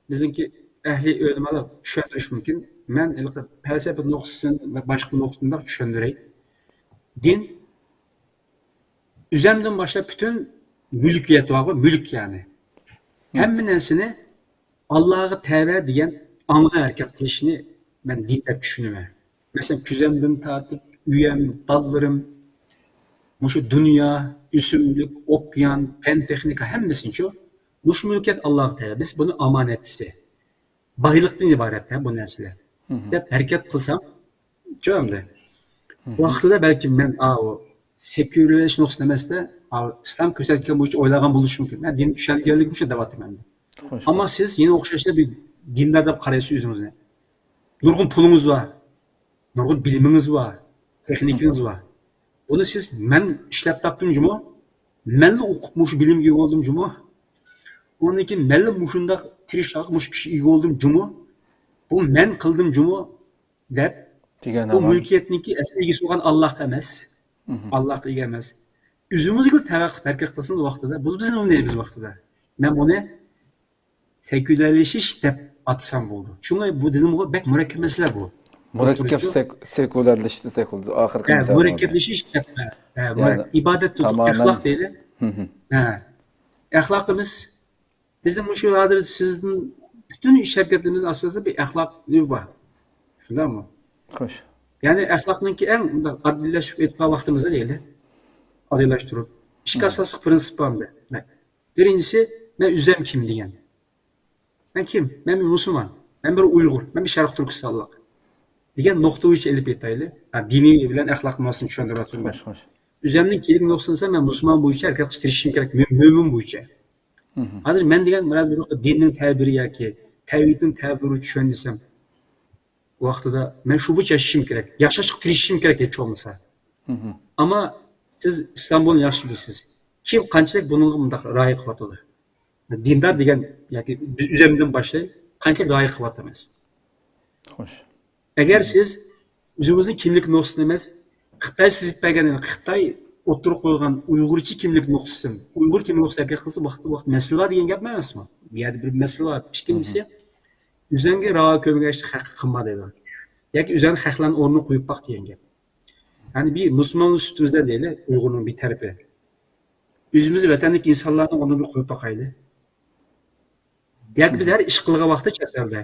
بىزنىڭكى ئەھلى ئۆلىمالار چۈشەندۈرۈشى مۇمكىن. مەن ھېلىقى پەلسەپە نۇقتىسىدىن ۋە باشقا نۇقتىدىن چۈشەندۈرەي. دىن ئۆزەمدىن باشلاپ پۈتۈن مۈلكىيەت بارغۇ، مۈلۈك يەنى. ھەممە نەرسىنى ئاللاغا تەۋە دېگەن ئاڭدا ھەرىكەت قىلىشنى مەن دىن دەپ چۈشىنىمەن. مەسىلەن، كۈزەمدىن تارتىپ، ئۆيەم، بالىلىرىم، مۇشۇ دۇنيا، ئۆسۈملۈك، ئوكيان، پەن تېخنىكا ھەممىسىنىچۇ، مۇشۇ مۈلكىيەت ئاللاغا تەۋە. بىز بۇنى ئامانەتچىسى. بايلىقتىن ئىبارەت ھە بۇ نەرسىلەر. دەپ ھەرىكەت قىلسام، چۈشەندى. ۋاقتىدا بەلكىم مەن ئاۋۇ سېكۇلارلىشىش نۇقتىسى ئەمەستە، ئاۋۇ ئىسلام كۆرسەتكەن بويىچە ئويلىغان بولۇشۇم مۇمكىن. مەن دىن چۈشەنگەنلىكىم ئۈچۈن دەۋاتىمەن. خوش. ئەمما سىز يەنە ئوخشاشلا بىر دىندار دەپ قارايسىز ئۆزىڭىزنى. نۇرغۇن پۇلىڭىز بار، نۇرغۇن بىلىمىڭىز بار، تېخنىكىڭىز بار. بۇنى سىز مەن ئىشلەپ تاپتىم جۇمۇ، مەنلا ئوقۇپ مۇشۇ بىلىمگە ئىگە بولدۇم جۇمۇ. ئۇنىڭدىن كېيىن مەنلا مۇشۇنداق تىرىشچانلىق مۇشۇ ئىشقا ئىگە بولدۇم جۇمۇ. بۇ مەن قىلدىم جۇمۇ دەپ، دېگەن بۇ ھامان مۈلكىيەتنىڭكى ئەسلى ئىگىسى بولغان ئاللاھقا ئەمەس. ئاللاھقا ئىگە ئەمەس. ئۆزىمىزگە تەۋە قىلىپ ھەرىكەت قىلسىڭىز ۋاقتىدا، بۇ بىزنىڭ نېمىمىز ۋاقتىدا. مەن بۇنى سېكۇلارلىشىش دەپ ئاتىسام بولىدۇ. شۇڭا بۇ دېدىمغۇ، بەك مۇرەككەپ مەسىلە بۇ. مۇرەككەپ ئولتۇرۇشۇ. سېك-، سېكۇلارلىشىش دېسەك بولىدۇ. ئاخىرقى ھە، مۇرەككەپلىشىش دەپ، ھە، ھە، يەنى ئىبادەت تۇتۇپ تامامەن ئەخلاق دەيلى. ھە. ئەخلاقىمىز، بىزنىڭ مۇشۇ ھازىر سىزدىن پۈتۈن ئىش ھەرىكىتىمىزنىڭ ئاساسىدا بىر ئەخلاق نېمە بار. شۇنداقمۇ؟ خوش. يەنى ئەخلاقنىڭكى ئەڭ مۇنداق ئاددىيلاشتۇرۇپ ئېيتقان ۋاقتىمىزدا دەيلى. ئاددىيلاشتۇرۇپ. ئىككى ئاساسلىق پرىنسىپ بار مەندە. بىرىنچىسى، مەن ئۆزۈم كىم دېگەن. مەن كىم؟ مەن بىر مۇسۇلمان. مەن بىر ئۇيغۇر. مەن بىر شەرقىي تۈركىستانلىق. دېگەن نۇقتا بويىچە ئېلىپ ئېيتايلى. ھە، دىنىي بىلەن ئەخلاق مۇناسىۋىتىنى چۈشەندۈرۈۋاتىمەن. خوش، خوش. ئۆزۈمنىڭ كىملىك نۇقتىسى دېسەم، مەن مۇسۇلمان بويىچە ھەرىكەت قىلىشقا تىرىشىشىم كېرەك. مۆ-، مۆمىن بويىچە. ھازىر مەن دېگەن بىرەر بىر دىننىڭ تەبىرى ياكى تەۋھىدنىڭ تەبىرى چۈشەندۈرسەم، ۋاقتىدا مەن شۇ بويىچە ياشىشىم كېرەك. ياشاشقا تىرىشىشىم كېرەك، ھېچ بولمىسا. ئەمما سىز ئىستانبۇلنى ياخشى بىلىسىز. كىم قانچىلىك بۇنىڭغا مۇنداق رىئايە قىلىۋاتىدۇ؟ دىندار دېگەن ياكى بىز ئۆزەمدىن باشلاي، قانچىلىك رىئايە قىلىۋاتىمىز؟ خوش. ئەگەر سىز ئۆزىڭىزنىڭ كىملىك نۇقتىسىنى ئەمەس، خىتاي سىزىپ بەرگەن، خىتاي ئوتتۇرىغا قويغان ئۇيغۇرچە كىملىك نۇقتىسىدىن، ئۇيغۇر كىملىك نۇقتىسىدا ھەرىكەت قىلسا، ۋاقىت، ۋاقىت مەسىلە بار دېگەن گەپ ئەمەسمۇ؟ بۇ يەردە بىر مەسىلە بار. ئىككىنچىسى، ئۆزۈڭگە رىئايە كۆرمىگەچ خەققە قىلما دەيدۇ. ياكى ئۆزۈڭنى خەقلەرنىڭ ئورنىغا قويۇپ باق دېگەن گەپ. يەنى بىر مۇسۇلمان سۈپىتىمىزدە دەيلى، ئۇيغۇرنىڭ بىر تەرىپى. ئۆزىمىز ۋەتەندىكى ئىنسانلارنىڭ ئورنىغا بىر قويۇپ باقايلى. ياكى بىز ھەر ئىش قىلغان ۋاقىتتا چەت ئەلدە،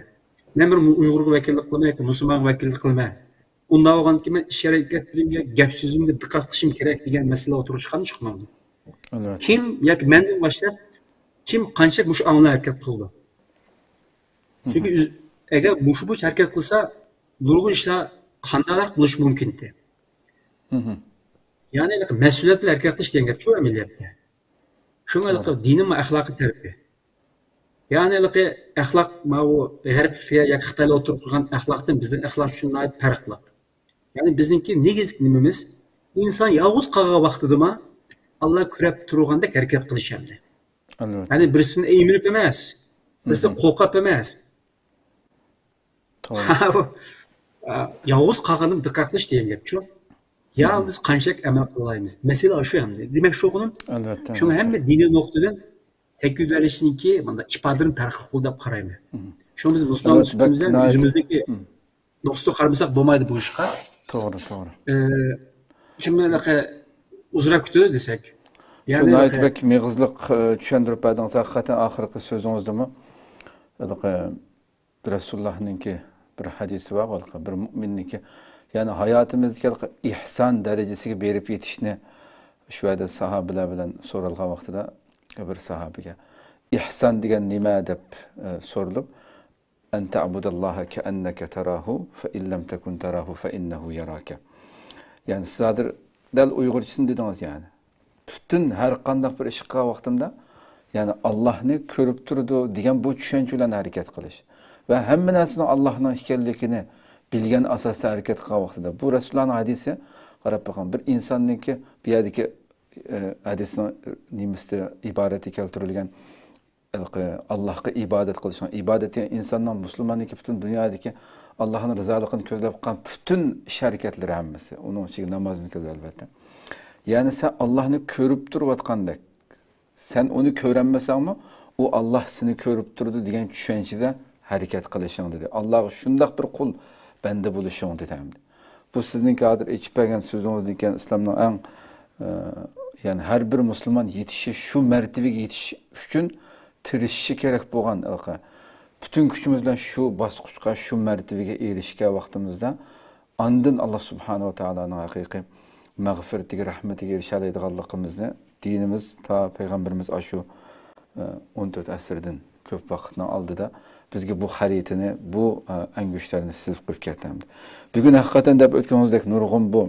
مەن بىر ئۇيغۇرغا ۋەكىللىك قىلىمەن ياكى مۇسۇلمانغا ۋەكىللىك قىلىمەن. ئۇنداق بولغاندىكىن مەن ئىش ھەرىكەتلىرىمگە، گەپ سۆزۈمگە دىققەت قىلىشىم كېرەك دېگەن مەسىلە ئوتتۇرىغا چىققان چىقمامدۇ؟ ئەلۋەتتە. كىم ياكى مەندىن باشلاپ كىم قانچىلىك مۇشۇ ئاڭدا ھەرىكەت قىلىدۇ؟ چۈنكى ئۆز-، ئەگەر مۇشۇ بويىچە ھەرىكەت قىلسا، نۇرغۇن ئىشلار قانداقراق بولۇشى مۇمكىن ئىدى. يەنى مەسئۇلىيەت بىلەن ھەرىكەت قىلىش دېگەن گەپ شۇ ئەمەلىيەتتە. شۇڭا ھېلىقى دىنىمۇ ئەخلاقىي تەرىپى. يەنى ھېلىقى ئەخلاق ماۋۇ غەرب ياكى خىتايلار ئوتتۇرىغا قويغان ئەخلاقتىن بىزنىڭ ئەخلاق شۇ ناھايىتى پەرقلىق. يەنى بىزنىڭكى نېگىزلىك نېمىمىز، ئىنسان يالغۇز قالغان ۋاقتىدىمۇ ئاللا كۆرۈپ تۇرغاندەك ھەرىكەت قىلىش ئەمدى. ئەلۋەتتە. يەنى بىرسىدىن ئەيمىنىپ ئەمەس، بىرسىدىن قورقۇپ ئەمەس. توغرا. بۇ، ئا، يالغۇز قالغاندىمۇ دىققەت قىلىش دېگەن گەپچۇ. يا بىز قانچىلىك ئەمەل قىلالايمىز؟ مەسىلە شۇ ئەمدى. دېمەك، شۇ كۇنۇم. ئەلۋەتتە، شۇڭا ئەلۋەتتە. ھەممە دىنىي نۇقتىدىن سېكۇلارلىشىشنىڭكى مۇنداق ئىپادىلىرىنى پەرقلىق قىلىدۇ دەپ قارايمەن. شۇڭا بىز مۇسۇلمان ئەلۋەتتە، بەك سۈپىتىمىزدە ناھايىتى ئۆزىمىزدىكى نۇقتىسىغا قارىمىساق بولمايدۇ بۇ ئىشقا. توغرا، توغرا. ئە، كىملەرنى ئۇزراپ كېتىدۇ دېسەك. شۇ يەنى ناھايىتى بەك مېغىزلىق، ئە، چۈشەندۈرۈپ بەردىڭىز. ھەقىقەتەن ئاخىرقى سۆزىڭىزدىمۇ ھېلىقى رەسۇلۇللاھنىڭكى بىر ھەدىسى بار، ھېلىقى بىر مۆمىننىڭكى، يەنى ھاياتىمىزدىكى ھېلىقى ئىھسان دەرىجىسىگە بېرىپ يېتىشنى شۇ يەردە ساھابىلەر بىلەن سورالغان ۋاقتىدا بىر ساھابىگە، «ئىھسان دېگەن نېمە؟» دەپ، ئە، سورىلىپ، «أن تعبد الله كأنك تراه، فإن لم تكن تراه فإنه يراك.» يەنى سىز ھازىر دەل ئۇيغۇرچىسىنى دېدىڭىز يەنى. پۈتۈن ھەر قانداق بىر ئىش قىلغان ۋاقتىمدا، يەنى ئاللاھنى كۆرۈپ تۇرىدۇ دېگەن بۇ چۈشەنچە بىلەن ھەرىكەت قىلىش ۋە ھەممە نەرسىنىڭ ئاللاھنىڭ ئىكەنلىكىنى بىلگەن ئاساستا ھەرىكەت قىلغان ۋاقتىدا، بۇ رەسۇلۇللانىڭ ھەدىسى، قاراپ بېقىڭ، بىر ئىنساننىڭكى بۇ يەردىكى، ئە، ھەدىسنىڭ، ئە، نېمىسىدە، ئىبارىتى كەلتۈرۈلگەن، ھېلىقى ئاللاھقا ئىبادەت قىلىشنىڭ، ئىبادەت دېگەن ئىنساننىڭ، مۇسۇلماننىڭكى پۈتۈن دۇنيادىكى ئاللاھنىڭ رىزالىقىنى كۆزلەپ قىلغان پۈتۈن ئىش ھەرىكەتلىرى ھەممىسى. ئۇنىڭ ئىچىگە نامازمۇ كىرىدۇ، ئەلۋەتتە. يەنى سەن ئاللاھنى كۆرۈپ تۇرۇۋاتقاندەك، سەن ئۇنى كۆرەلمىسەڭمۇ، ئۇ ئاللاھ سېنى كۆرۈپ تۇرىدۇ دېگەن چۈشەنچىدە ھەرىكەت قىلىشىڭ، دېدى. ئاللاھقا شۇنداق بىر قۇل بەندە بولۇشۇڭ، دېدى ئەمدى. بۇ سىزنىڭكى ھازىر ئېچىپ بەرگەن سۆزىڭىزدىن كېيىن ئىسلامنىڭ ئەڭ، ئە، يەنى ھەر بىر مۇسۇلمان يېتىشى، شۇ مەرتىۋىگە يېتىش ئۈچۈن تىرىشىشى كېرەك بولغان، ھېلىقى پۈتۈن كۈچىمىز بىلەن شۇ باسقۇچقا، شۇ مەرتىۋىگە ئېرىشكەن ۋاقتىمىزدا، ئاندىن ئاللاھ سۇبھانەھۇ ۋە تائالانىڭ ھەقىقىي مەغپىرىتىگە، رەھمىتىگە ئېرىشەلەيدىغانلىقىمىزنى دىنىمىز تا پەيغەمبىرىمىز ئاشۇ، ئە، ئون تۆت ئەسىردىن كۆپ ۋاقىتنىڭ ئالدىدا بىزگە بۇ خەرىتىنى، بۇ، ئە، ئەڭگۈشتەرنى سىزىپ قويۇپ كەتتى ئەمدى. بۈگۈن ھەقىقەتەن دەپ ئۆتكىنىڭىزدەك نۇرغۇن بۇ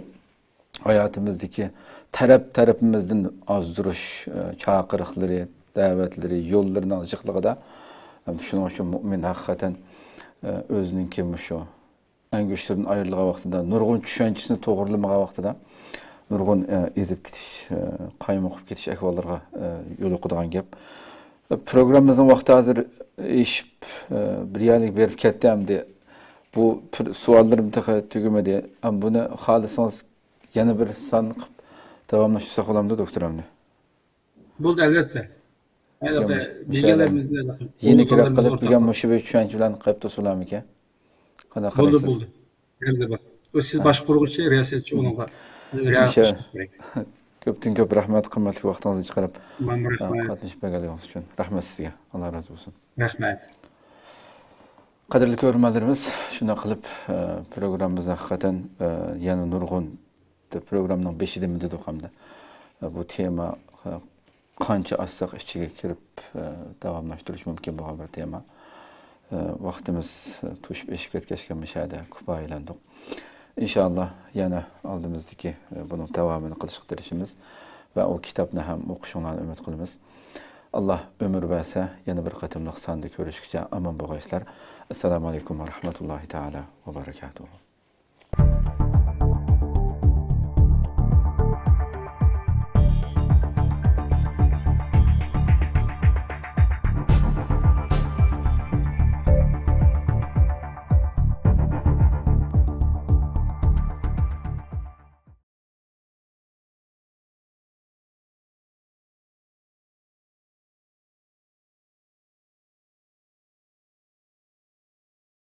ھاياتىمىزدىكى تەرەپ-تەرىپىمىزدىن ئازدۇرۇش، ئە، چاقىرىقلىرى، دەۋەتلىرى، يوللىرىنىڭ جىقلىقىدا، ئە، شۇنىڭ ئۈچۈن مۇئمىن ھەقىقەتەن، ئە، ئۆزىنىڭكى مۇشۇ ئەڭگۈشتىرىدىن ئايرىلغان ۋاقتىدا، نۇرغۇن چۈشەنچىسىنى توغرىلىمىغان ۋاقتىدا نۇرغۇن، ئە، ئېزىپ كېتىش، ئە، قايمۇقۇپ كېتىش ئەھۋاللىرىغا، ئە، يولۇقىدىغان گەپ. پروگراممىمىزنىڭ ۋاقتى ھازىر ئېشىپ، ئە، بىر يەرلىك بېرىپ كەتتى ئەمدى. بۇ پىر-، سوئاللىرىم تېخى تۈگىمىدى. ئەم، بۇنى خالىسىڭىز يەنە بىر سان قىلىپ داۋاملاشتۇرساق بولامدۇ، دوكتور ئەمدى؟ بولدى، ئەلۋەتتە. ھەي، ياق، مۇش-، مۇشۇ بىلگەنلىرىمىزنى يېنىكرەك قىلىپ، بىلگەن مۇشۇ بىر چۈشەنچە بىلەن قىلىپ تۇرسىلارمىكىن؟ قانداق قارايسىز؟ بولدى، بولدى. ئەرزە بار. ئۇ سىز باشقۇرغۇچى، رىياسەتچى، ئۇنىڭغا رىئايە قىلىشىڭىز كېرەك. كۆپتىن كۆپ رەھمەت، قىممەتلىك ۋاقتىڭىزنى چىقىرىپ، ماڭا رەھمەت. قاتنىشىپ بەرگەنلىكىڭىز ئۈچۈن. رەھمەت سىزگە. ئاللا رازى بولسۇن. رەھمەت. قەدىرلىك كۆرۈرمەنلىرىمىز، شۇنداق قىلىپ، ئە، پروگراممىمىزنى ھەقىقەتەن، ئە، يەنە نۇرغۇن، پروگراممىنىڭ بېشىدىمۇ دېدۇق ھەمدە، ئە، بۇ تېما، ئە، قانچە ئاچساق ئىچىگە كىرىپ، ئە، داۋاملاشتۇرۇش مۇمكىن بولغان بىر تېما. ئە، ۋاقتىمىز، ئە، توشۇپ ئېشىپ كەتكەچكە مۇشۇ يەردە كۇپايىلەندۇق. ئىنشائاللا يەنە ئالدىمىزدىكى، ئە، بۇنىڭ داۋامىنى قىلىشقا تىرىشىمىز ۋە ئۇ كىتابنى ھەم ئوقۇشۇڭلارنى ئۈمىد قىلىمىز. ئاللا ئۆمۈر بەرسە، يەنە بىر قېتىملىق ساندا كۆرۈشكىچە ئامان بولغايسىلەر. ئەسسالامۇ ئەلەيكۇم ۋە رەھمەتۇللاھى تائالا ۋە بەرەكاتۇھۇ.